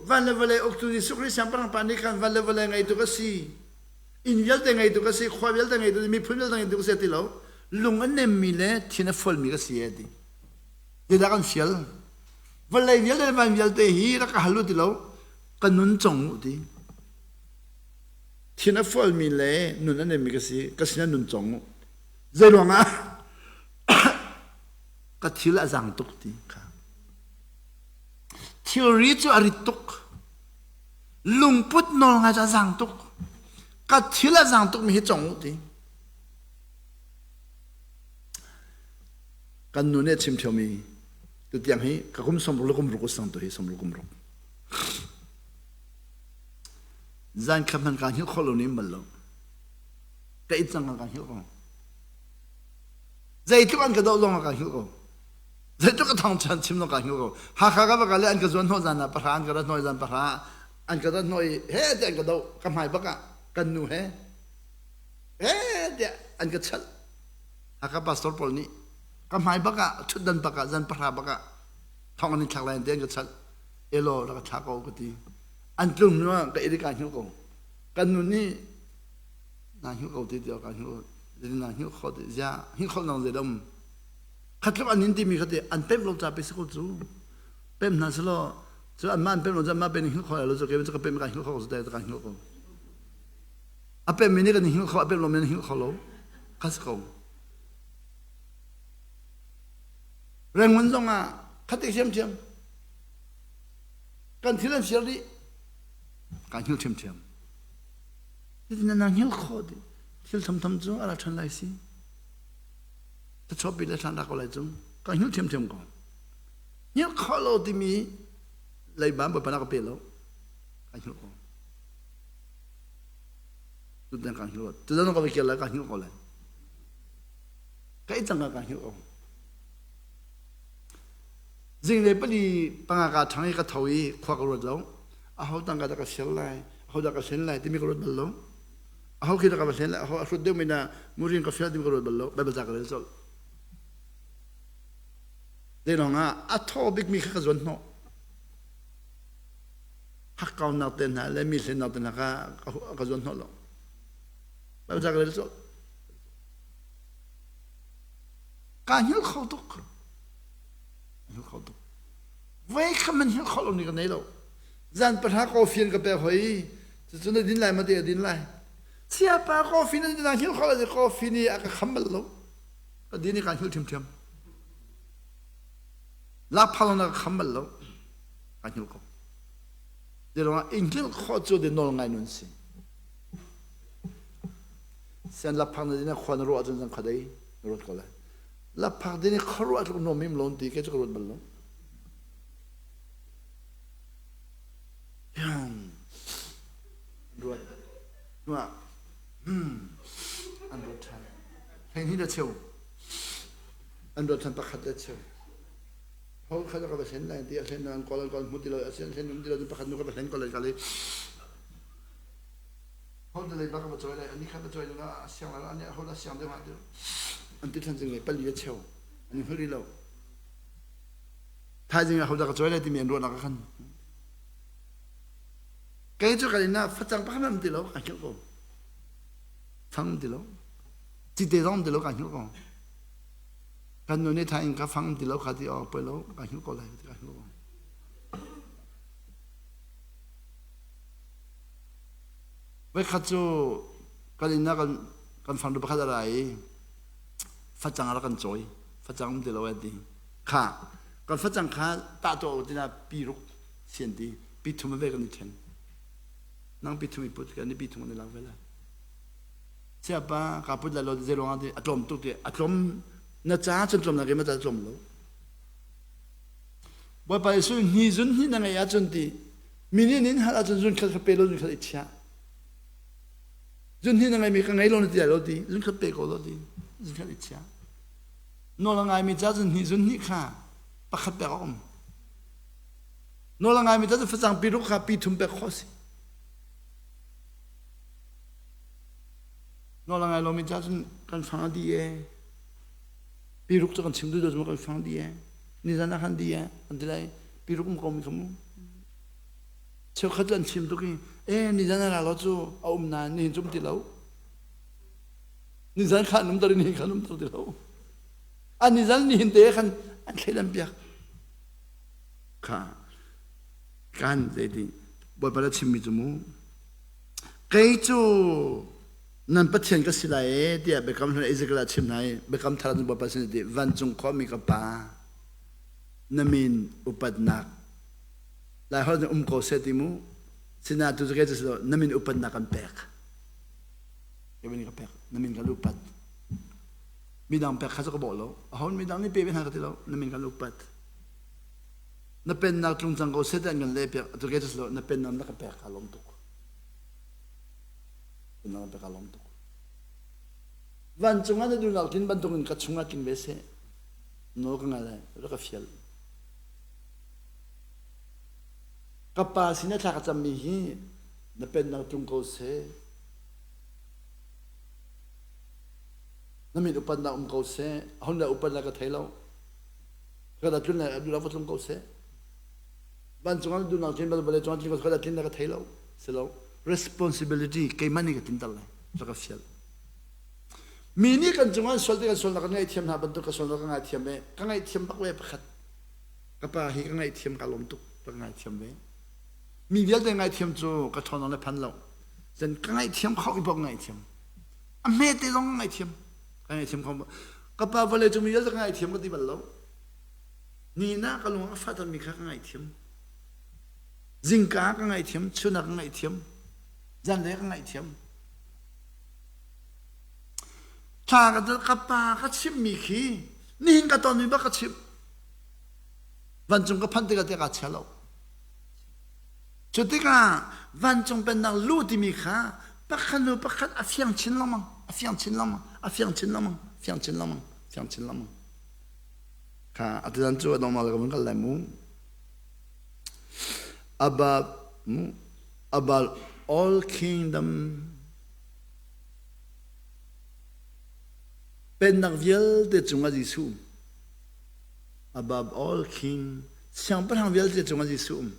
van le vawlei uktu Jesuh Khrih Siangpahrang Pa nih khan van le vawlei ngeitu ka si. Inn vialte ngeitu ka si, khua vialte ngeitu, miphun vialte ngeitu ka si ti lo. Lung a nemmi le thin a fualmi ka si e ti. Zeidah kan fial? Vawlei vialte le van vialte hi rak ka hal u ti lo. Ka nun cong u ti. Thin a fualmi le nun a nemmi ka si, ka sinah nun cong u. Zei ruangah ka thil a zang tuk ti kha. Thilri cu a rit tuk. Lungput nawl ngai cu a zang tuk. Ka thil a zang tuk mi hi cong u ti. Kan nu nih a chim ṭheo mi tutiang hi ka kum 60 le kum ruk usang tu hi 60 kum ruk. Zan khat hmanh kaa hngilh khawh lo nih bal lo. Ka it cang ka hngilh ko. Zeitluk an ka doh zong ah ka hngilh ko. Zeitluk a thawng chan chim zong ka hngilh ko. Hakha ka va kal i an ka zuan hnawh zan ah pahra an ka rat hnawh zan pahra an ka rat hnawh i he tiah an ka doh ka hmai bak ah kan nu he he tiah an ka chalh. Hakha pastor pawl nih ka hmai bak ah ṭhutdan bak ah zan pahra bak ah thong an in thlak lai tiah an ka chalh. Elaw rak ka thla ko ka ti. An tlung hnu ah ka i ka hngilh ko. Kan nu nih naa hngilh ko ti tiah kaa hngilh na hngilh kho ti zia hngilh kho nang zei dam khatluk an in timi kha ti an pemh lo ca pe si ko cu pemh hna selaw cu anmah an pemh lo cu anmah pen hngilh kho lo cu ke ka pemh ka hngilh kho ko cu ka hngilh ko a pemh mi nih kan hngilh kho a pemh lo mi hngilh kho lo kha si ko Rengun zong ah khatik thiamthiam kan thil an siar dih ka hngilh thiamthiam Cutin na hngilh khawh dih. Thil thamtham cu a ra ṭhan lai si. Ta chuahpi le thlan rak ko lai cu. Ka hngilh ṭhiamṭhiam ko. Hngilh khawh lo timi leiba Bawipa na ka pe lo. Ka hngilh ko. Tutan ka hngilh ko. Tutan ka va kir lai ka hngilh ko lai. Ka i cang ka hngilh ko. Zinglei pali panga ka ṭhang i ka tho i khua ka ruat lo. Aho tangka dah ka ser lai, aho dah ka hlen lai timi ka ruat bal lo. Aho khi dah ka va hlen lai, aho a hrut deuhmi dah murin ka fial timi ka ruat bal lo. Baibal ca ka rel colh. Zeilawng ah a thaw bikmi kha ka zuan hnawh. Hakkaunak te hna le mi hlennak te hna kha ka zuan hnawh lo. Baibal ca ka rel colh. Kaa hngilh kho tuk. Hngilh kho tuk. Voi khat man hngilh kho lo ni ka nei lo. Zan pahra coffee an ka pek hoi. Cucu na din lai ma te a din lai. Siapa coffee na din hngilh kho lo coffee nih a ka kham bal lo. Ka din i kaa hngilh ṭhiamṭhiam. Lakphak na ka kham bal lo. Kaa hngilh ko. Zeiruangah i hngilh khawh cu de nawl ngai nun si. Sian lakphak na din ah khua na ruah ahcun zan khuadei na ruat ko lai. Lakphak din i khuaruah tluk nuam im lo ti ke cu ka ruat bal lo. Ruat nuah an ruat ṭhan. Hleihnih le cheu. An ruat ṭhan pakhat le cheu. Ho kha ka va hlen lai ti a hlen an kawl an kawl hmu ti lo a hlen hlen um ti lo pakhat nu ka va hlen ko lai ka li. Ho da lei ba ka va cawi lai ani kha va cawi na a siang lai ani ho da siang deuh ha deuh. An ti ṭhan zing lei pali le cheu. An i hngal rih lo. Thaizing ah ho dah ka cawi lai timi an ruahnak ah khan kei cu kan inn ah facang pakhat am ti lo ka hngilh ko. Fang ti lo. Cite zong ti lo ka hngilh ko. Kan nu nih thaing ka fang ti lo kha ti awk poi lo ka hngilh ko lai ti ka hngilh ko. Voikhat cu Kan inn ah kan kan fangtu pakhat a ra i facang a rak kan cawi. Facang um ti lo an ti. Kha kan facang kha tah tuah u tina pi ruk sian ti pi thum ve kan i then. Nang pi thum i put kan i pi thum kan i lak ve lai. Siapa ka put lai lo zei ruangah ti a tlawm tuk ti a tlawm na ca cun tlawm na ke ma ca tlawm lo. Bawipa Jesuh hni zun hni na ngeih ahcun ti mi nih nin hal ahcun zun khat kha pe lo zun khat i chiah. Zun hni na ngeimi ka ngei lo na ti lai lo ti zun khat pe ko lo ti zun khat i chiah. Nawl a ngaimi ca zun hni zun hnih kha pakhat pek a um. Nawl a ngaimi ca cu facang pi ruk kha pi thum pek khawh si. Nawl a ngai lomi ca cun kan fang a di e. Pi ruk cu kan chim duh lo kan fang di e. Nizan ah khan di e kan ti lai. Pi ruk um ko mi kha mu. Cheukhat cu an chim tuk i e nizan a ra lo cu a um nain nihin cu um ti lo. Nizan kha an um ter i nihin kha an um ter ti lo. An nizan nihin te khan an thleidan piak. Kha kan zeiti Bawipa le chimmi cu mu kei cu nan Pathian ka si lai e tiah biakam hlun Ezekiel ah chim hna i biakam thar ah Bawipa sin ti vancung khuami ka pa na min upatnak lai holh um ko seh ti mu sina tu cu kei cu si lo na min upatnak kan pek ka min ka pek na min kan upat midang pek kha cu ka bawh lo ahon midang nih pe ve hna ka ti lo na min kan upat na pennak tlung cang ko seh ti an kan leh piak atu kei cu si lo na pennak na ka pek ka lawm tuk pennak na pek ka lawm tuk vancung ah na duhnak tlin bantukin ka chungah tling ve seh nawl ka ngai lai rak ka fial Ka pa sin a thla ka cammi hi na pennak tlung ko seh. Na min upatnak um ko seh. Ahon le upatnak ka thei lo. Ka da tlun le duhnak va tlung ko seh. Vancung ah duhnak tlin vawlei cungah tlin ko ka da tlin ka thei lo. Si lo. Responsibility keimah nih ka tlinter lai. Rak ka fial. Mi nih kan cungah an sual ti kan sualnak kan ngaihthiam hna bantuk ka sualnak ka ngaithiam ve. Ka ngaihthiam bak ve pakhat. Ka pa hi ka ngaihthiam ka lawm tuk ka ngaithiam ve. Mi vialte ngaihthiam cu ka ṭhawn le phan lo. Cun ka ngaihthiam kho i bok ngaihthiam. A hmete zong ka ngaihthiam. Ka ngaihthiam kho. Ka pa vawlei cung mi vialte ka ngaihthiam ka ti bal lo. Ni na ka lung a fahtermi kha ka ngaihthiam. Zingka ka ngaihthiam, chun ah ka ngaihthiam, zanlei ka ngaihthiam. Thla ka ka pa ka chimmi khi nihin ka tonmi bak ka chimh. Vancung ka phanh tikah tiah kaa chia lo. Cu tikah vancung pennak lu timi kha pakhat hnu pakhat a fiang chin lengmang, a fiang chin lengmang, a fiang chin lengmang, fiang chin lengmang, fiang chin lengmang. Kha atu cu a dongnak ka vun kal lai mu. Above, above all kingdom pennak vialte cungah Jesuh um. Above all king, siangpahrang vialte cungah Jesuh um.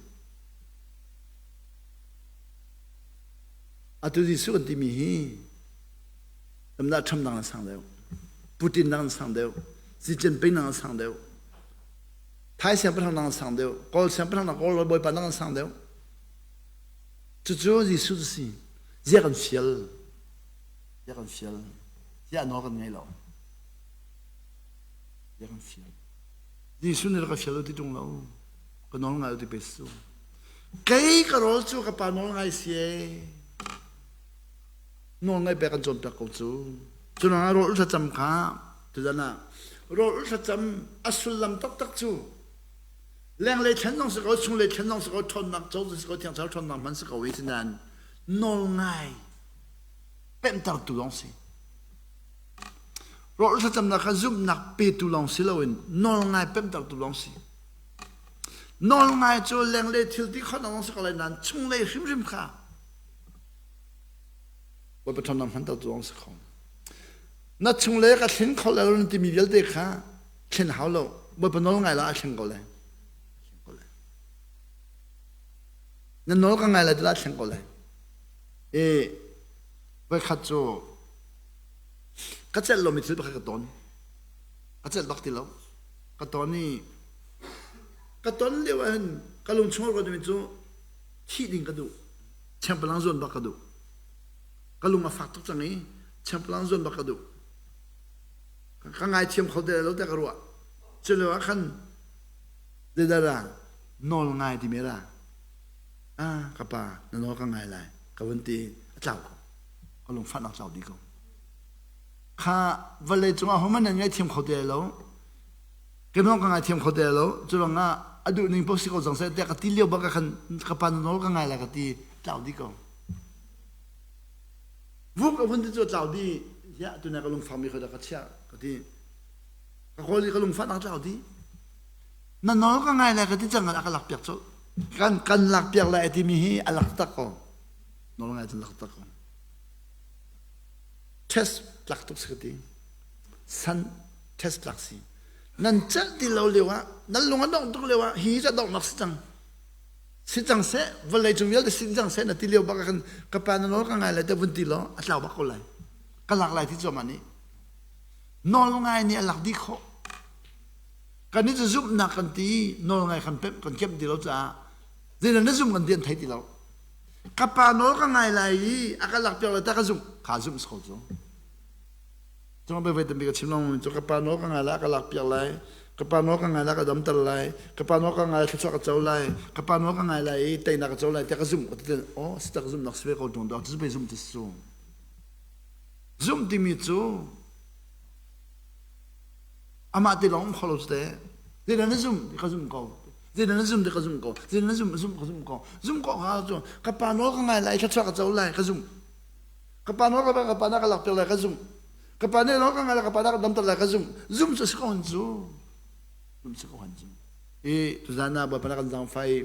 Atu Jesuh kan timi hi tamdah Trump nak an sang deuh, Putin nak an sang deuh, Xi Jinping nak an sang deuh, Thai siangpahrang nak an sang deuh, Kawl siangpahrang nak Kawl bawipa nak an sang deuh. Cucu Jesuh cu si. Zia kan fial. Zia kan fial. Zia nawl kan ngei lo. Zia kan fial. Jesuh nih ka fial lo ti ṭung lo. Ka nawl ngai lo ti pe su. Kei ka rawl cu ka pa nawl ngai si ee. Nawl ngai pek kan cawnpiak ko cu. Cu ruangah rawl thlacam kha tuzan ah rawl thlacam a sullam taktak cu lenglei thlen zong si ko chunglei thlen zong si ko ṭhawnnak co si ko thiang thlarau ṭhawnnak hman si ko i sinain nawl ngai pemhtertu lawng si. Rawl thlacamnak kha zumhnak petu lawng si loin nawl ngai pemhtertu lawng si. Nawl ngai cu lenglei thil ti khawhnak lawng si ko lai nain chunglei hrimhrim kha Bawipa ṭhawnnak hmantertu lawng si kho. Na chunglei ka thlen kho lai lo na timi vialte kha thlen hau lo. Bawipa nawl ngai la a thleng ko lai. Na nawl ka ngai lai ti la thleng ko lai. I voikhat cu ka celh lomi thil pakhat ka ton. Ka celh bak ti lo. Ka ton i ka ton lio ah hin ka lung chung a ruatmi cu thih ding ka duh. Chengpalang zuan bak ka duh. Ka lung a fak tuk cang i chemplang zuan bak ka duh. Ka ngaithiam kho te lo tiah ka ruah. Cu lio ah khan zeidah nawl ngai timi ra. Ah ka pa na nawl ka ngai lai ka vun ti a tlau ko. Ka lungfahnak tlau dih ko. Kha vawlei cungah hohmanh nan ngaithiam kho te lo. Keimah ka ngaithiam kho te lo. Cu ruangah a duh ning paoh si ko cang seh tiah ka ti lio bak ah khan ka pa na nawl ka ngai lai ka ti tlau dih ko. Vuk a vun ti cu a tlau dih. Ziah tuna ka lungfakmi kha dah ka chiah ka ti. Ka kawl i ka lungfahnak tlau dih. Na nawl ka ngai lai ka ti cang a ka lak piak colh. Kan kan lak piak lai timi hi a lak tak ko. Nawl ngai cun lak tak ko. Test tlak tuk si ka ti. San test tlak si. Nan celh ti lo lio ah nan lung a dongh tuk lio ah hi ca donghnak si cang. Si cang seh, vawlei cung vialte si cang seh na ti lio bak ah khan ka pa na nawl ka ngai lai te vun ti law a tlau bak ko lai. Ka lak lai ti cuahmah nih. Nawl ngai nih a lak dih khawh. Kan nih cu zumhnak kan ti nawl ngai kan pemh kan kemh ti lo caah zeidah na zum kan ti an thei ti lo. Ka pa nawl ka ngai lai i a ka lak piak lai ta ka zumh. Kha zumh si ko cu. Cung pe voi tampi ka chim lengmang cu ka pa nawl ka ngai lai ka lak piak lai. Ka pa nawl ka ngai lai ka damter lai. Ka pa nawl ka ngai lai thluachuah ka co lai. Ka pa nawl ka ngai lai i teinak ka co lai tiah ka zumh ka ti oh si tak zumhnak si ve ko ṭung dawh cu pei zumh ti si cu. Zumh timi cu amah te lawng um kho lo cu teh. Zeidah na zumh ti ka zumh ko. Zeidah na zumh ti ka zumh ko. Zeidah na zumh zumh ka zumh ko. Zumh ko ka cu ka pa nawl ka ngai lai thluachuah ka co lai ka zumh. Ka pa nawl ka ka pa na ka lak piak lai ka zumh. Ka pa nih nawl ka ngai lai ka pa na ka damter lai ka zumh. Zumh cu si ko han cu. Zumh si ko han cu. I tuzan ah Bawipa na kan zaangfah i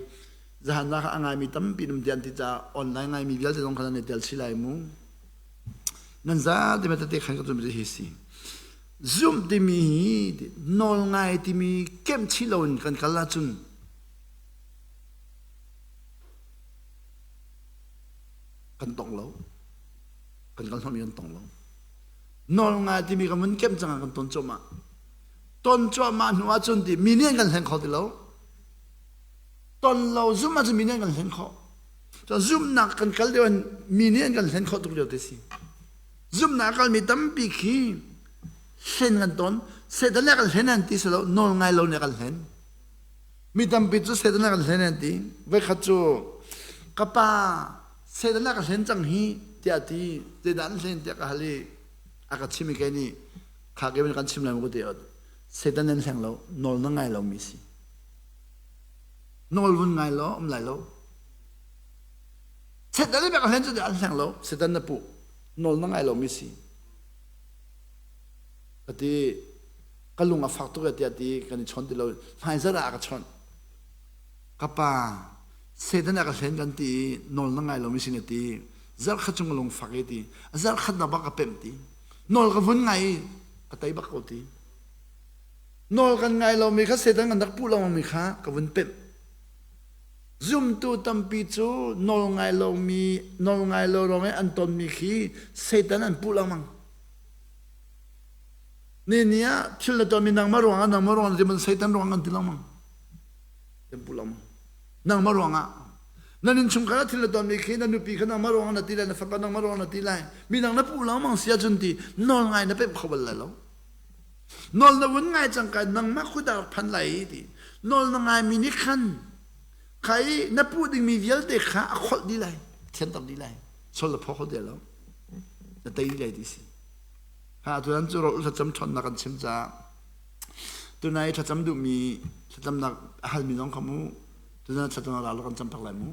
zahan ah a ngaimi tampi num ti an ti caah online ngaimi vialte zong kha nan i tel chih lai mu. Nan zate ma tete khan ka zum hi si. Zumh timi hi nawl ngai timi kemh chih loin kan kal ahcun kan tong lo. Kan kal hnawhmi kan tong lo. Nawl ngai timi kan vun kemh cang ah kan ton cuahmah. Ton cuahmah hnu ahcun ti mi nih an kan hleng kho ti lo. Ton lo zumh ahcun mi nih an kan hlen khawh. Zumhnak kan kal lio in mi nih an kan hlen khawh tuk lio te si. Zumhnak a kalmi tampi khi hlen kan ton. Satan nih a kan hlen an ti si lo, nawl ngai lo nih a kan hlen. Mi tampi cu Satan nih a kan hlen an ti. Voikhat cu ka pa Satan nih a ka hlen cang hi tiah ti zeidah an hlen tiah ka hal i a ka chim i kei nih kha ke kan chim lai maw ka ti Satan nan hleng lo, nawl na ngai lomi si. Nawl vun ngai law um lai lo. Satan nih bak hlen cu an hleng lo. Satan na puh. Nawl na ngai lomi si. Ka ti ka lung a fak tuk tiah ti kan i chawn ti lo. Hmaizarh ah a ka chawnh. Ka pa Satan a ka hlen kan ti i nawl na ngai lomi si na ti. Zarh khat chung ka lung fak i ti. Zarh khat na bak ka pemh ti. Nawl ka vun ngai i ka tei bak ko ti. Nawl kan ngai lomi kha Satan kan rak puh lengmangmi kha ka vun pemh. Zumtu tampi cu nawl ngai lomi, nawl ngai lo ruang i an tonmi khi Satan an puh lengmang. Ni ni ah thil na tuahmi nangmah ruangah nangmah ruangah ti Satan ruang kan ti lengmang. Kan puh lengmang. Nangmah ruangah. Nan innchungkhar ah thil na tuahmi khi na nupi kha nangmah ruangah na ti lai, na fapa nangmah ruangah na ti lai. Midang na puh lengmang si ahcun ti nawl ngai na pemh kho bal lai lo. Nawl na vun ngai cangka nangmah kut ah rak phan lai i ti. Nawl na ngaimi nih khan kha i na puh dingmi vialte kha a kholh dih lai, a thianter dih lai. Sol na phaw kho ti lo. Na tei dih lai ti si. Ha tutan cu rawh thlacam ṭhawnnak kan chim caah tunai thlacam duhmi thlacamnak a halmi zong kha mu tuzan thlacam ral kan cam tak lai mu.